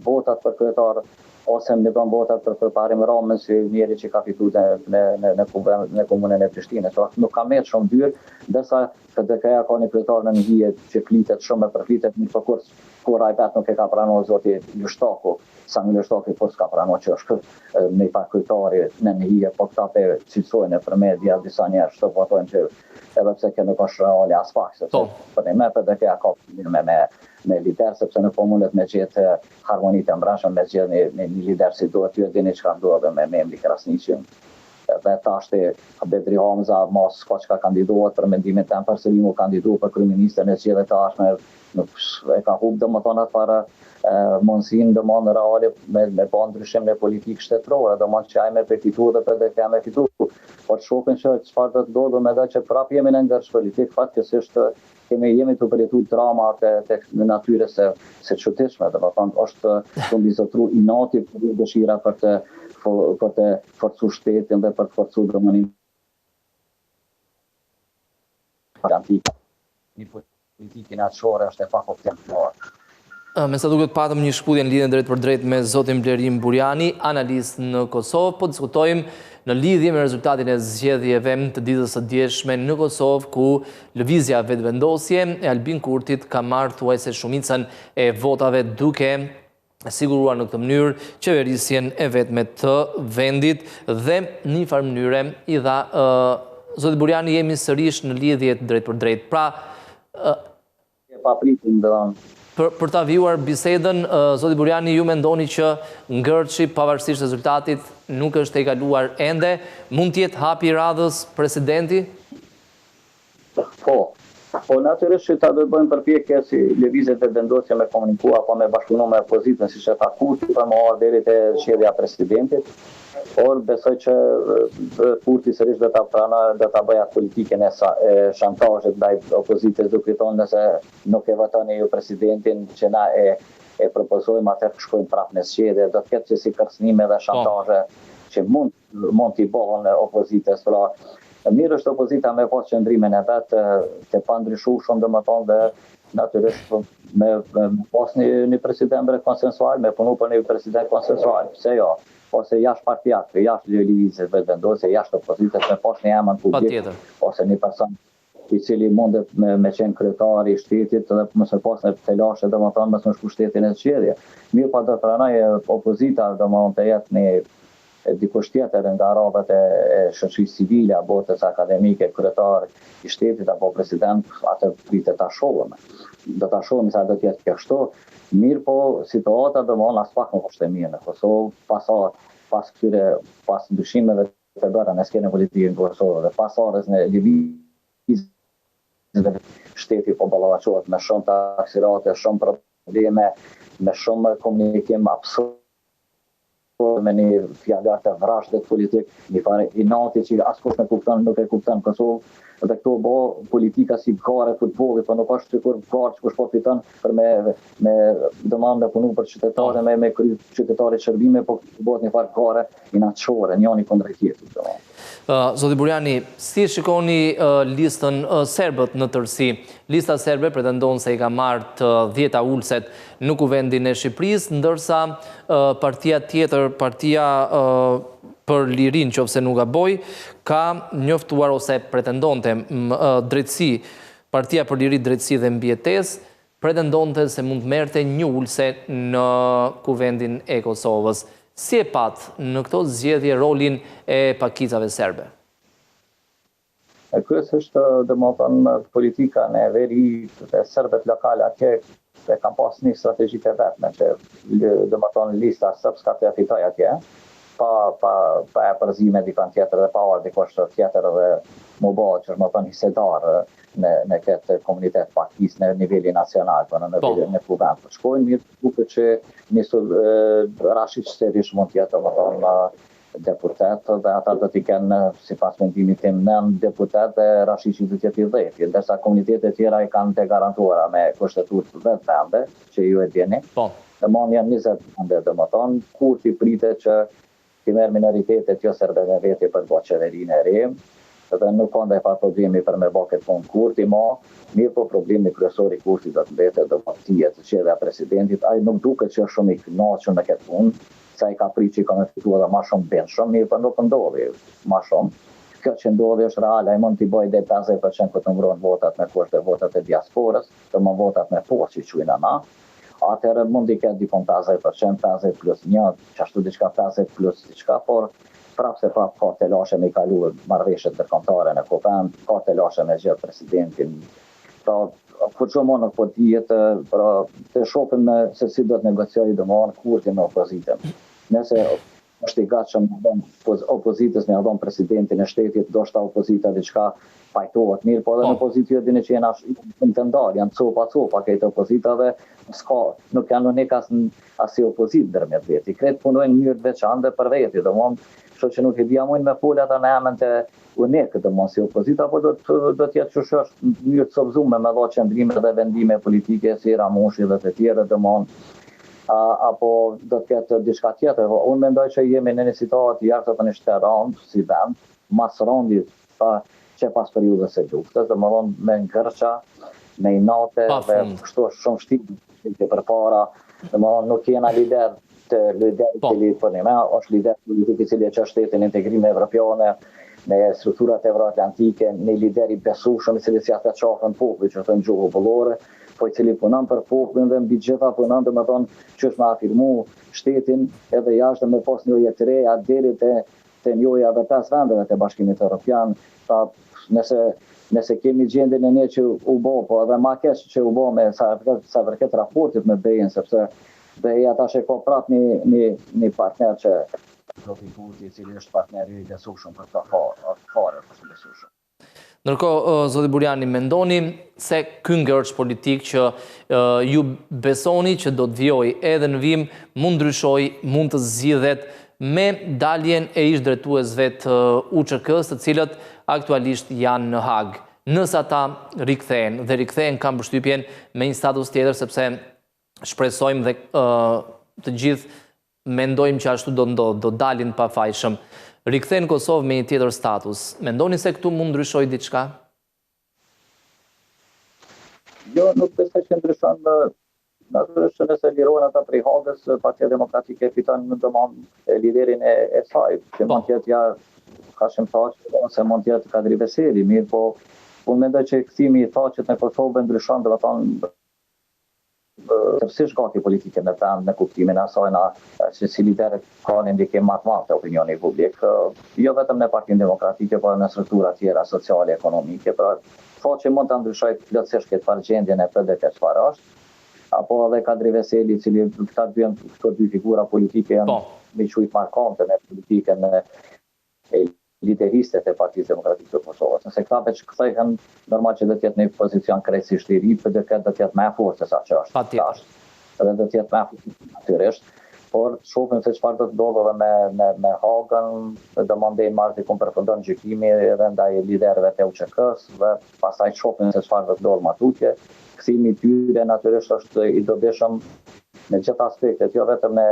votat për kryetar ose me dhon votat për Përparim Ramën si njeri që ka fitu në në në në, në komunën e Prishtinës. Pra nuk ka met shumë dyrë, ndërsa PDK-ja ka një kryetar nën hije që flitet shumë e përflitet mirëpo kur kur ai vetë nuk e ka pranuar zoti Lushtaku, Sami Lushtaku po s'ka pranuar që është një farë kryetari nën hije, po këta pe cilësojnë nëpër media disa njerëz që po thonë që edhe pse kjo nuk është reale aspak, sepse po. për një me PDK-ja ka probleme me me lider sepse nuk po mundet me gjetë harmoni të mbrendshme me zgjedh një, një, një lider si duhet, ju e dini çka ndodhi me Memli Krasniqin Dhe tashti Bedri Hamza ma s'ka çka kandidohet për mendimin tem përsëri mu kandidu për kryeministër në zgjedhjet e ardhshme nuk e ka hup domethënë atë farë mundësinë domethënë reale me me ba ndryshim në politikë shtetërore domethënë që ai me përfitu dhe PDK me fitu por të shohim që çfarë do të ndodhë mendoj që prapë jemi në ngërç politik fatkeqësisht Kemi jemi tu përjetu drama të të natyrës së së çuditshme, domethënë është tu mbizotru inati por dëshira për të për të forcu shtetin dhe për të forcu domethënë një politikë inatçore është e pakuptimtë. Me sa duket patëm një shkëputje në lidhje drejtpërdrejt me zotin Blerim Burjani, analist në Kosovë. Po diskutojmë në lidhje me rezultatin e zgjedhjeve të ditës së djeshme në Kosovë, ku Lëvizja Vetëvendosje e Albin Kurtit ka marrë thuajse shumicën e votave duke siguruar në këtë mënyrë qeverisjen e vetme të vendit dhe në një farë mënyre i dha zoti Burjani jemi sërish në lidhje drejtpërdrejt. Pra, E papritur ndërron. Për, për ta vijuar bisedën, zoti Burjani, ju mendoni që ngërçi pavarësisht rezultatit nuk është tejkaluar ende, mund të jetë hapi i radhës presidenti? Po. Po natyrisht që ta do të bëjmë përpjekje si Lëvizje Vetëvendosje me komuniku apo me bashkëpunu me opozitën siç e tha Kurti për me ardhë deri te zgjedhja e presidentit. Por besoj që Kurti sërish do ta pranojë, do ta bëjë atë politikën e sa, e shantazhit ndaj opozitës duke thonë nëse nuk e votoni ju presidentin që na e e propozojmë atëherë shkojmë prapë në zgjedhje, do të ketë kësi kërcënime dhe shantazhe që mund mund t'i bëhen opozitës. Pra, mirë është opozita me pas qëndrimin e vet të pandryshueshëm, domethënë dhe natyrisht me, me pas një, një president bre konsensual, me punu për një president konsensual, pse jo? Ose jashtë partiak, jashtë lëvizjes Vetëvendosje, jashtë opozitës, me pas një emër publik, ose një person i cili mundet me, me qenë kryetar i shtetit dhe mos e pas në telashe, domethënë mos me shku shteti në zgjedhje. Mirëpo do të pranojë opozita, domethënë të jetë një dikush tjetër nga radhët e, e shoqërisë civile apo botës akademike, kryetar i shtetit apo president, atë pritet ta shohim. Do ta shohim sa do të jetë kjo kështu. Mirëpo situata domethënë aspak nuk është e mirë në Kosovë, pasa. pas këtyre pas ndryshimeve të bëra në skenën politike në Kosovë dhe pas ardhjes në lëvizje shteti po ballafaqohet me shumë taksirate, shumë probleme, me shumë komunikim absurd me një fjalor të vrazhdët politik, një farë inati që askush nuk kupton, nuk e kupton në Kosovë, dhe këtu u bo politika si garë e futbollit, po nuk është sikur garë që kush po fiton për me, me domethënë me punu për qytetarë, me, me kry qytetarit shërbime, po bëhet një farë gare inatçore, njëri kundra tjetrit, domethënë. Zoti Burjani, si e shikoni listën serbët në tërësi? Lista serbe pretendon se i ka marrë të dhjeta ulëset në Kuvendin e Shqipërisë, ndërsa partia tjetër, partia për lirinë, qoftë se nuk gaboj, ka njoftuar ose pretendonte drejtësi, partia për liri, drejtësi dhe mbijetesë, pretendonte se mund të merrte një ulëse në Kuvendin e Kosovës. Si e patë në këto zgjedhje rolin e pakicave serbe? Kryesisht, domethënë, politika në veri dhe serbët lokal atje e kanë pas një strategji të vetme që domethënë lista srpska të fitojë atje, pa pa pa e përzi me dikon tjetër dhe pa ardhë dikush tjetër dhe m'u bo, që është me thënë hisedar në në këtë komunitet pakicë në nivelin nacional, po në po. nivelin në kuvend. Po shkojnë mirë, duket që nisur Rashiq sërish mund të jetë domethënë deputet dhe ata do t'i kenë sipas mendimit tim 9 deputet dhe Rashiqi do të jetë i dhjeti, ndërsa komunitetet e tjera i kanë të garantuara me kushtetutë 10 vende, që ju e dini. Po. Domethënë janë 20 vende, domethënë Kurti pritet që t'i merr minoritetet jo serbe me veti për të bërë qeverinë e re, dhe nuk ka ndonjë farë problemi për me bë këtë punë Kurti ma, mirëpo problemi kryesor i Kurtit do të mbetet do të jetë zgjedhja e presidentit, ai nuk duket që është shumë i kënaqur me këtë punë, se ai ka pritë që ka me fitu edhe ma shumë bindshëm, mirëpo nuk ndodhi ma shumë. Kjo që ndodhi është real, ai mund t'i bëjë deri 50% kur të numërohen votat me kusht dhe votat e diasporës, domethënë votat me postë që i quajna na, atëherë mund t'i ketë dikun 50%, 50 plus 1, qashtu diçka 50 plus diçka, por prapë se prapë ka telashe me i kalu marrëveshjet ndërkombëtare në kuvend, ka telashe me zgjedh presidentin. Pra, kurrgjë mo nuk po dihet, pra të shohim se si do të negociojë domethënë Kurti me opozitën. Nëse është i gatshëm me dhon opozitës me ia dhon presidentin e shtetit, ndoshta opozita diçka pajtohet mirë, po edhe në po. opozitë ju e dini që janë shumë të ndarë, janë copa copa krejt opozita dhe s'ka, nuk janë unik as as si opozitë ndërmjet veti. Krejt punojnë në mënyrë të veçantë dhe për veti, domthon, kështu që nuk e di a mujnë me fol ata në emën të unik, domthon si opozita, apo do të do të jetë qysh është në mënyrë të copëzume me dha qëndrime dhe vendime politike si Ramushi dhe të tjerë, domthon a, apo do të ketë diçka tjetër. Po, unë mendoj që jemi në një situatë jashtëzakonisht të rëndë si vend, ma s'rëndi pa që pas periudhës së luftës, domethënë me ngërça, me inate dhe kështu është shumë vështirë të përpara, domethënë nuk jena lider të lider i po. cili po një është lider politik i cili e çon shtetin në integrime evropiane, me strukturat euroatlantike, një lider i besueshëm i cili s'ia the qafën popullit, që thonë gjuhë popullore, po i cili punon për popullin dhe mbi gjitha punon domethënë që është me afirmu shtetin edhe jashtë dhe me pas njohje të reja deri te te njohja edhe pesë vendeve të Bashkimit Evropian, pra nëse nëse kemi gjendjen e një që u bë, po edhe ma keq që u bë me sa përket sa përket raportit me BE-n, sepse BE-ja tash e ka prapë një një një partner që zoti Kurti, i cili është partner i besueshëm për ta fare, fare është i besueshëm. Ndërkohë, zoti Burjani, mendoni se ky ngërç politik që ju besoni që do të vijojë edhe në vijim, mund ndryshojë, mund të zgjidhet me daljen e ish drejtuesve të UÇK-së, të cilët aktualisht janë në Hagë. Nëse ata rikthehen dhe rikthehen kam përshtypjen me një status tjetër sepse shpresojmë dhe të gjithë mendojmë që ashtu do ndodhë, do dalin pafajshëm. Rikthehen në Kosovë me një tjetër status. Mendoni se këtu mund ndryshojë diçka? Jo, nuk besoj që ndryshon natyrisht që nëse lirohen ata prej Hagës, Partia Demokratike fiton domethënë liderin e, e saj, që mund të jetë ja Hashim Thaçi ose mund të jetë Kadri Veseli, mirëpo unë mendoj që kthimi i Thaçit në Kosovë ndryshon domethënë tërësisht gati politike në vend në kuptimin e asaj na që si lider ka një ndikim më të madh te opinioni publik, jo vetëm në Partinë Demokratike, por edhe në struktura tjera sociale, ekonomike, pra Thaçi mund ta ndryshojë plotësisht këtë farë gjendjen e PDK çfarë është, apo edhe Kadri Veseli, i cili këta dy janë këto dy figura politike janë po. me qujt markante në politikën e lideriste të Partisë Demokratike të Kosovës. Nëse këta veç kthehen, normal që do të jetë një pozicion krejtësisht i ri, PDK do të jetë më e fortë se sa që është tash. Dhe do të jetë më e fortë natyrisht, por të shohim se çfarë do të ndodhë edhe me me me Hagën, do mandej marsi ku përfundon gjykimi edhe ndaj liderëve të UÇK-së dhe pastaj të shohim se çfarë do të ndodhë më tutje. Kthimi i tyre natyrisht është i dobishëm në gjithë aspektet, jo vetëm në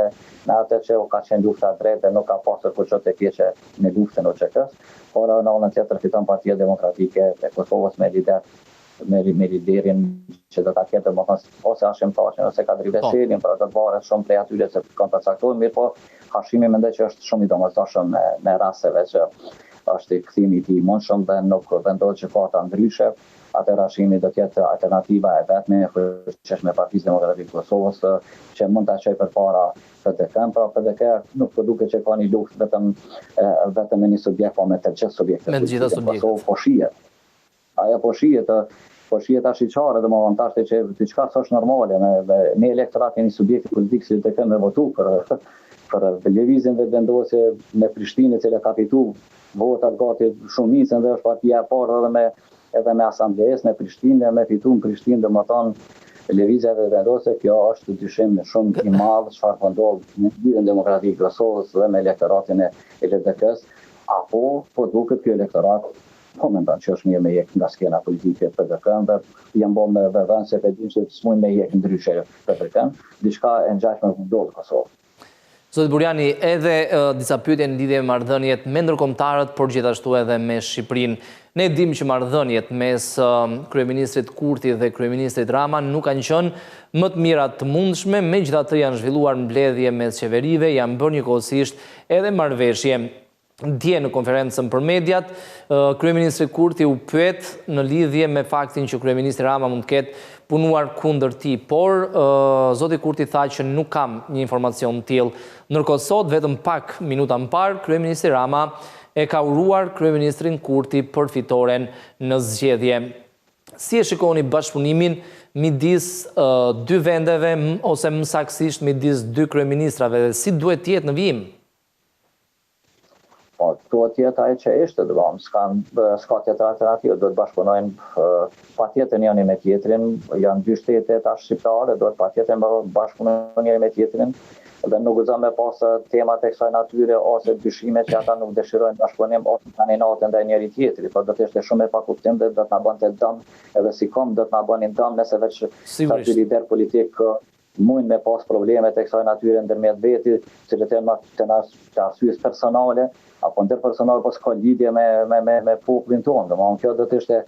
në atë që ka qenë lufta e drejtë dhe nuk ka pasur kurrgjë të keqe në luftën e UÇK-së, por edhe në anën tjetër fiton Partia Demokratike e Kosovës me lider me me liderin që do ta ketë domethënë ose Hashim Thaçin ose Kadri po. Veselin, pra do të varet shumë prej atyre se kanë të caktojnë, mirëpo Hashimi mendoj që është shumë i domosdoshëm me me rasteve që është kthimi i tij i mundshëm dhe nuk vendoset gjykata ndryshe, atëherë Hashimi do të jetë alternativa e vetme e fuqishme e Partisë Demokratike të Kosovës që mund ta çojë përpara PDK-në, pra PDK nuk po duket që ka një luftë vetëm vetëm me një subjekt, po me të gjithë subjektet me të gjitha subjektet. Kosovë po shihet. Ajo po shihet, po shihet ashiqare, domethënë tash që diçka s'është normale me, me një elektorat e një subjekti politik si LDK me votu për për lëvizjen Vetëvendosje në Prishtinë e cila ka fitu votat gati shumicën dhe është partia e parë edhe me edhe me asambleistë në Prishtinë dhe me fitu në Prishtinë domethënë Lëvizja Vetëvendosje kjo është dyshim shumë i madh çfarë po ndodh me Lidhjen Demokratike të Kosovës dhe me elektoratin e LDK-së apo po duket ky elektorat po mendon që është mirë me hjek nga skena politike PDK-në dhe janë bo me vënë se pe dinë që s'mujnë me hjek ndryshe PDK-në, diçka e ngjashme po ndodh në Kosovë. Zoti Burjani, edhe disa pyetje në lidhje me marrëdhëniet me ndërkombëtarët, por gjithashtu edhe me Shqipërinë. Ne dimë që marrëdhëniet mes kryeministrit Kurti dhe kryeministrit Rama nuk kanë qenë më të mirat të mundshme, megjithatë janë zhvilluar mbledhje mes qeverive, janë bërë njëkohësisht edhe marrëveshje. Dje në konferencën për mediat, kryeministri Kurti u pyet në lidhje me faktin që kryeministri Rama mund të ketë punuar kundër tij, por zoti Kurti tha që nuk kam një informacion të tillë. Ndërkohë sot, vetëm pak minuta më parë, kryeministri Rama e ka uruar kryeministrin Kurti për fitoren në zgjedhje. Si e shikoni bashkëpunimin midis dy vendeve ose më saktësisht midis dy kryeministrave dhe si duhet të jetë në vijim? Po, duhet të jetë ajo që ishte, domethënë, s'ka, s'ka tjetër alternativë, duhet bashkëpunojnë patjetër njëri me tjetrin, janë dy shtete tash shqiptare, duhet patjetër me bashkëpunu njëri me tjetrin, dhe nuk guxon me pas temat e kësaj natyre ose dyshime që ata nuk dëshirojnë bashkëpunim ose kanë inate ndaj njëri tjetrit, po do të ishte shumë e pakuptim dhe do të na bënte dëm edhe si komb do të na bënin dëm nëse veç këta dy liderë politikë mujnë me pas probleme të kësaj natyre ndërmjet veti, të cilët janë më të nas të arsyes personale apo ndërpersonale, po s'ka lidhje me me me me popullin tonë. Domethënë kjo do të ishte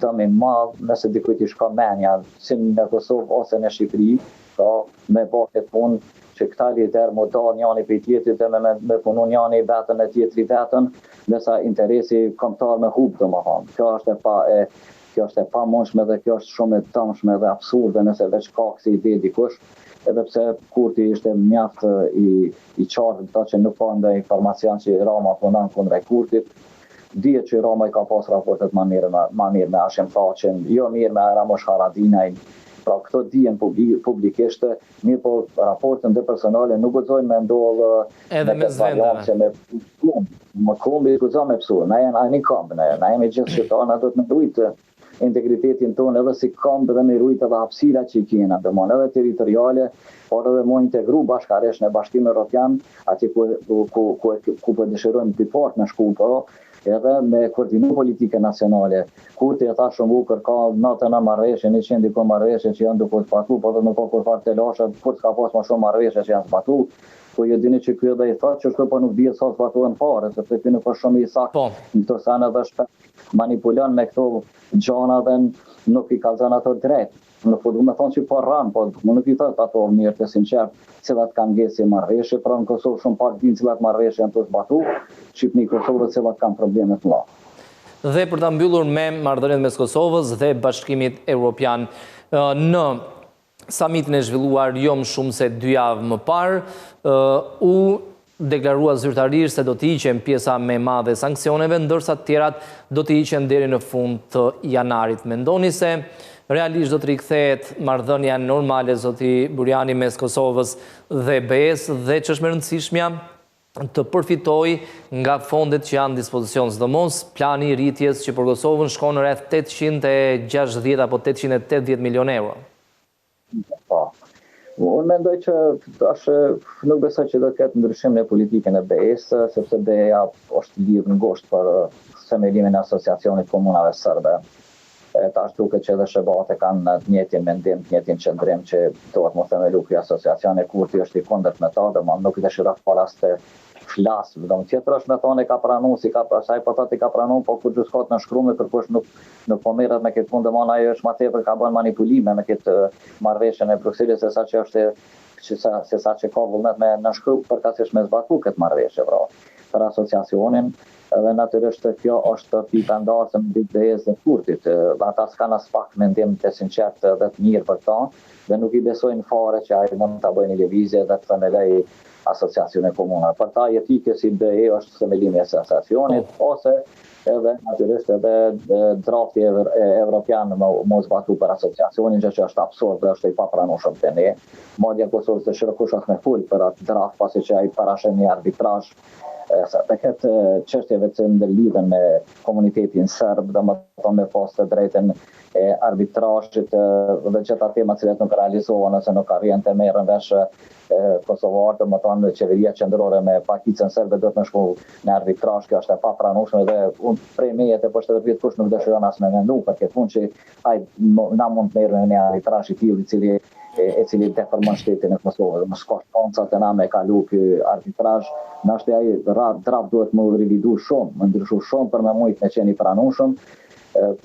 dëm i madh nëse dikujt i shkon mendja, si në Kosovë ose në Shqipëri, pra me ba këtë punë që këta liderë mu da njani prej tjetrit dhe me me, me punu njani vetën e tjetri vetën, ndërsa interesi kombëtar me hup, domethënë. Kjo është e pa e Kjo është e pamundshme dhe kjo është shumë e dëmshme dhe absurde nëse veç ka kësi ide dikush, edhe pse Kurti ishte mjaft i i qartë në këtë që nuk ka ndonjë informacion që Rama punon kundra Kurtit. Dihet që Rama i ka pas raportet ma mirë ma mirë me Hashim Thaçin, jo mirë me Ramush Haradinajn. Pra këto dihen publikisht, mirëpo raportet ndërpersonale nuk guxojnë me ndodhë Edhe me mes vendeve. Që me më kombi guxon me pësu. Na jena një komb, ne, na jemi gjithë shqiptarë, na duhet me rujt integritetin tonë edhe si komb dhe me rujt edhe hapësira që i kena, domethënë edhe territoriale, por edhe mu integru bashkarisht në Bashkim Evropian, atje ku ku ku ku, ku po dëshirojmë të fort me shku, po edhe me koordinu politikën nacionale. Kurti e tha shumë bukur, ka 99 marrëveshje, 100 diku marrëveshje që janë duke u zbatu, po dhe nuk ka kurrfarë telashe, kur s'ka pas më shumë marrëveshje që janë zbatu, Po ju dini që ky edhe i thotë qështu po nuk dihet sa zbatohen fare, sepse ky nuk është shumë i saktë po. në këto sene dhe shpesh manipulon me këto gjana dhe nuk i kallzon ato drejt. Nuk po du me thonë që po rran, po më nuk i thotë ato mirë të sinqert, cilat kanë ngecë si marrëveshje, pra në Kosovë shumë pak dinë cilat marrëveshje janë tu zbatu, Shqipni Kosovë dhe cilat kanë probleme të mëdha. Dhe për ta mbyllur me marrëdhëniet mes Kosovës dhe Bashkimit Evropian, në Samitin e zhvilluar jo më shumë se dy javë më parë, u deklarua zyrtarisht se do të hiqen pjesa më e madhe e sanksioneve, ndërsa të tjerat do të hiqen deri në fund të janarit. Mendoni se realisht do të rikthehet marrëdhënia normale, zoti Burjani, mes Kosovës dhe BE-së dhe ç'është më e rëndësishmja? të përfitojë nga fondet që janë në dispozicion, sidomos plani i rritjes që për Kosovën shkon në rreth 860 apo 880 milionë euro. Po. Unë mendoj që tash nuk besoj që do të ketë ndryshim në politikën e BE-së, sepse BE-ja është lidhë ngushtë për themelimin e asociacionit komunave serbe. E tash duket që edhe SHBA-të kanë të njëjtin mendim, të njëjtin qëndrim që duhet m'u themelu ky asociacion e Kurti është i kundërt me ta, domethënë nuk dëshiron fare as të flasë, domethënë tjetër është me thonë e ka pranu, si ka, se ai po thotë i ka pranu, po kurgjë s'ka të nënshkrume, kërkush nuk nuk po merret me këtë punë, domethënë ajo është ma tepër ka bën manipulime me këtë marrëveshjen e Brukselit se sa që është që sa, se sa që ka vullnet me nënshkru, përkatësisht me zbatu këtë marrëveshje, pra, për asociacionin, Dhe natyrisht kjo është pika ndarëse midis BE-së dhe Kurtit. Ata s'kanë aspak mendim të sinqertë dhe të mirë për ta dhe nuk i besojnë fare që ai mund ta bëjë një lëvizje dhe të themelojë Asociacionin e Komunave. Për ta jetike si BE është themelimi i Asociacionit ose edhe natyrisht edhe drafti evropian me u zbatu për Asociacionin, gjë që është absurd dhe është i papranueshëm te ne. Madje në Kosovë s'dëshiron kush as me fol për atë draft pasi që ai parasheh një arbitrazh Sa i përket çështjeve që ndërlidhen me komunitetin serb, domethënë me pas të drejtën e arbitrazhit dhe gjitha temat të cilat nuk realizohen ose nuk arrijën të merren vesh kosovarët, domethënë qeveria qendrore me pakicën serbe duhet me shku në arbitrazh, kjo është e papranueshme dhe unë prej meje teposhtë edhe vetë kush nuk dëshiron as me mendu për këtë punë që ai na mund të merremi me një arbitrazh i tillë i cili e cili deformon shtetin e Kosovës. Mos ka shansa te na me kalu ky arbitrazh, nashta ai draft duhet me u revidu shumë, me ndryshu shumë për me mujt me qenë i pranueshëm,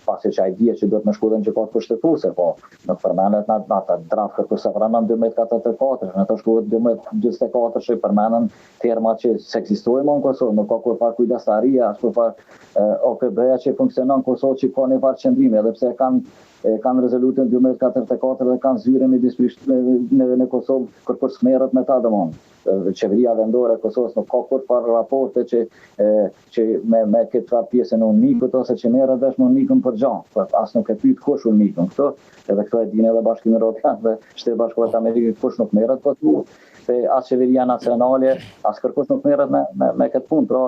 pasi që ai dihet që duhet me shku edhe në gjykatë kushtetuese, po nuk përmendet në atë draft kërkush s'e pranon 1244, në të shkruhet 1244 që përmenden terma që s'ekzistojnë më në Kosovë, nuk ka kurrfarë kujdestaria, as kurrfarë OKB-ja që funksionon në Kosovë që ka një farë qëndrimi, edhe pse e kanë e kanë rezolutën 1244 dhe kanë zyre midis Prishtinës në, në Kosovë, kërkush s'merret me ta domon. Qeveria vendore e Kosovës nuk ka kurrfarë raporte që e, që me me këtë farë pjesën e UNMIK-ut ose që merret vesh me UNMIK-un për gjë. Po as nuk e pyet kush UNMIK-un këtu, edhe këto e dinë edhe Bashkimi Evropian dhe Shtetet e Bashkuara të Amerikës kush nuk merret po tu, se as qeveria nacionale, as kërkush nuk merret me me, me këtë punë. Pra,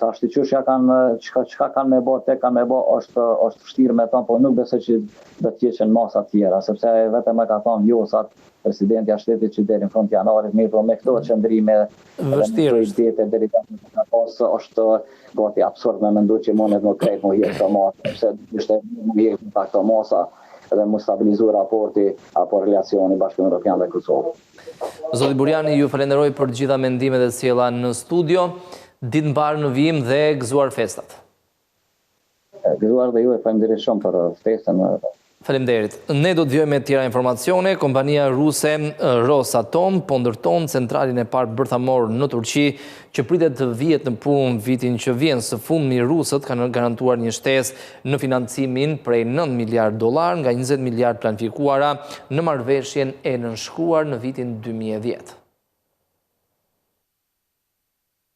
Tashti qysh ja kanë çka çka kanë me bo tek kanë me bo është është vështirë me thënë po nuk besoj që do të hiqen masa tjera sepse ajo vetëm e ka thënë Vjosa presidentja e shtetit që deri në fund të janarit mirëpo me këto qëndrime dhe me këto idetë deri tani që ka pas është gati absurd me mendu që mundet me krejt mu hjek këto masa sepse ishte mu hjek këto masa dhe mu stabilizu raporti apo relacioni Bashkimi Evropian dhe Kosovë. Zoti Burjani, ju falenderoj për të gjitha mendimet e sjella në studio. Ditë mbarë në vijim dhe gëzuar festat. Gëzuar dhe juve, faleminderit shumë për ftesën. Faleminderit. Ne do të vijojmë me të tjera informacione. Kompania ruse Rosatom po ndërton centralin e parë bërthamor në Turqi, që pritet të vihet në punë vitin që vjen. Së fundmi rusët kanë garantuar një shtesë në financimin prej 9 miliardë dollarë nga 20 miliardë planifikuara në marrëveshjen e nënshkruar në vitin 2010.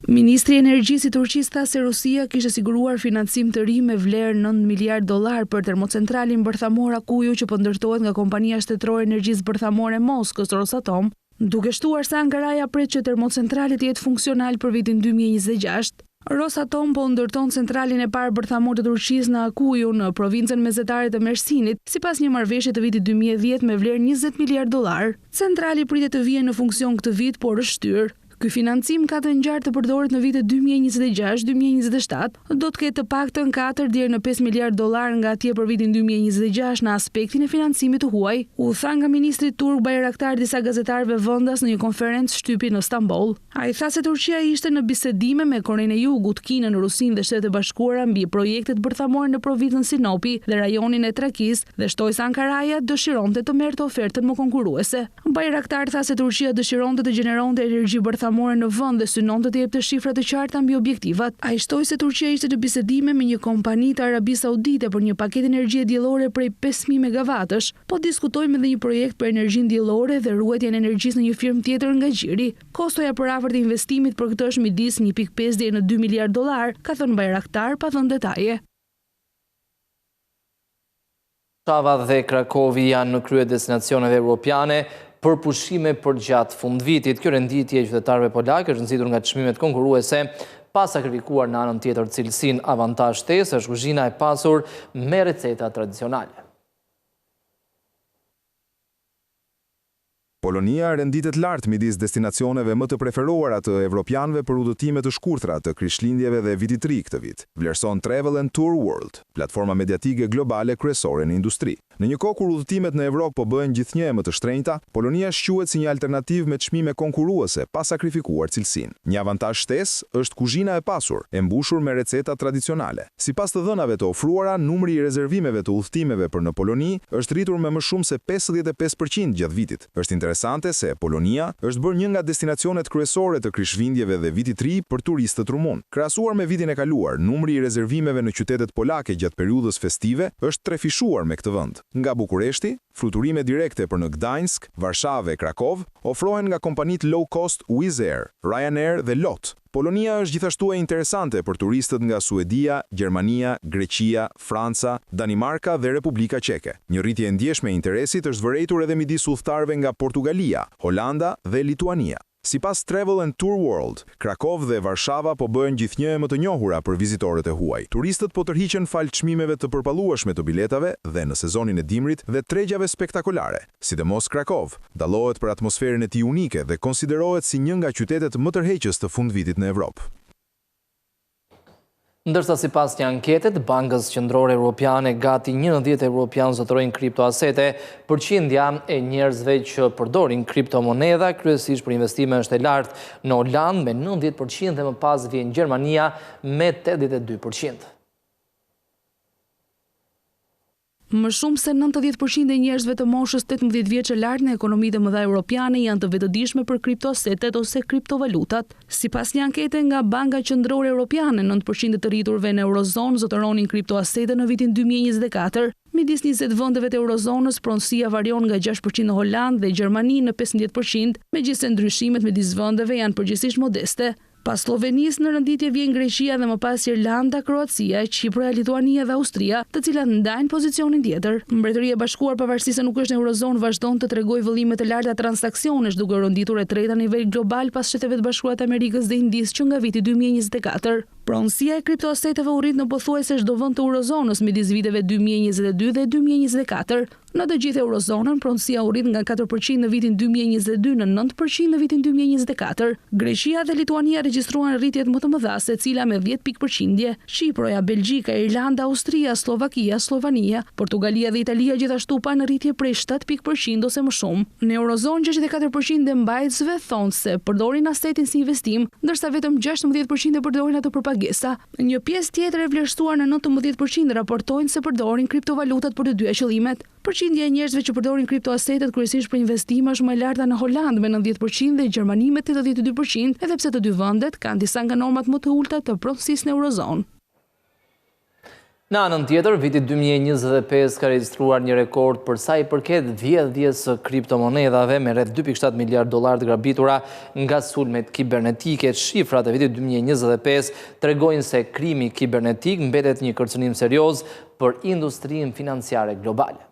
Ministri i Energjisë i Turqisë tha se Rusia kishte siguruar financim të ri me vlerë 9 miliardë dollarë për termocentralin bërthamor Akkuyu që po ndërtohet nga kompania shtetërore e energjisë bërthamore e Moskës, Rosatom, duke shtuar se Ankaraja pret që termocentrali të jetë funksional për vitin 2026. Rosatom po ndërton centralin e parë bërthamor të Turqisë në Akkuyu, në provincën mesdhetare të Mersinit, sipas një marrëveshje të vitit 2010 me vlerë 20 miliardë dollarë. Centrali pritet të vijë në funksion këtë vit, por është shtyrë. Ky financim ka të ngjarë të përdoret në vitet 2026, 2027. Do të ketë të paktën 4 deri në 5 miliardë dollarë nga atje për vitin 2026 në aspektin e financimit të huaj, u tha nga ministri turk Bayraktar disa gazetarëve vendas në një konferencë shtypi në Stamboll. Ai tha se Turqia ishte në bisedime me Korenë e Jugut, Kinën, Rusinë dhe Shtetet e Bashkuara mbi projektet bërthamore në provincën Sinopi dhe rajonin e Trakisë dhe shtoi se Ankaraja dëshironte të merrte ofertën më konkurruese. Bayraktar tha se Turqia dëshironte të gjeneronte energji bërthamore në vend dhe synonte të jepte shifra të qarta mbi objektivat. Ai shtoi se Turqia ishte në bisedime me një kompani të Arabisë Saudite për një paketë energjie diellore prej 5000 megavatësh. Po diskutojmë edhe një projekt për energjinë diellore dhe ruajtjen e energjisë në një firmë tjetër nga Gjiri. Kostoja e përafërt e investimit për këtë është midis 1.5 deri në 2 miliardë dollarë, ka thënë Bayraktar pa dhënë detaje. Varshava dhe Krakovi janë në krye destinacioneve europiane për pushime përgjatë fundvitit. Kjo renditje e qytetarëve polakë është nxitur nga çmimet konkurruese pa sakrifikuar në anën tjetër cilësinë. Avantazh shtesë është kuzhina e pasur me receta tradicionale. Polonia renditet lart midis destinacioneve më të preferuara të evropianëve për udhëtime të shkurtra të Krishtlindjeve dhe Vitit të Ri këtë vit, vlerëson Travel and Tour World, platforma mediatike globale kryesore në industri. Në një kohë kur udhëtimet në Evropë po bëhen gjithnjë e më të shtrenjta, Polonia shquhet si një alternativë me çmime konkurruese pa sakrifikuar cilësinë. Një avantazh shtesë është kuzhina e pasur, e mbushur me receta tradicionale. Sipas të dhënave të ofruara, numri i rezervimeve të udhëtimeve për në Poloni është rritur me më shumë se 55% gjatë vitit. Është interesante se Polonia është bërë një nga destinacionet kryesore të Krishtlindjeve dhe Vitit të Ri për turistët rumunë. Krahasuar me vitin e kaluar, numri i rezervimeve në qytetet polake gjatë periudhës festive është trefishuar me këtë vend. Nga Bukureshti, fluturime direkte për në Gdańsk, Varshavë e Krakov ofrohen nga kompanitë low cost Wizz Air, Ryanair dhe LOT. Polonia është gjithashtu e interesante për turistët nga Suedia, Gjermania, Greqia, Franca, Danimarka dhe Republika Çeke. Një rritje e ndjeshme e interesit është vërejtur edhe midis udhëtarëve nga Portugalia, Holanda dhe Lituania. Sipas Travel and Tour World, Krakov dhe Varshava po bëhen gjithnjë e më të njohura për vizitorët e huaj. Turistët po tërhiqen falë çmimeve të përballueshme të biletave dhe në sezonin e dimrit dhe tregjave spektakolare. Sidomos Krakov, dallohet për atmosferën e tij unike dhe konsiderohet si një nga qytetet më tërheqës të fundvitit në Evropë. Ndërsa sipas një ankete të Bankës Qendrore Europiane, gati një në 10 europianë zotërojnë kriptoasete, përqindja e njerëzve që përdorin kriptomonedha kryesisht për investime është e lartë në Holandë me 90% dhe më pas vjen Gjermania me 82%. Më shumë se 90 për qind e njerëzve të moshës 18 vjeç e lart në ekonomitë e mëdha europiane janë të vetëdijshme për kriptoasetet ose kriptovalutat. Sipas një ankete nga Banka Qendrore Europiane, 9 për qind e të rriturve në Eurozonë zotëronin kriptoasete në vitin 2024. Midis 20 vendeve të Eurozonës, pronësia varion nga 6 për qind në Holandë dhe Gjermani në 15 për qind, megjithëse ndryshimet midis vendeve janë përgjithësisht modeste. Pas Sllovenisë në renditje vjen Greqia dhe më pas Irlanda, Kroacia, Qiproja, Lituania dhe Austria, të cilat ndajnë pozicionin tjetër. Mbretëria e Bashkuar pavarësisht se nuk është në Eurozonë vazhdon të tregojë vëllime të larta transaksionesh duke u renditur e treta në nivel global pas Shteteve të Bashkuara të Amerikës dhe Indisë që nga viti 2024. Pronësia e kriptoaseteve u rrit në pothuajse çdo vend të Eurozonës midis viteve 2022 dhe 2024. Në të gjithë Eurozonën, pronësia u rrit nga 4 për qind në vitin 2022 në 9 për qind në vitin 2024. Greqia dhe Lituania regjistruan rritjet më të mëdha, secila me 10 pikë përqindje. Qiproja, Belgjika, Irlanda, Austria, Sllovakia, Sllovenia, Portugalia dhe Italia gjithashtu panë rritje prej 7 pikë përqind ose më shumë. Në Eurozonë, 64 për qind e mbajtësve thonë se përdorin asetin si investim, ndërsa vetëm 16 për qind e përdorin atë për pagesa. Një pjesë tjetër e vlerësuar në 19% raportojnë se përdorin kriptovalutat për të dyja qëllimet. Përqindja e njerëzve që përdorin kriptoasetet kryesisht për investime është më e larta në Holandë me 90% dhe Gjermani me 82%, edhe pse të dy vendet kanë disa nga normat më të ulëta të pronësisë në Eurozonë. Në anën tjetër, viti 2025 ka regjistruar një rekord për sa i përket vjedhjes së kriptomonedhave me rreth 2.7 miliard dollar të grabitura nga sulmet kibernetike. Shifrat e vitit 2025 tregojnë se krimi kibernetik mbetet një kërcënim serioz për industrinë financiare globale.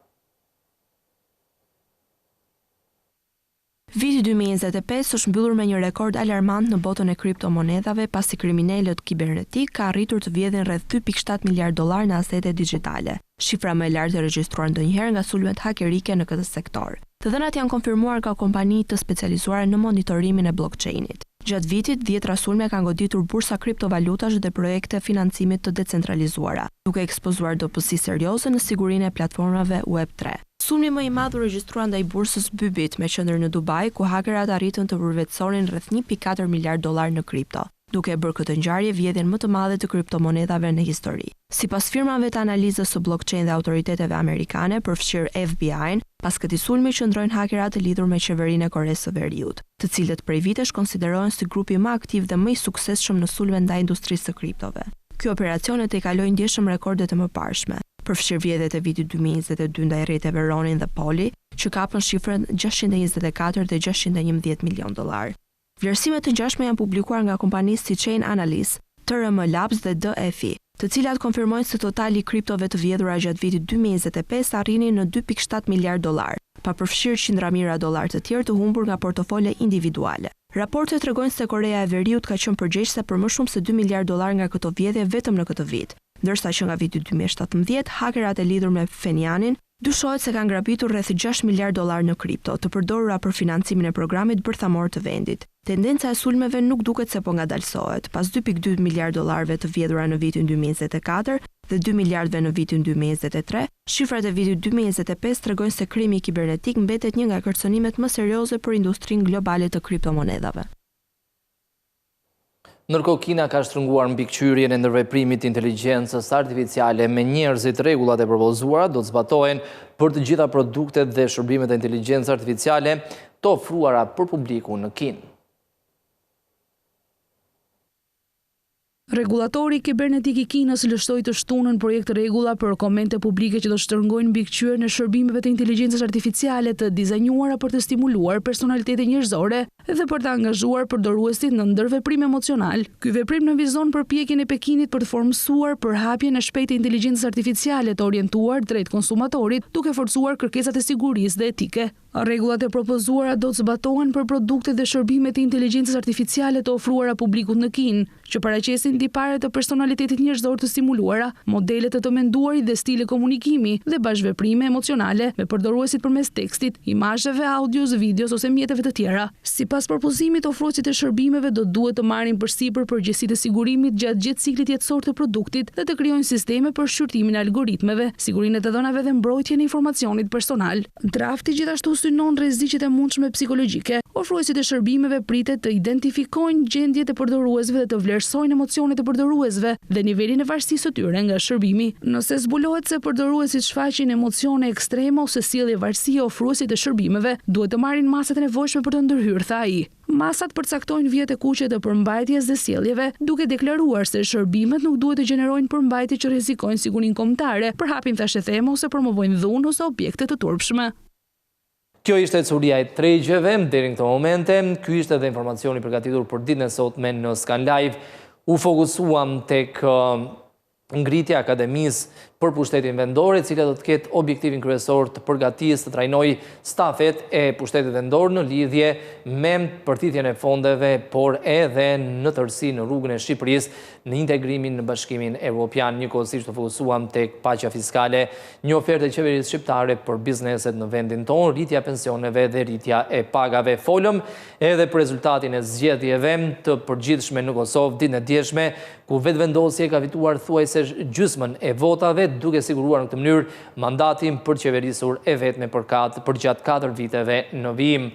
Viti 2025 është mbyllur me një rekord alarmant në botën e kriptomonedhave pasi kriminelët kibernetik ka arritur të vjedhin rreth 2.7 miliard dollar në asete digjitale, shifra më e lartë e regjistruar ndonjëherë nga sulmet hakerike në këtë sektor. Të dhënat janë konfirmuar nga kompani të specializuara në monitorimin e blockchain-it. Gjatë vitit, dhjetra sulme kanë goditur bursa kriptovalutash dhe projekte financimit të decentralizuara, duke ekspozuar dobësi serioze në sigurinë e platformave Web3. Sulmi më i madh u regjistrua ndaj bursës Bybit me qendër në Dubai, ku hakerat arritën të përvetësonin rreth 1.4 miliard dollar në kripto, duke e bërë këtë ngjarje vjedhjen më të madhe të kriptomonedhave në histori. Sipas firmave të analizës së blockchain dhe autoriteteve amerikane, përfshirë FBI-n, pas këtij sulmi qëndrojnë hakerat të lidhur me qeverinë e Koresë së Veriut, të cilët prej vitesh konsiderohen si grupi më aktiv dhe më i suksesshëm në sulme ndaj industrisë së kriptove. Ky operacion e tejkaloi ndjeshëm rekordet e mëparshme, përfshirë vjedhjet e vitit 2022 ndaj rrjeteve Ronin dhe Poly, që kapën shifrën 624 dhe 611 milion dollar. Vlerësime të ngjashme janë publikuar nga kompani si Chainalysis, TRM Labs dhe DeFi, të cilat konfirmojnë se totali i kriptove të vjedhura gjatë vitit 2025 arrinin në 2.7 miliard dollar. pa përfshirë qindra mijëra dollarë të tjerë të humbur nga portofole individuale. Raportet tregojnë se Koreja e Veriut ka qenë përgjegjëse për më shumë se dy miliardë dollarë nga këto vjedhje vetëm në këtë vit, ndërsa që nga viti 2017, hakerat e lidhur me Phenianin dyshohet se kanë grabitur rreth gjashtë miliardë dollarë në kripto, të përdorura për financimin e programit bërthamor të vendit. Tendenca e sulmeve nuk duket se po ngadalësohet. Pas 2,2 miliardë dollarëve të vjedhura në vitin 2024 dhe 2 miliardëve në vitin 2023, shifrat e vitit 2025 tregojnë se krimi kibernetik mbetet një nga kërcënimet më serioze për industrinë globale të kriptomonedhave. Ndërkohë Kina ka shtrënguar mbikëqyrjen e ndërveprimit të inteligjencës artificiale me njerëzit, rregullat e propozuara do të zbatohen për të gjitha produktet dhe shërbimet e inteligjencës artificiale të ofruara për publikun në Kinë. Rregullatori kibernetik i Kinës lëshoi të shtunën projekt-rregulla për komente publike që do të shtrëngojnë mbikëqyrjen e shërbimeve të inteligjencës artificiale të dizajnuara për të stimuluar personalitete njerëzore dhe për të angazhuar përdoruesit në ndërveprim emocional. Ky veprim nënvizon përpjekjen e Pekinit për të formësuar përhapjen e shpejtë të inteligjencës artificiale të orientuar drejt konsumatorit, duke forcuar kërkesat e sigurisë dhe etike. Rregullat e propozuara do të zbatohen për produktet dhe shërbimet e inteligjencës artificiale të ofruara publikut në Kinë, që paraqesin tipare të personalitetit njerëzor të stimuluara, modele të të menduarit dhe stile komunikimi dhe bashkëveprime emocionale me përdoruesit përmes tekstit, imazheve, audios, videos ose mjeteve të tjera. Sipas propozimit, ofruesit e shërbimeve do të duhet të marrin përsipër përgjegjësitë e sigurimit gjatë gjithë ciklit jetësor të produktit dhe të krijojnë sisteme për shqyrtimin e algoritmeve, sigurinë e të dhënave dhe mbrojtjen e informacionit personal. Drafti gjithashtu synon rreziqet e mundshme psikologjike. Ofruesit e shërbimeve pritet të identifikojnë gjendjet e përdoruesve dhe të vlerësojnë emocionet e përdoruesve dhe nivelin e varësisë së tyre nga shërbimi. Nëse zbulohet se përdoruesit shfaqin emocione ekstreme ose sjellje varësie ofruesit e shërbimeve duhet të marrin masat e nevojshme për të ndërhyrë, tha ai. Masat përcaktojnë vijat e kuqe të përmbajtjes dhe sjelljeve, duke deklaruar se shërbimet nuk duhet të gjenerojnë përmbajtje që rrezikojnë sigurinë kombëtare, përhapin thashetheme ose promovojnë dhunë ose objekte të turpshme. Kjo ishte ecuria e tregjeve deri në këto momente. Ky ishte edhe informacioni i përgatitur për ditën e sotme në Scan Live. U fokusuam tek ngritja e Akademisë për Pushtetin Vendor, e cila do të ketë objektivin kryesor të përgatisë, të trajnojë stafet e pushtetit vendor në lidhje me përthithjen e fondeve, por edhe në tërësi në rrugën e Shqipërisë në integrimin në Bashkimin Evropian. Njëkohësisht u fokusuam tek paqja fiskale, një ofertë e qeverisë shqiptare për bizneset në vendin tonë, rritja e pensioneve dhe rritja e pagave. Folëm edhe për rezultatin e zgjedhjeve të përgjithshme në Kosovë ditën e djeshme, ku Vetëvendosje ka fituar thuajse gjysmën e votave, duke siguruar në këtë mënyrë mandatin për të qeverisur e vetme për përgjatë 4 viteve në vijim.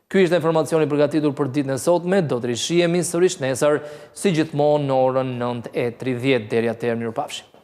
Ky ishte informacioni i përgatitur për ditën e sotme, do të rishihemi sërish nesër, si gjithmonë në orën 9:30 deri atëherë mirupafshim.